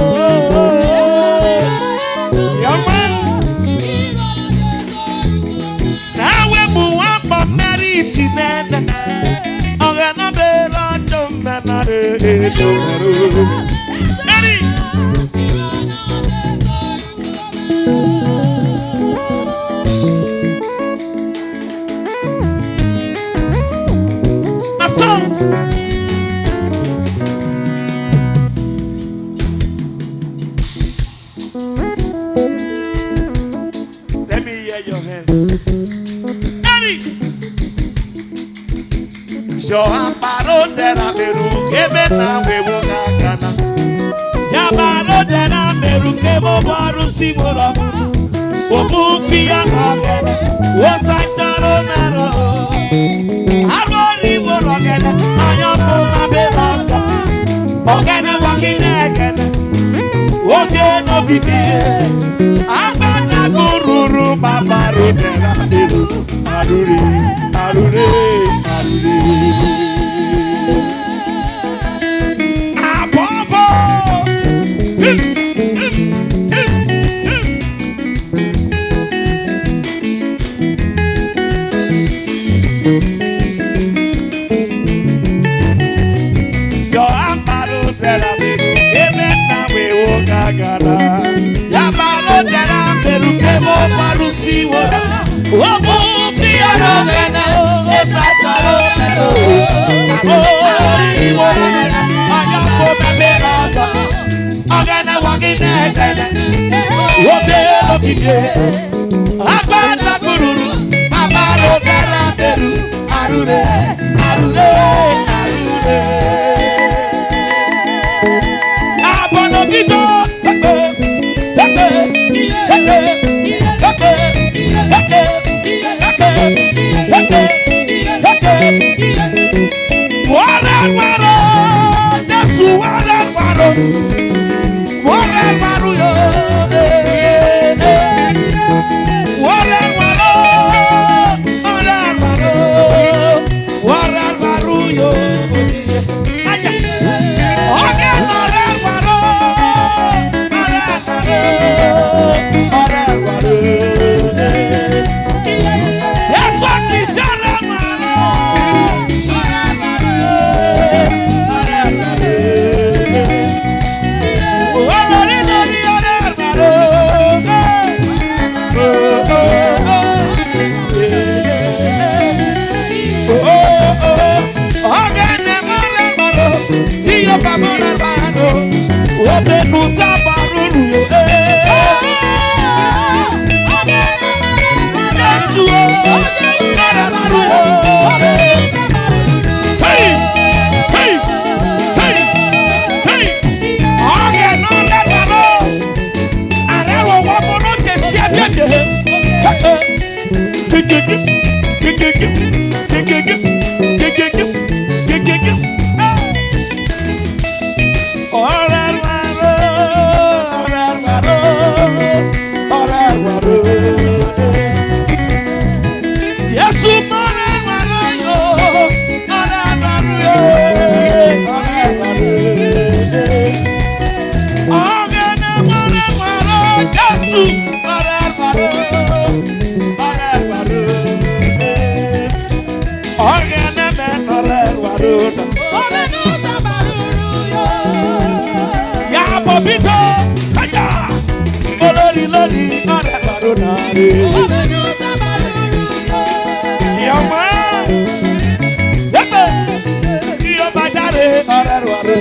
Young man. Nawe muwa pa merit nene. Oga na bera chombe na re eto mero. Eri. Aso. Let me hear your hands. Daddy! Johan Baro dera beru kebe na wewo gagana. Ya Baro dera beru kebo baru si boro. Obu fia na gana. Wo saitaro mero. Arori boro gana. Aya ko ma be masa. Ogene wakine gana. Oge no bibi. Abana gururu Baro dera beru. Arure, arure, arure. Abobo. Yo amparo de la amen na we wo gagara. Ya paro de la peru ke mo paru si wo. Wo mo fi ara gana. Esa paro de lo. Ori wo gana. Aya ko me me rasa. Ogene wakine gene. Wo be lo kike. Agbada kururu. Abaro de la peru. Arure, arure, arure. Abono bido. Wara wara, Jesu wara wara. Wara wara yo. Wara wara. Wara wara. Wara wara yo. Aya. Oge wara wara. Wara wara. Wara wara. Jesu Kristo wara wara. Yes, ọrịa nwere yo, ọrịa nwere yo, ọrịa nwere yo. Ọrịa nwere nwere Jésù, ọrịa nwere yo, ọrịa nwere yo. Ọrịa nwere nwere yo. Ya Bobito, aya, olori lori, ọrịa nwere yo. Yọmọ. Yẹpẹ. Yọmọ jáde, ọrẹ rẹ rẹ.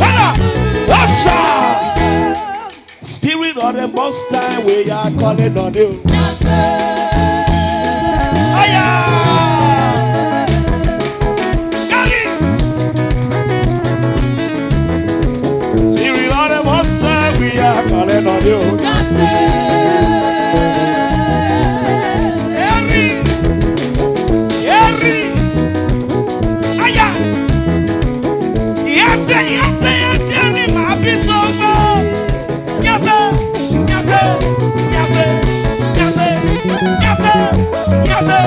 Father, usher. Spirit of the Most High, we are calling on you. Aya. Daddy. Spirit of the Most High, we are calling on you. Harry. Harry. Aya. Yes, yes, yes, yes, yes, my peace of God. Yes, sir. Yes, sir. Yes, sir. Yes, sir. Yes, sir. Yes, sir.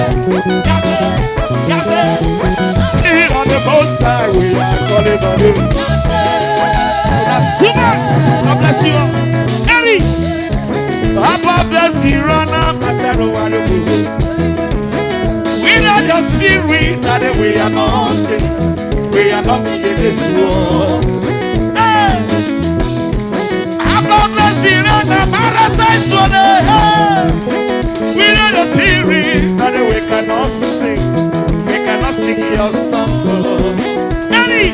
Yes, sir. Spirit of the Most High, we are calling on you. That's too much. God bless you. Harry. Abba bless you, run up, I said, oh, what do we? We are your spirit, that we are nothing. We are nothing in this world. Hey! Abba bless you, run up, I said, so, hey! We are the spirit, that we cannot sing. We cannot sing your song. Daddy,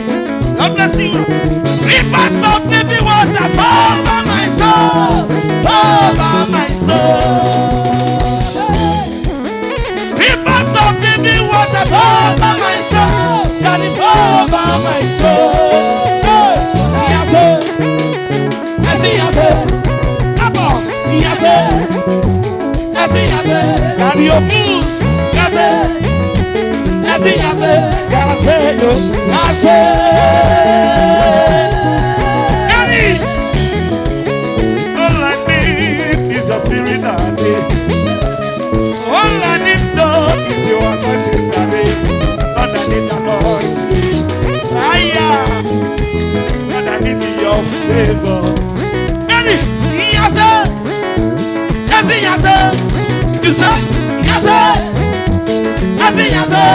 God bless you. Rivers of living water, flow over my soul, flow over my soul. Rivers of living water, flow over my soul, Daddy, flow over my soul. Hey, yes, sir. Yes, sir. Yes, sir. Yes, sir. Yes, sir. Carry your boots. Yes, sir. Yes, sir. Yes, sir. Yes, sir. Yo. Yes, sir. Daddy. All I need is your spirit, Daddy. All I need, Lord, is your anointing, Daddy. Lord, I need anointing. Fire. Lord, I need your favor. Daddy, yes, sir. Yes, sir, yes, sir. You say, yes, sir. Yes, sir, yes, sir.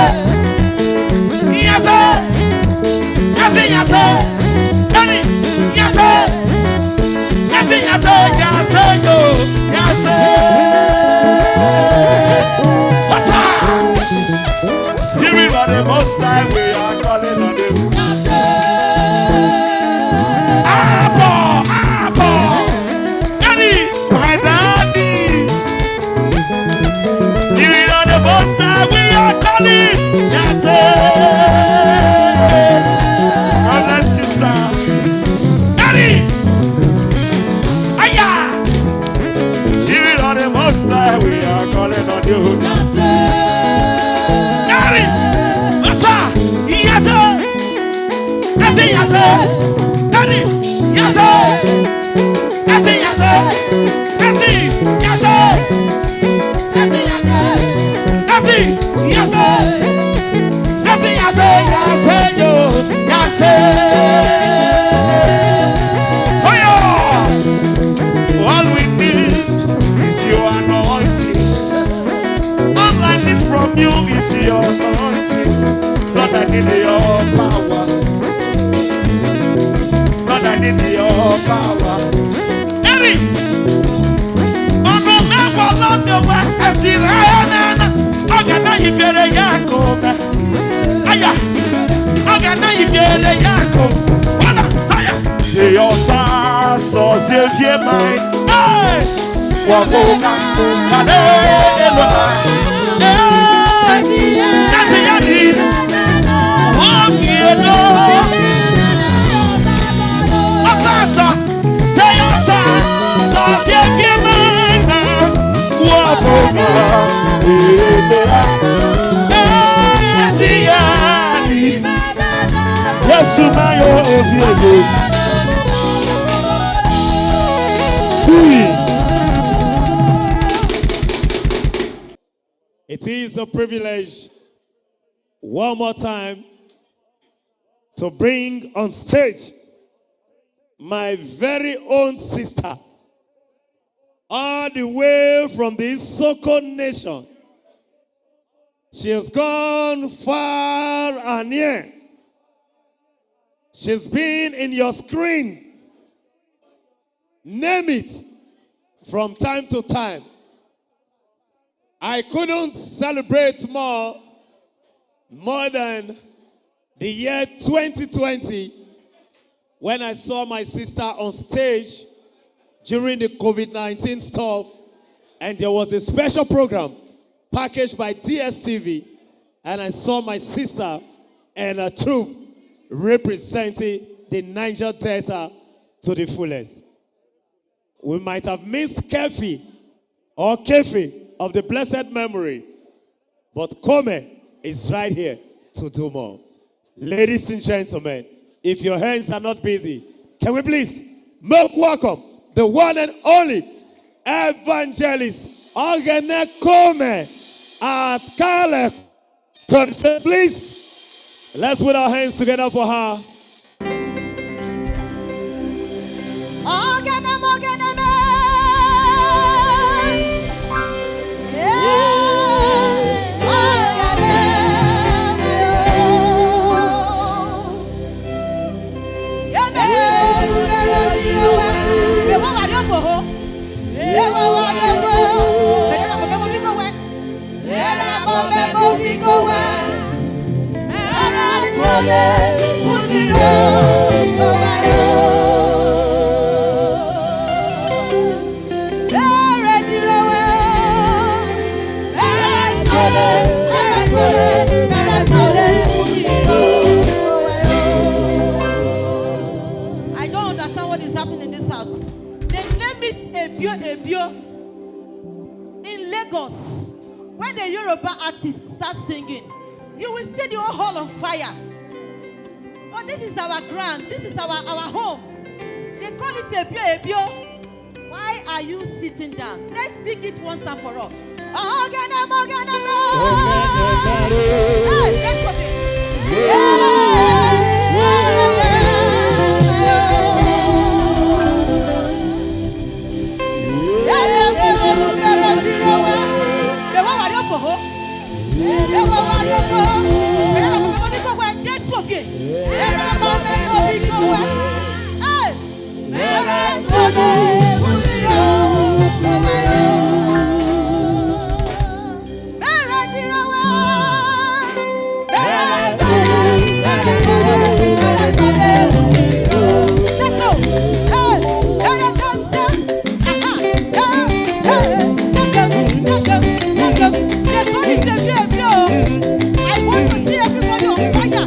Yes, sir. Yes, sir, yes, sir. Daddy, yes, sir. Yes, sir, yes, sir. Yes, sir, yo. Yes, sir. What's up? Spirit of the Most High, we are calling on you. Abba, Abba. Daddy, my daddy. Spirit of the Most High, we are calling. Yes, sir. God bless you, sir. Daddy. Aya. Spirit of the Most High, we are calling on you. Daddy. Yes, sir. Yes, sir. Yes, sir. Daddy. Yes, sir. Yes, sir. Yes, sir. Yes, sir. Yes, sir. Yes, sir. Yes, sir. Yes, sir. Yes, sir. Yes, sir. Yo. Yes, sir. Oh, yeah. All we need is your anointing. All I need from you is your anointing. Lord, I need your power. Lord, I need your power. Eri, ọnụ mewala mewa esiri aya nana, ọ ga na ibere ya kome. Aya, ọ ga na ibere ya ko. Wana, aya. Seyosa, so zevie mai. Hey! Waboka, kade, elo, eh, kasi ya ni. Wafi, elo. Asasa, teyosa, sa, si, e, fie, mana. Waboka, It is a privilege one more time to bring on stage my very own sister, all the way from the Soko nation. She has gone far and near. She's been in your screen, name it, from time to time. I couldn't celebrate more, more than the year twenty twenty, when I saw my sister on stage during the COVID nineteen stuff, and there was a special program packaged by D S T V, and I saw my sister and her troupe representing the Niger Delta to the fullest. We might have missed Kefi or Kefi of the blessed memory, but Kome is right here to do more. Ladies and gentlemen, if your hands are not busy, can we please make welcome the one and only evangelist Ogene Kome at Kale? Please, let's put our hands together for her. I don't understand what is happening in this house. They name it Ebio Ebio in Lagos. When the Yoruba artist starts singing, you will see the whole hall on fire. But this is our ground. This is our, our home. They call it Ebio Ebio. Why are you sitting down? Let's dig it once and for all. Ogene, ogene, hey, let's go there. Jésù òfin. Hey! I want to see everybody on fire.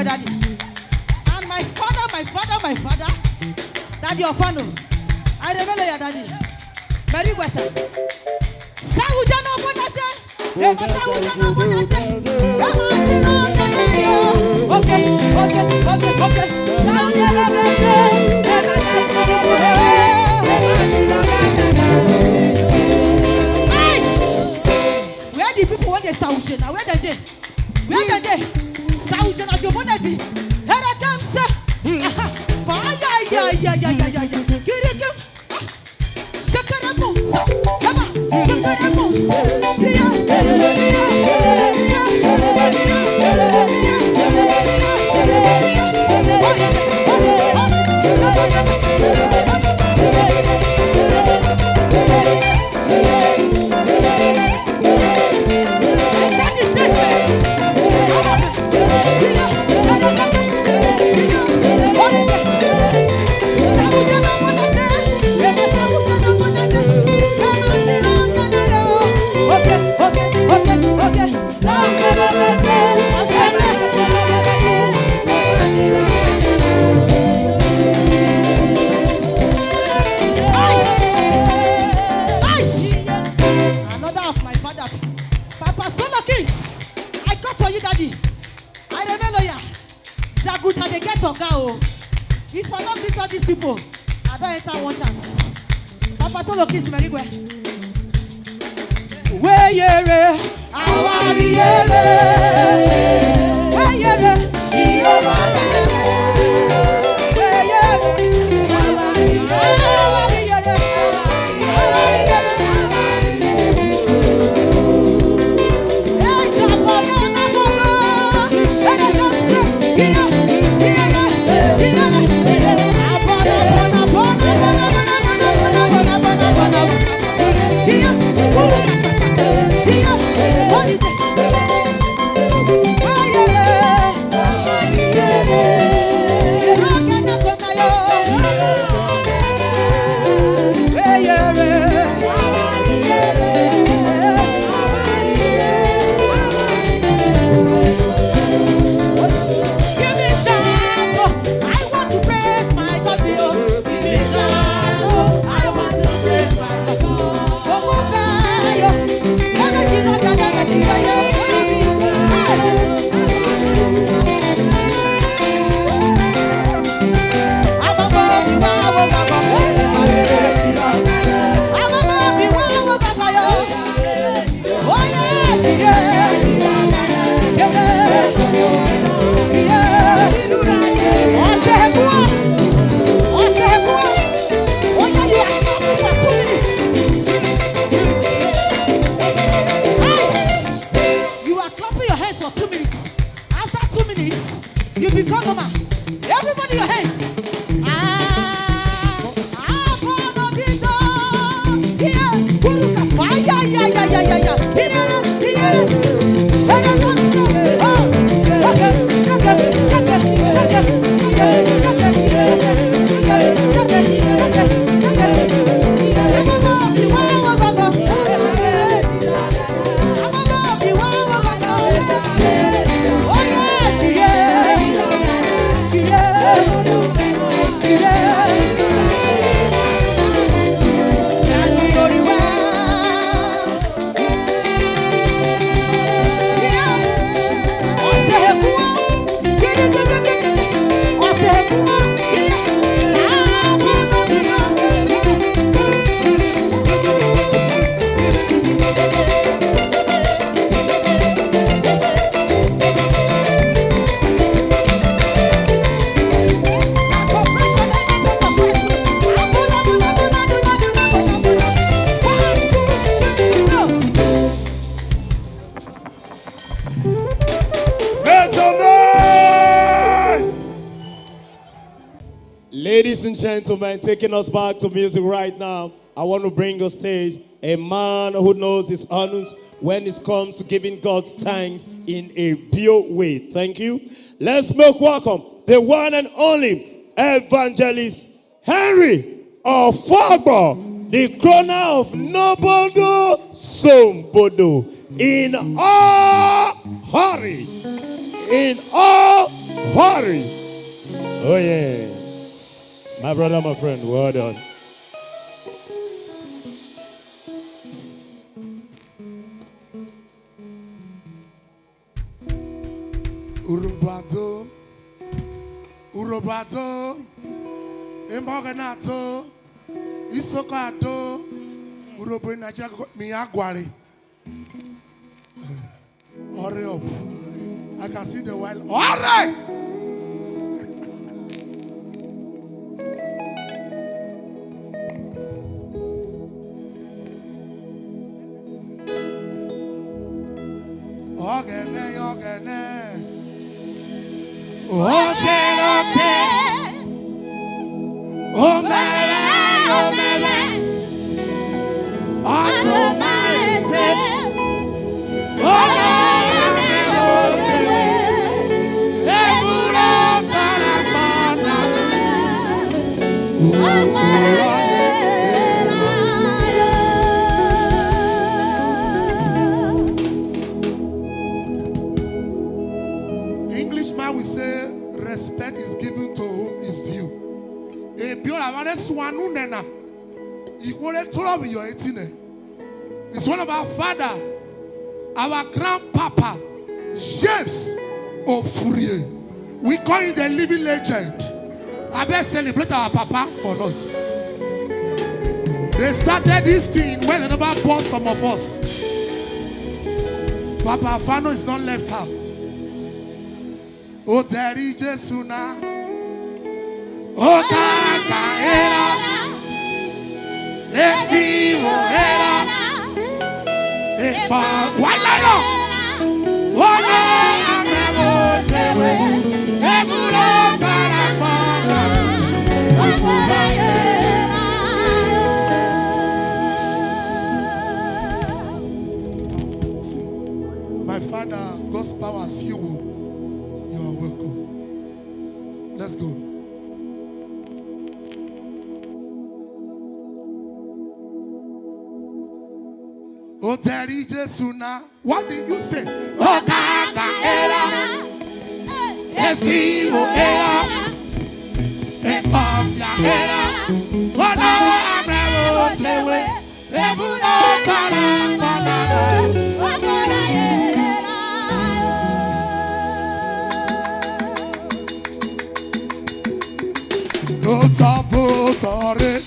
Daddy. And my father, my father, my father, Daddy Ofano. I remember your daddy. Mary Wesa. Sawu jana bonase. Ema sawu jana bonase. Ema jina jana yo. Okay, okay, okay, okay. Sawu jana bonase. Nice. Where the people wey dey Sawu now? Where dem dey? Where dem dey? Sawu na Jomona be. Here I come, sir. Aha. Fire, ya, ya, ya, ya, ya, ya. Kiri, kiri. Ah. Shakara bounce. Come on. Shakara bounce. Yeah. Another of my father, Papa Solo Kiss. I got for you, Daddy. I remember ya. Jaguda dey get oga o. If I no greet all these people, I don enter one chance. Papa Solo Kiss Merigwe. Weyere, awari yere. Weyere, Jehovah. Weyere, awari yere. Awari yere. You are clapping your hands for two minutes. After two minutes, you become normal. Everybody, your hands. Ah, ah, Bono Vito. Yeah, Kuruka. Fire, yeah, yeah, yeah, yeah, yeah. Here, here. Here comes the, oh, okay, okay, okay. Make some noise! Ladies and gentlemen, taking us back to music right now, I want to bring on stage a man who knows his honors when it comes to giving God thanks in a pure way. Thank you. Let's make welcome the one and only Evangelist Henry Ofogbo, the crooner of Nobodo Sombodo. In all hurry, in all Hurry! Oh yeah. My brother, my friend, well done. Urubado, Urubado, Emboganato, Isokado, Urobo in Nigeria, Miagwari. Hurry up. I can see the while. Hurry! Ogene, ogene. Ote, ote. Omele, omele. Ato maese. Ola, omele, omele. Eburo, tarakana. Englishman will say, respect is given to whom is due. Ebiola vare suanu nena. Iwore toro bi yo etine. It's one of our father, our grandpapa, James Ofurie. We call him the living legend. I bet celebrate our papa for us. They started this thing when they never born some of us. Papa Fano is not left out. O tẹ̀rí Jésù náà. O kàkà ẹ̀rọ. Etí wò ẹ̀rọ. Ìpà wáyé lọ. Wọ́n lọ àmẹ́wò jẹ̀wé. Èkúrò tọrọ pọ̀. My father, God's power, see you. You are welcome. Let's go. O tẹ̀rí Jésù náà. What did you say? O kàkà ẹ̀rọ. Èsì wò ẹ̀rọ. Ẹ̀kọ́ ọ̀gá ẹ̀rọ. Wọ́n lọ́wọ́ àmẹ́wò jẹ̀wé. Ebúrò kọ́lá kọ́lá. Ọmọ láyé rà. Ló tọ́ bó tọ́ rẹ̀.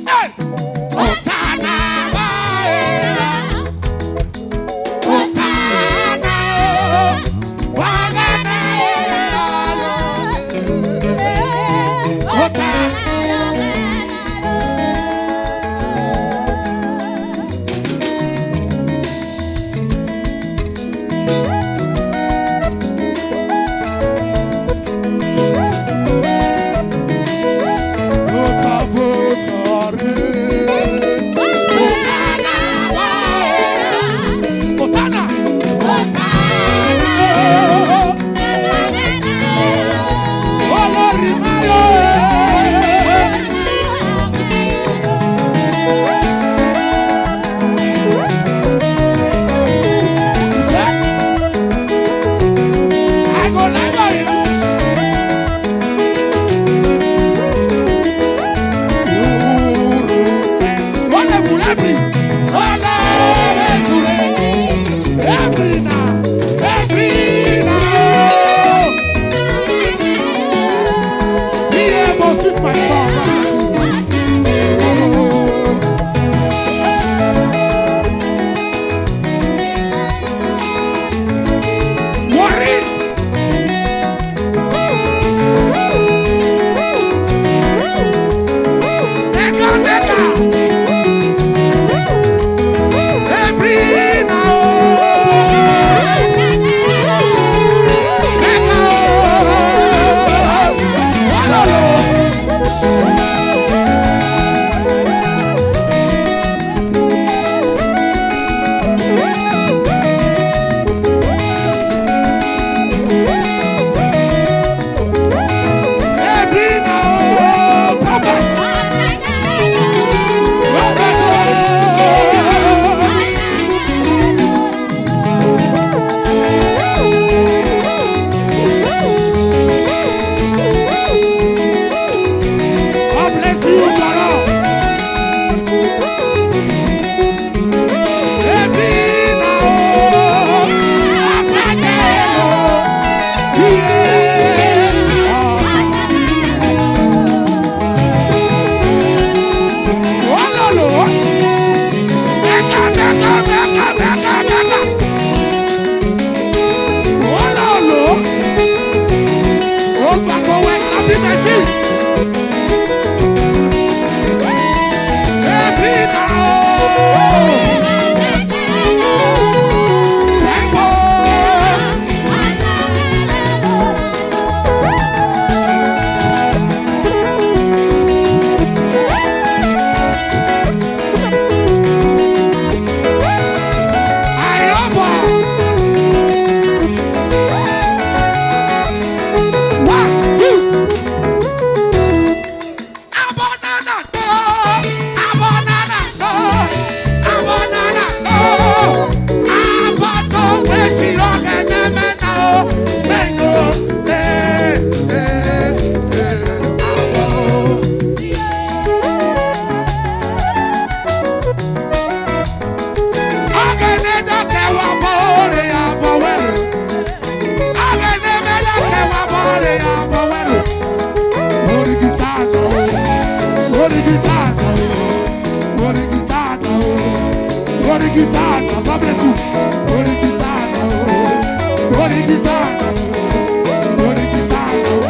Hey! Otana wa era. Otana o. Wagana era. Otana. Every now, every now. Here, Moses, my son. Worry. Nega, nega. Every now. Nega. Walolo. Guitar, God bless you. Holy guitar, oh. Holy guitar, oh. Holy guitar, oh.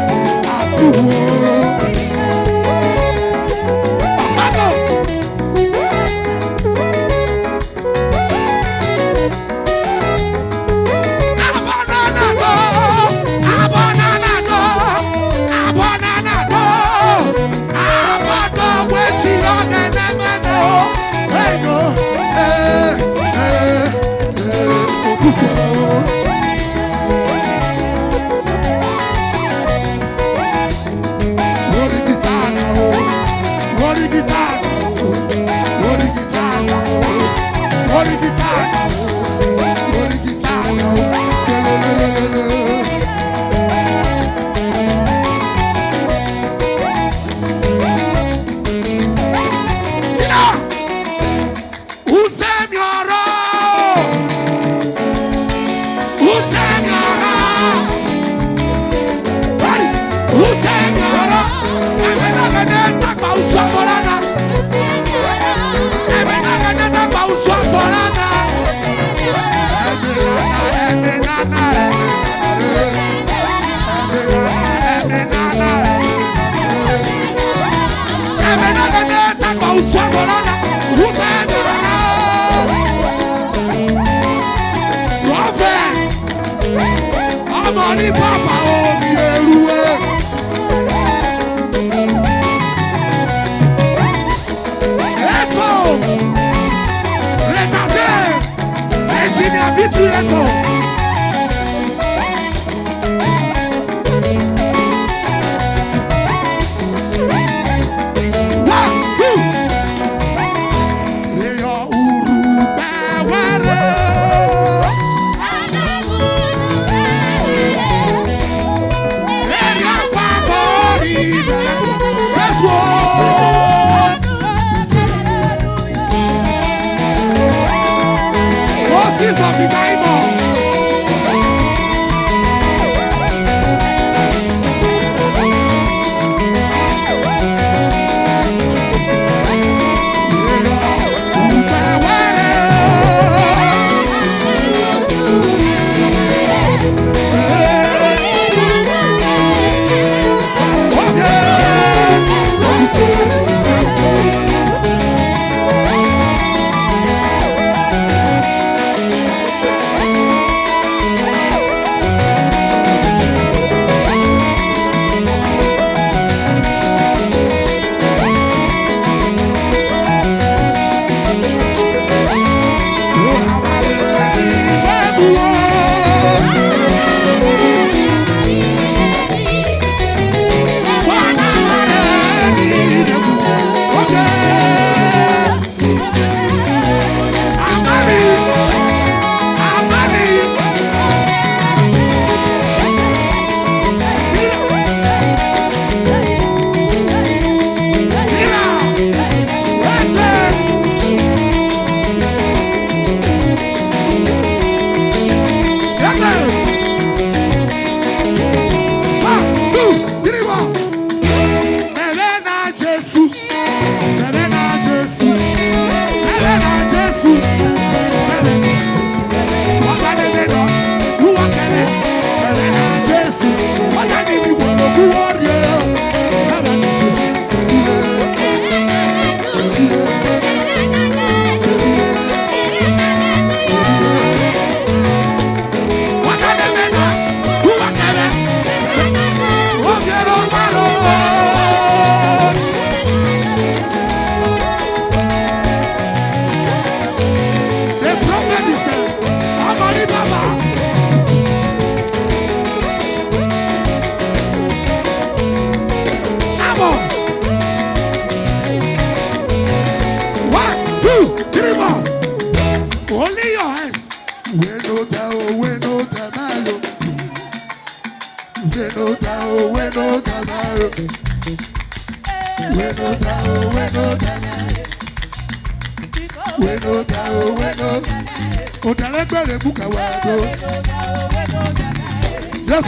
As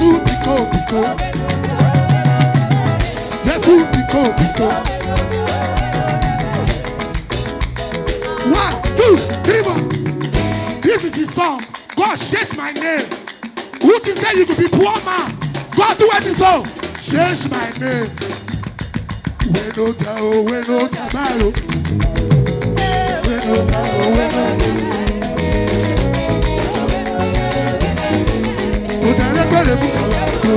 you This is the song. God, change my name. Who to say you could be poor man? God, do what is so. Change my name. We no down, we no down. We no down, we no down. Mo dá lẹ́gbẹ̀rẹ̀ mú kàwé àgbo.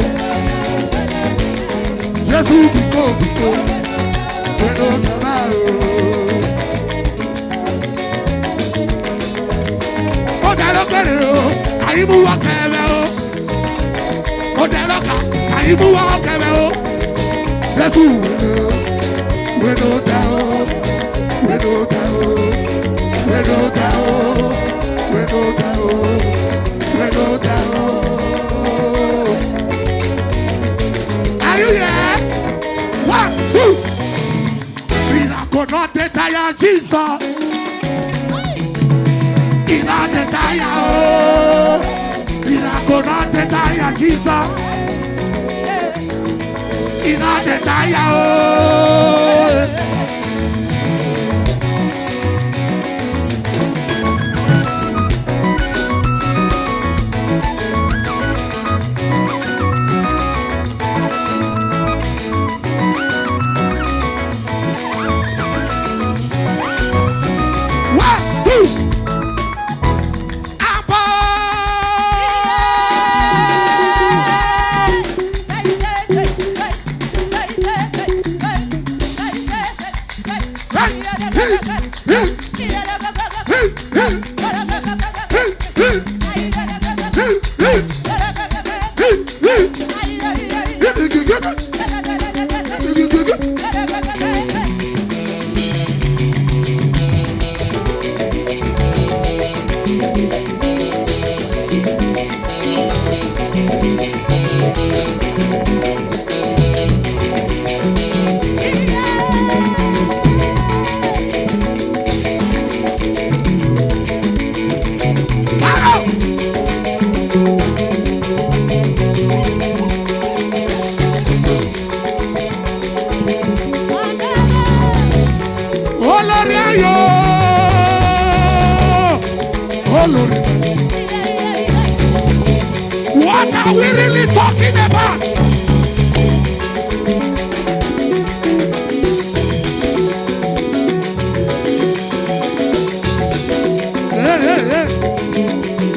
Jésù bìkó bìkó. We no down. Ó dá lọ́kẹ́rẹ́ o, àyíbúwọ́ kẹrẹ o. Ó dá lọ́kà, àyíbúwọ́ kẹrẹ o. Jésù wẹ̀rẹ̀ o, wẹ̀rẹ̀ ó dá o, wẹ̀rẹ̀ ó dá o, wẹ̀rẹ̀ ó dá o, wẹ̀rẹ̀ ó dá o, wẹ̀rẹ̀ ó dá o. Are you here? One, two. Miracle not dey tire Jesus. E no dey tire o. Miracle not dey tire Jesus. E no dey tire o. One, two. Abba! Hey, hey, hey. Olórí ayọ̀. Olórí. What are we really talking about? Hey, hey, hey.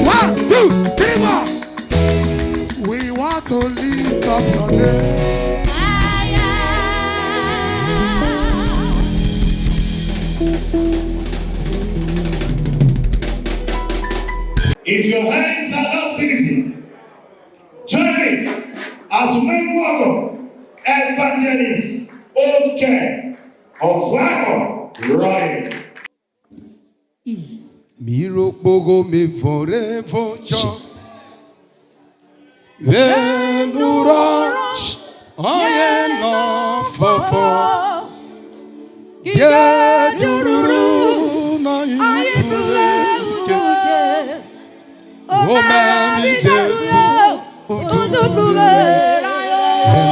One, two, three, four. We want to lift up your name. If your hands are not busy, join me as we welcome Evangelist Oke Ofako Roy. Miro pogo me vore vocho. Venura, oye no fofo. Ye dururu na ibuke. O ma mi Jesu, o dubere yo.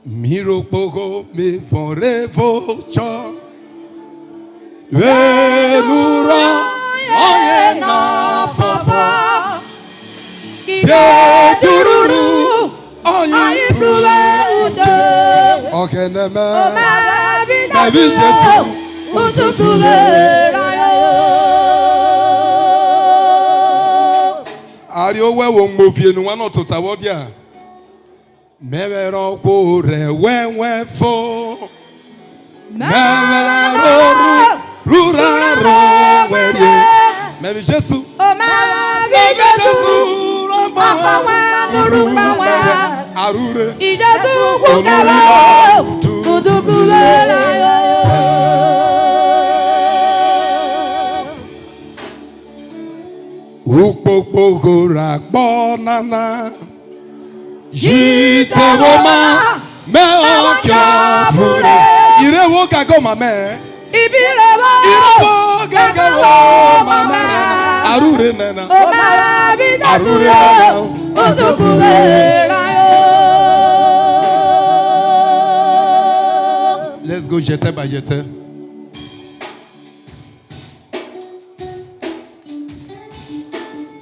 Miro pogo me vore vocho. Venura, oye na fafa. Ye dururu, oye plule ude. Okeneme. David Jesu. Utu plule rayo. Ari owe wo mo vie nu wa no tota wo dia. Mewere ọkwa ore wenwe fo. Mewere ruru, ruru aro werie. Mebi Jesu. O mebi Jesu. Akọwa nuru mgbanwe. Arure. Ijesu kwukere. Tudukulere. Ukpokpogoro akpọ nana. Jitewoma me okia fure. Ire wo ka go ma me. Ibi robo. Irobo gagawo mama. Arure mena. O mara vida. Arure mena. Utukubela yo. Let's go, j'étais, bah, j'étais.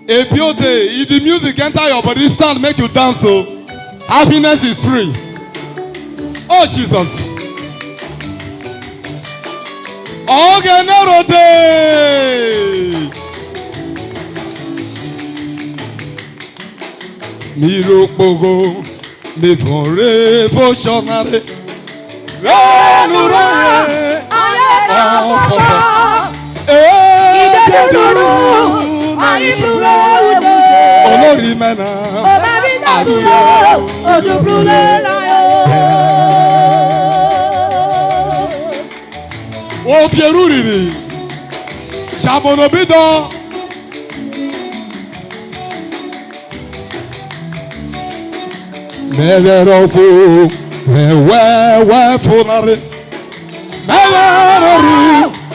A beauty, if the music enter your body, stand, make you dance. So happiness is free. Oh Jesus. Oge nerote. Miro pogo. Mevon revolutionary. Renure. Ọfọfọ. Ideduru. Olori mena. Arure. Ofieruriri. Shabonobido. Mẹrẹrọgbo ẹwẹwẹ fúnari. Mẹrẹrọrù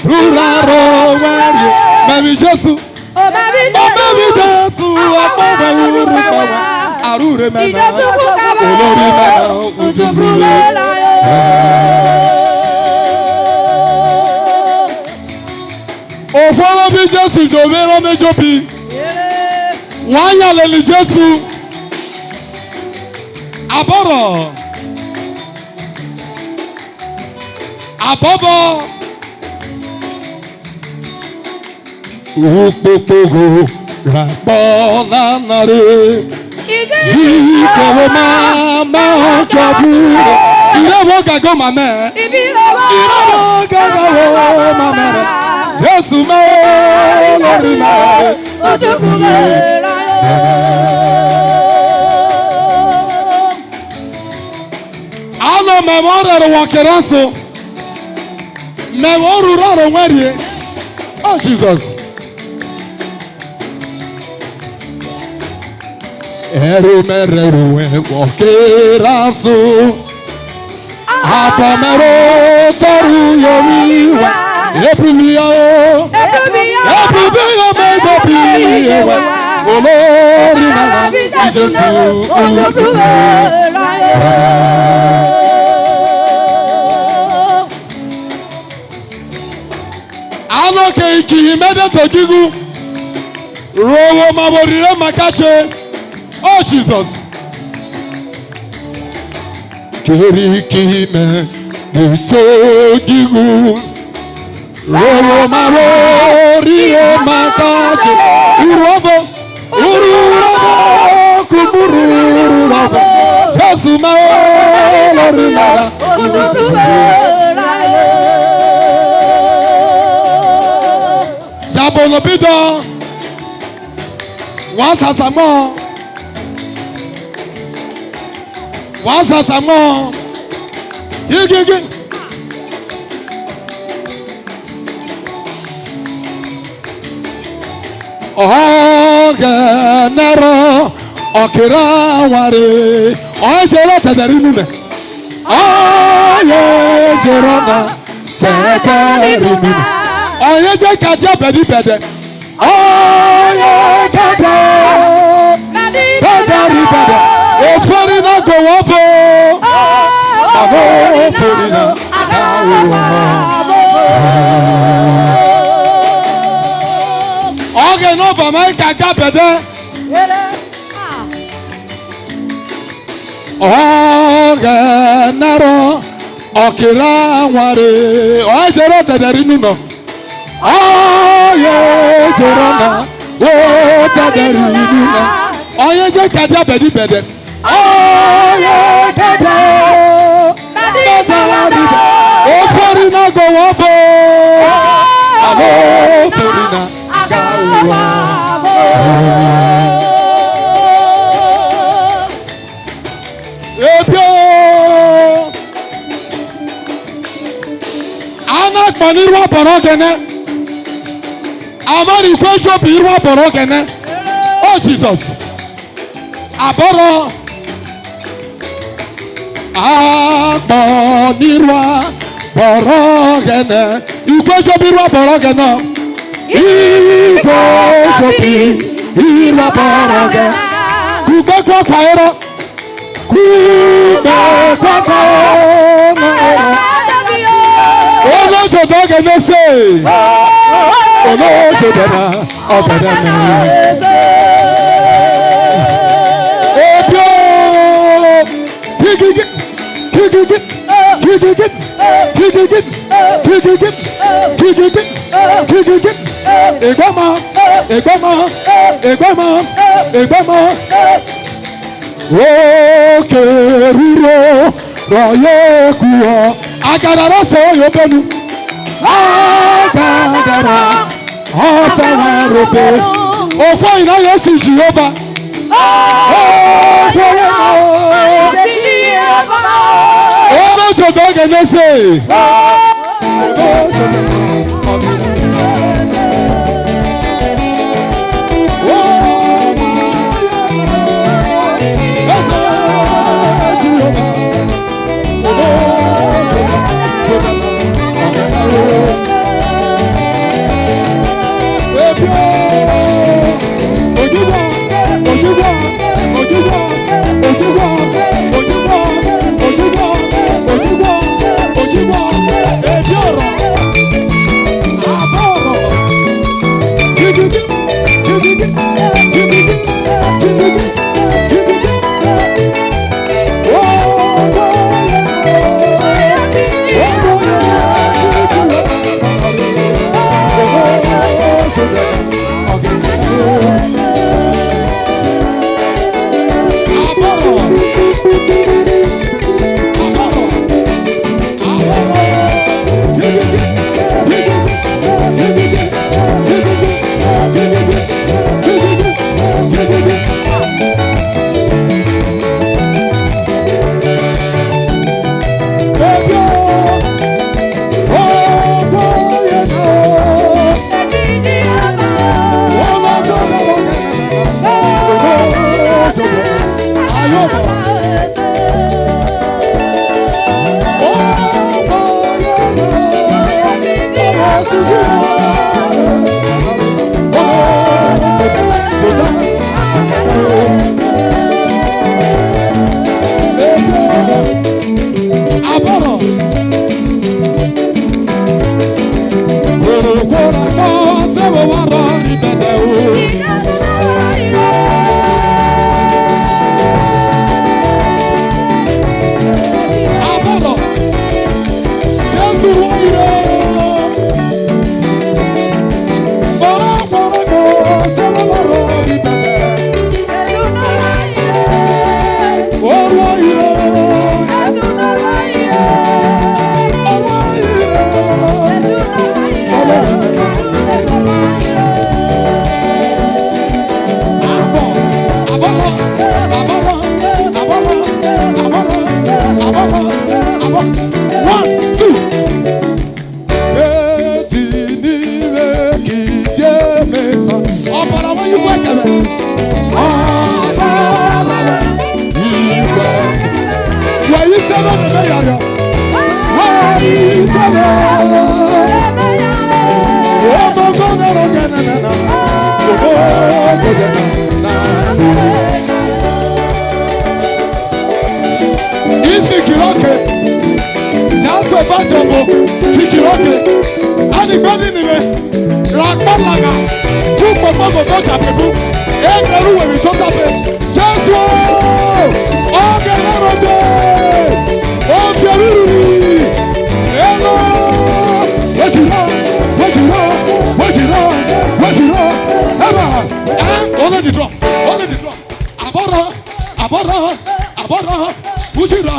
rúrarọ wẹrẹ. Mẹmi Jésù. Ọmọbi Jésù ọpọlọ wúru pẹwà. Àrúre mẹ́ta. Olórí mẹ́ta. Ojúbúrú mẹ́ta. Òfòrò bí Jésù jòmí rán méjò bí. Wọ́n á yà lẹ́nu Jésù. Àbọ̀rọ̀. Àbọ̀bọ̀. Ukpokpogo rakpọ nanare. Ike wo ma ma ọjọ buro. Ire wo gago ma mẹ. Ire wo gago wo ma mẹ. Jésù mẹ lórí mẹ. Ano mẹmọ rẹ wọ kẹrẹ so. Mẹmọ rura rẹ wẹrẹ. Oh Jesus. Ẹrù mẹrẹrù ẹ̀wọ̀ kéra so. Àbọ̀ mẹ́rọ tọrù yọrí wá. Èpù mi yọ. Èpù mi yọ. Èpù mi yọ mẹ́jọ bí ẹ̀wẹ̀. Olórí màmá Jésù olùdúró. Ano ke iki mede to gigu. Rowo maborire makashe. Oh Jesus. Kiri kime nitogigu. Rowo maborire makashe. Urobo. Ururobo. Kumuru ururobo. Jesu ma o lori la. Jabo no bido. Wa sasa mo. Wa sasa mo. Igi igi. Oge nero okira wari. Oye jero tederi nune. Oye jero na tederi nune. Oye je kadia bedi bede. Oye kede. Kede ri kede. Ofori na go wo fo. Abo ofori na. Oge no ba mai kaka bede. Oge nero okira nware. Oye jero tederi nuno. Oye zoro na wota deri nuna. Oye je kadia bedi bede. Oye kede. Bede wari. Ofori na go wo fo. Abo ofori na. Ebio. Ana kpani ruwa bọrọ gẹnẹ. Amari kwe shopi ruwa bọrọ gẹnẹ. Oh Jesus. Abọrọ. Akpani ruwa Bọrọ gene. Igwe Jobi Irua bọrọ gene. Igwe Jobi Irua bọrọ gene. Kugbe kwa kwa ero. Kugbe kwa kwa ero. Ono jodo gene se. Ono jodo na. Obedeme. Ebio. Gigigi. Gigigi. Gigigi. Gigigi. Gigigi. Gigigi. Gigigi. Egbama. Egbama. Egbama. Egbama. Oke ruro roye kuo. Agadara so yo benu. Agadara. Asawa robe. Okwa ina Yesu Jehovah. Okwa ina. Oro so doge nese. Aboro. Boro boro boro sebo waro ni bebe o. Aboro. Jesu wayiro. Boro boro boro sebo waro ni bebe. One, two. Eti n'ime ka ije meta. Ọbara nwa igwe ekele. Ọbara nwa igwe. Wee isebe na eme ya rịọ. Wee isebe. Ọmọgọ nọrọ gị na na na. Ọmọgọ gị na na. Ifikiri oke. Jasper Bajobo, Fikiri oke. Ani gbani ni me. Rakpa laga. Tu papa go to chapebu. E meru we mi sota fe. Jesu! Oge na rote. O fioruru. Hello. Washira, washira, washira, washira. Eba. Eh, only the drum. Only the drum. Abara, abara, abara, ujira,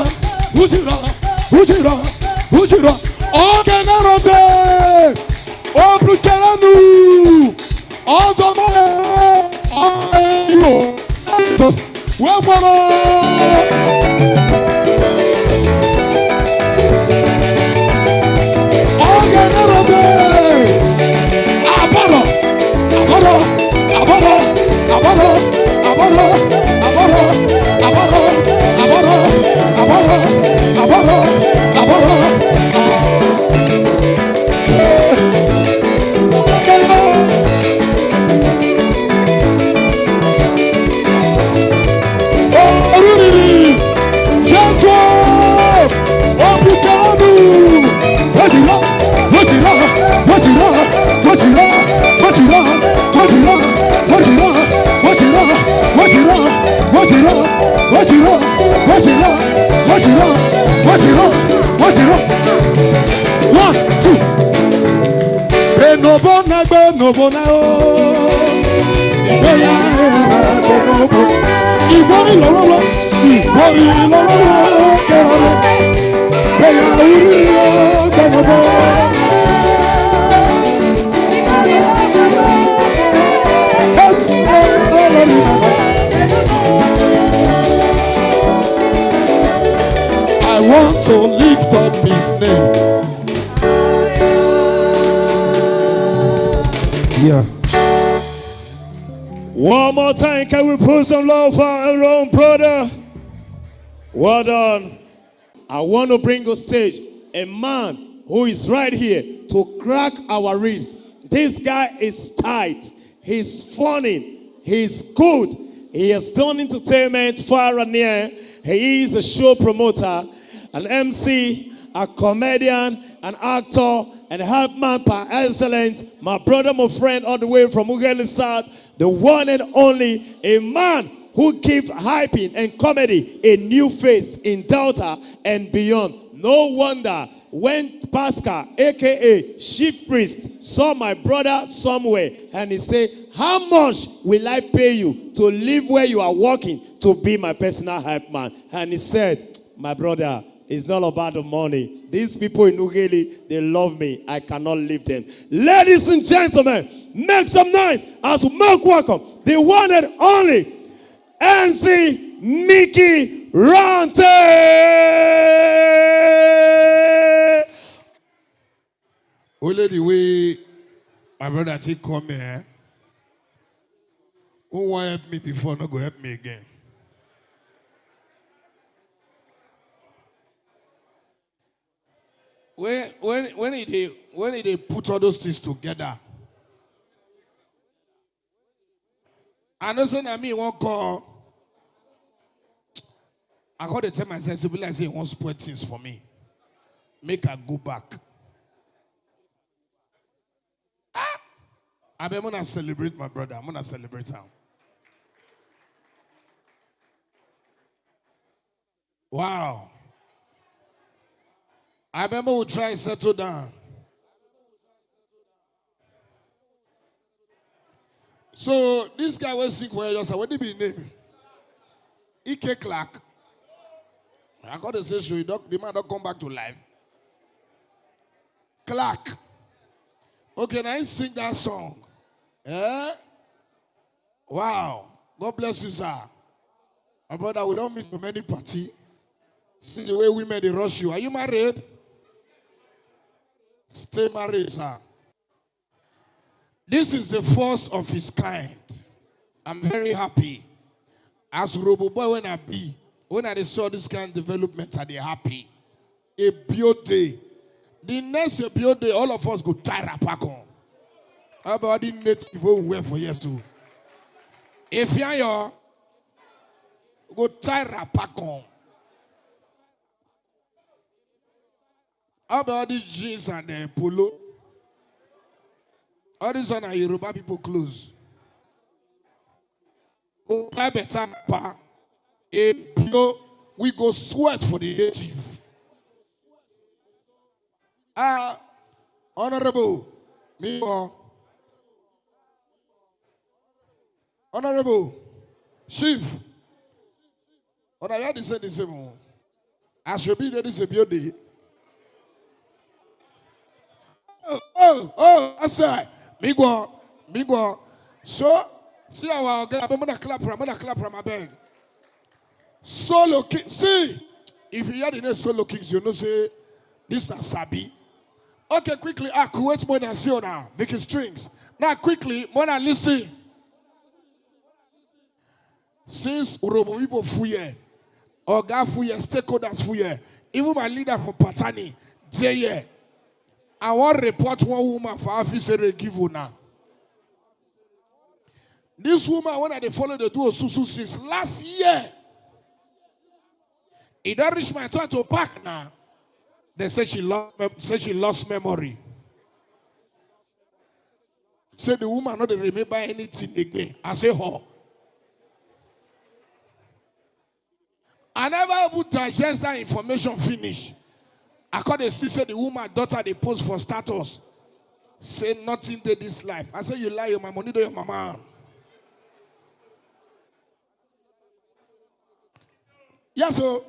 ujira, ujira, ujira. Oge na robe, obrukelanu, odoma, ayo, wemwara. Oge na robe, abara, abara, abara, abara, abara, abara, abara, abara, abara, abara, abara, abara, abara, abara, abara, abara, Obola o, ìgbéyà ẹ̀rọ àgbẹ̀rẹ̀ ogun. Ìgbórí lọ́wọ́lọ́, sì gbórí lọ́wọ́lọ́ kẹrẹ. Bẹ́yà orí ọgbẹ́ gbogbo. I want to lift up his name. Yeah. One more time, can we put some love for our own brother? Well done. I want to bring on stage a man who is right here to crack our ribs. This guy is tight. He's funny. He's good. He has done entertainment far and near. He is a show promoter, an M C, a comedian, an actor, and a help man par excellence. My brother, my friend, all the way from Ughelli South, the one and only, a man who gives hyping and comedy a new face in Delta and beyond. No wonder when Pascal, A K A Chief Priest, saw my brother somewhere and he said, "How much will I pay you to live where you are working to be my personal hype man?" And he said, "My brother, it's not about the money. These people in Ughelli, they love me. I cannot leave them." Ladies and gentlemen, make some noise as we make welcome the one and only M C Mickey Rante. Only the way my brother take come here, who wan help me before no go help me again. When when when he dey when he dey put all those things together, I know say na me wan call. I come dey tell myself say e be like say he wan spoil things for me. Make I go back. Ah! Abeg, una celebrate my brother. Una celebrate am. Wow. I remember we try settle down. So this guy wey sing for here just, wetin be him name? Ike Clark. I got to say, sure, the man don come back to life. Clark. Okay, now he sing that song. Eh? Wow. God bless you, sir. My brother, we don't meet for many party. See the way women dey rush you. Are you married? Stay married, sir. This is the first of his kind. I'm very happy. As Robo boy when I be, when I dey see all this kind of development, I dey happy. A build day. The next a build day, all of us go tie wrapper come. How about the native wey we wear for here so? If you are, go tie wrapper come. How about all these jeans and uh, polo? All these one are Yoruba people clothes. Go buy better wrapper. A pure, we go sweat for the native. Ah, honorable, me more. Honorable, chief, una hear the same, the same o. As you be there, this a build day. Oh, oh, oh, I say, me go, me go. So, see our oga, abeg, una clap for am, una clap for am, abeg. Solo King, see, if you hear the name Solo Kings, you know say this na sabi. Okay, quickly, ah, Kuwait more than see now, Vicky Strings. Now, quickly, more than listen. Since Urobo people full here, Oga full here, stakeholders full here, even my leader for Patani, dey here. I wan report one woman for office area give una. This woman, when I dey follow, dey do Osusu since last year. E don reach my turn to pack now. They say she lost, mem- say she lost memory. Say the woman no dey remember anything again. I say, "Ho." I never even digest that information finish. I come dey see say the woman daughter dey post for status. Say nothing dey this life. I say you lie, oh, my money dey your mama hand. Yes, so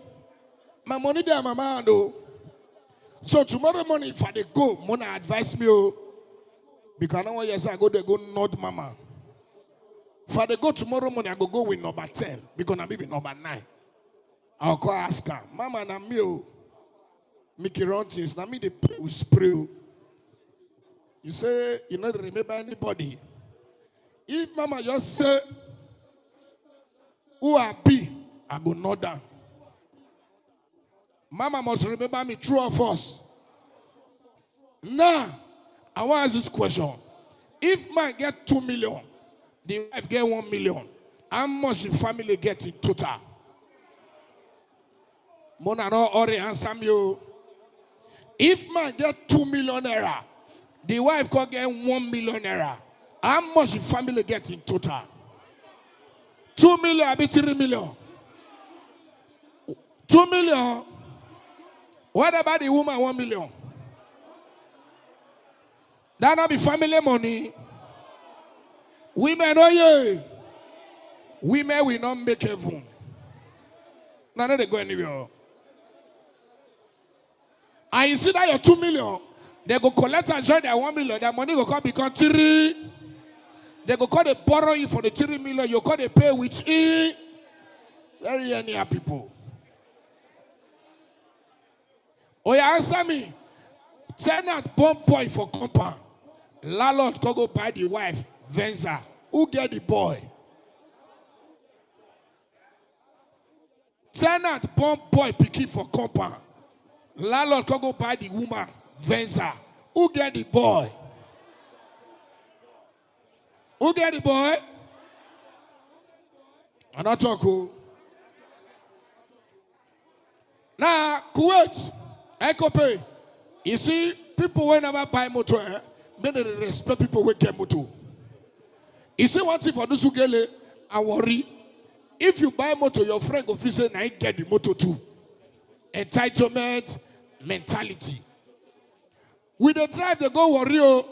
my money dey my mama hand, oh. So tomorrow morning, if I dey go, Mona advise me, oh. Because I no wan hear say I go dey go nod mama. If I dey go tomorrow morning, I go go with number ten, because na me be number nine. I go come ask her, "Mama, na me, oh. Mickey run things, na me dey pay with spray, oh." You say you no dey remember anybody. If mama just say, "Who I be?" I go nod down. Mama must remember me, true or false. Now, I wan ask this question. If man get two million, the wife get one million, how much the family get in total? Mona no hurry answer me, oh. If man get two million naira, the wife come get one million naira, how much the family get in total? Two million abi three million? Two million. What about the woman one million? That no be family money. Women, oh yeah. Women will not make heaven. No, no, they go anywhere. And you see that your two million, they go collect and join their one million. Their money go come become three. They go come dey borrow you for the three million. You come dey pay with it. Very anyhow people. Oh yeah, answer me. Tenant born boy for compound. Landlord come go buy the wife Venza. Who get the boy? Tenant born boy pikin for compound. Landlord come go buy the woman Venza. Who get the boy? Who get the boy? I not talk, oh. Now, Kuwait, Ecope, you see, people wey never buy motor, eh, make dem dey respect people wey get motor. You see one thing for this Ugele and Warri, if you buy motor, your friend go feel say na him get the motor too. Entitlement mentality. We dey drive dey go Warri o.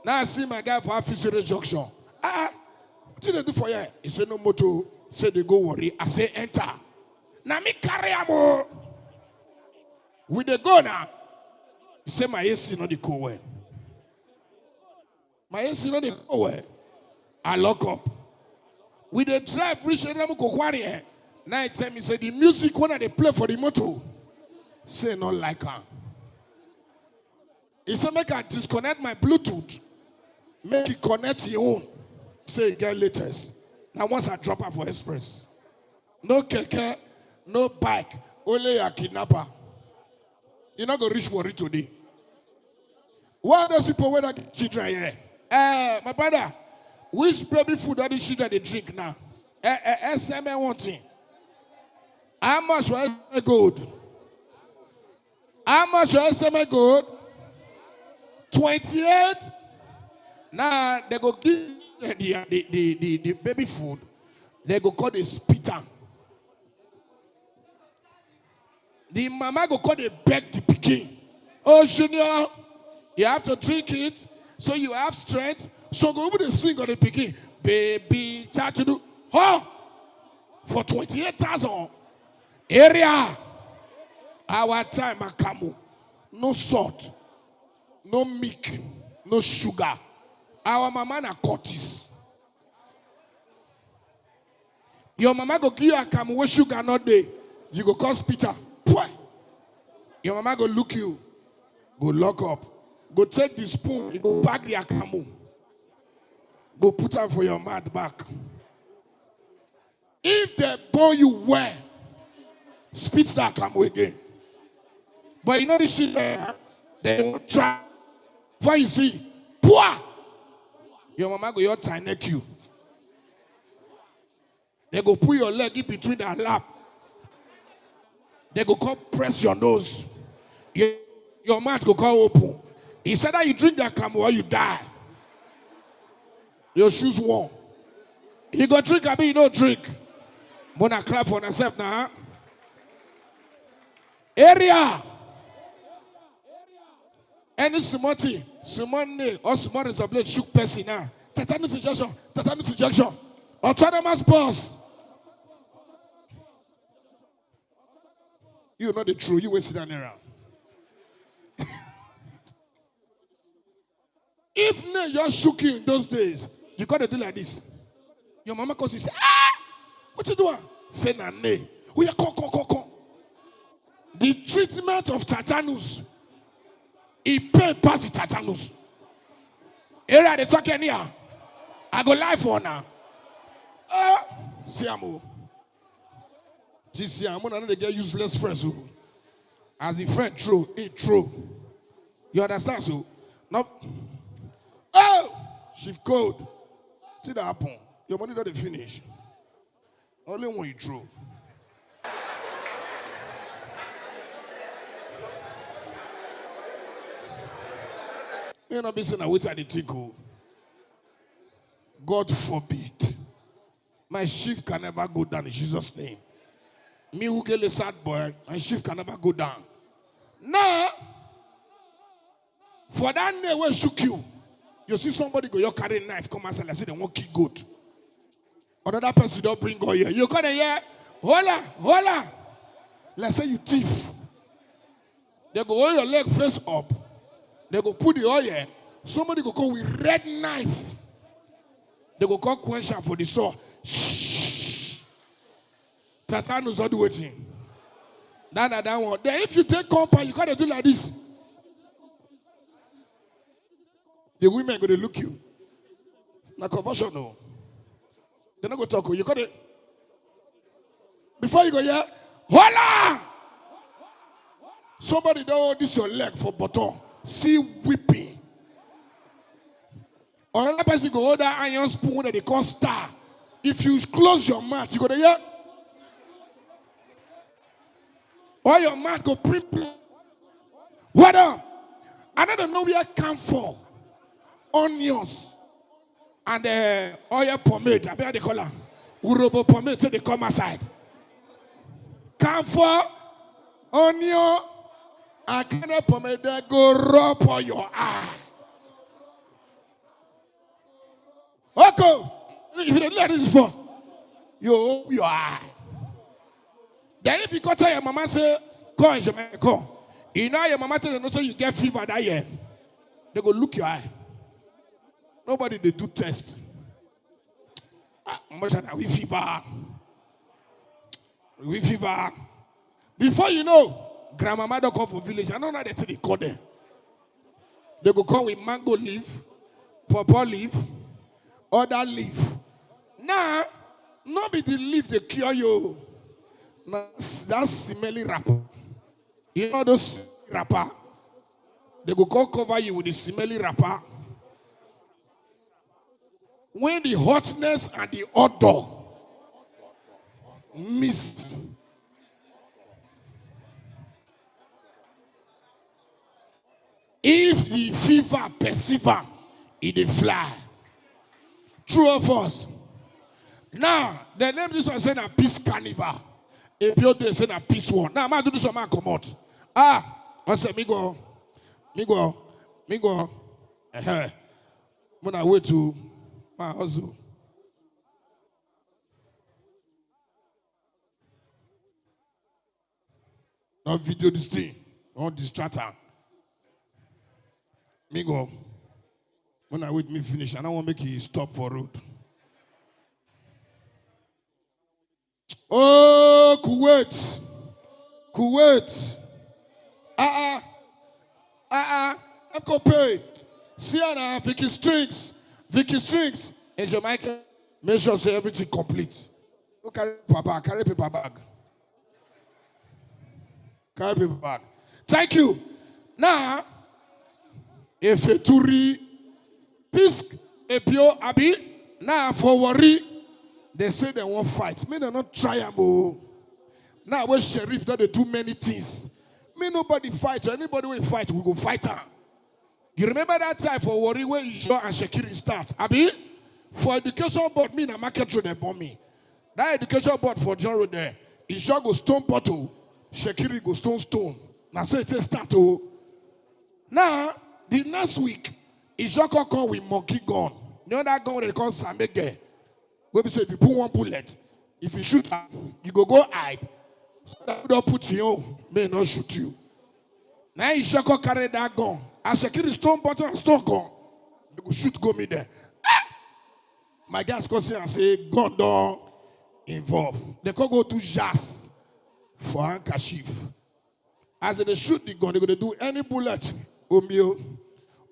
Now I see my guy for Afisire junction. "Ah, wetin dey do for here?" He say, "No motor." Say, "Dey go Warri." I say, "Enter." Na me carry am o. We dey go now. He say, "My A C no dey cool well." My A C no dey cool well. I lock up. We dey drive reach Enugu Kokwari, eh? Now he tell me say the music wey I dey play for the motor, say no like am. He say make I disconnect my Bluetooth, make e connect him own. Say e get latest. Now once I drop am for express, no keke, no bike, only a kidnapper. You no go reach Warri today. Where are those people wey no get children here? Eh, my brother, which baby food all these children dey drink now? Eh, eh, S M A one thing. How much for S M A gold? How much for S M A gold? Twenty-eight. Now they go give the, the, the, the, the baby food. They go call the spit am. The mama go come dey beg the pikin. "Oh, Junior, you have to drink it so you have strength." So go even dey sing on the pikin. "Baby, chat to do." Huh? For twenty-eight thousand. Area. Our time, Akamu. No salt, no milk, no sugar. Our mama na Curtis. Your mama go give you akamu wey sugar no dey. You go come spit am. Pweh! Your mama go look you, go lock up, go take the spoon, you go pack the akamu, go put am for your mouth back. If they born you well, spit that akamu again. But you know this shit, eh? They won't try. Before you see, poor. Your mama go your tie neck you. They go put your leg in between their lap. They go come press your nose. Your, your mouth go come open. It's either you drink that akamu or you die. You choose one. You go drink, abi you no drink. Mona clap for yourself now. Area. Any small thing, Small nail or small razor blade shook person now. Tetanus injection, tetanus injection. Autonomous boss. You know the truth. You wasted an error. If nail just shook you in those days, you gotta do like this. Your mama calls you say, "Ah, what you doing?" Say, "Na nail." We are come, come, come, come. The treatment of tetanus, e pain pass the tetanus. Area dey talk anyhow. I go lie for now. Uh, see am o. See, see am, una no dey get useless friends o. As the friend throw, he throw. You understand so? No. Oh, shift code. See that happen. Your money don dey finish. Only one you throw. May not be saying na wetin I dey think o. God forbid. My shift can never go down in Jesus' name. Me who get a sad boy, my shift can never go down. Now, for that name wey shook you, you see somebody go, you carry knife, come outside, like say they won't kill goat. Another person don't bring oil. You come here, hola, hola. Let's say you thief. They go hold your leg face up. They go put the oil. Somebody go come with red knife. They go come quench am for the soul. Shh. Tetanus don do wetin? That na that one. Then if you take compound, you gotta do like this. The women go dey look you. Na conversion o. They no go talk o. You gotta, before you go here, hola! Somebody don hold this your leg for bottom. See weeping. Another person go hold that iron spoon wey they call star. If you close your mouth, you go dey hear. Or your mouth go print, print. What up? I don't know where come for. Onions and uh, oil pomade. I bet they call am urobo pomade till they come outside. Come for onion and kind of pomade that go rub on your eye. Okay. If you don't let this for, you open your eye. Then if you go tell your mama say, "Come, Jamaica, come," you know your mama tell you, "No, say you get fever that year." They go look your eye. Nobody they do test. Ah, much na we fever. We fever. Before you know, grandmama don come for village. I don't know that they call them. They go come with mango leaf, pawpaw leaf, other leaf. Now, no be the leaf they cure you. Na s- that smelly wrapper. You know those wrapper. They go come cover you with the smelly wrapper. When the hotness and the odor mix, if the fever perceive am, e dey fly. True or false? Now, they name this one say na peace carnival. If you dey say na peace one. Now, man do this one, man comot. Ah, I say, "Me go, me go, me go." Uh-huh. When I wait to my hustle. Now video this thing. Don't distract her. Me go. When I wait me finish, I don't want make you stop for road. Oh, Kuwait. Kuwait. Ah ah. Ah ah. Echo Pay. See her now, Vicky Strings. Vicky Strings. Angel Michael. Make sure say everything complete. Go carry paper bag. Carry paper bag. Carry paper bag. Thank you. Now, if a turi pisk a pure abi, now for worry, they say they won't fight. Me, they not try am o. Now, when sheriff don dey do many things, me nobody fight. Anybody will fight, we go fight am. You remember that time for Warri wey Ijo and Shekiri start, abi? For education board, me na market road dem born me. That education board for John Road there, Ijo go stone bottle, Shekiri go stone stone. Na so e take start o. Now, the next week, Ijoko come with monkey gun. You know that gun wey dem dey call Samege? Wey be say if you put one bullet, if you shoot am, you go go hide. So that you don put your own, may e no shoot you. Na Ijoko carry that gun. As Shekiri stone bottom and stone gun, dem go shoot go meet dem. Ah! My guys come see am say gun don involve. Dem come go do jazz for handkerchief. As dem dey shoot the gun, dem go dey do any bullet, omi o.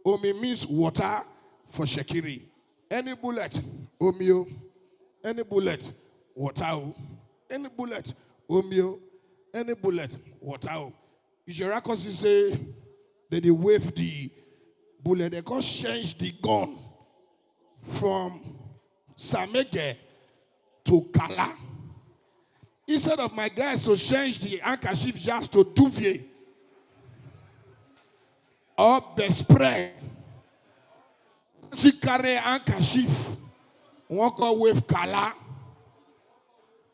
Omi means water for Shekiri. Any bullet, omi o. Any bullet, water o. Any bullet, omi o. Any bullet, water o. Ijora come see say dem dey wave the bullet. Dem come change the gun from Samege to Kala. Instead of my guys to change the handkerchief jazz to duvet or bedspread, she carry handkerchief, one come wave Kala.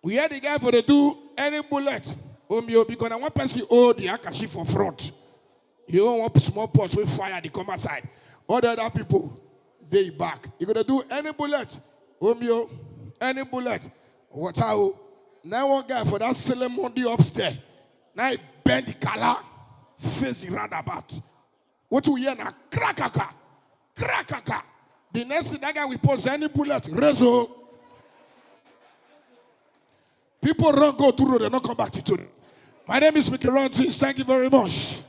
We hear the guy for dey do any bullet, omi o, because na one person hold the handkerchief for front. You hold one small pot wey fire dey come outside. All the other people dey back. You go dey do any bullet, omi o, any bullet, water o. Na one guy for that Solomon dey upstairs. Na he bend the Kala, face the roundabout. Wetin we hear na krakaka, krakaka. The next thing that guy will post, any bullet, raise o. People run go through road, dem no come back till today. My name is Mickey Rontis. Thank you very much.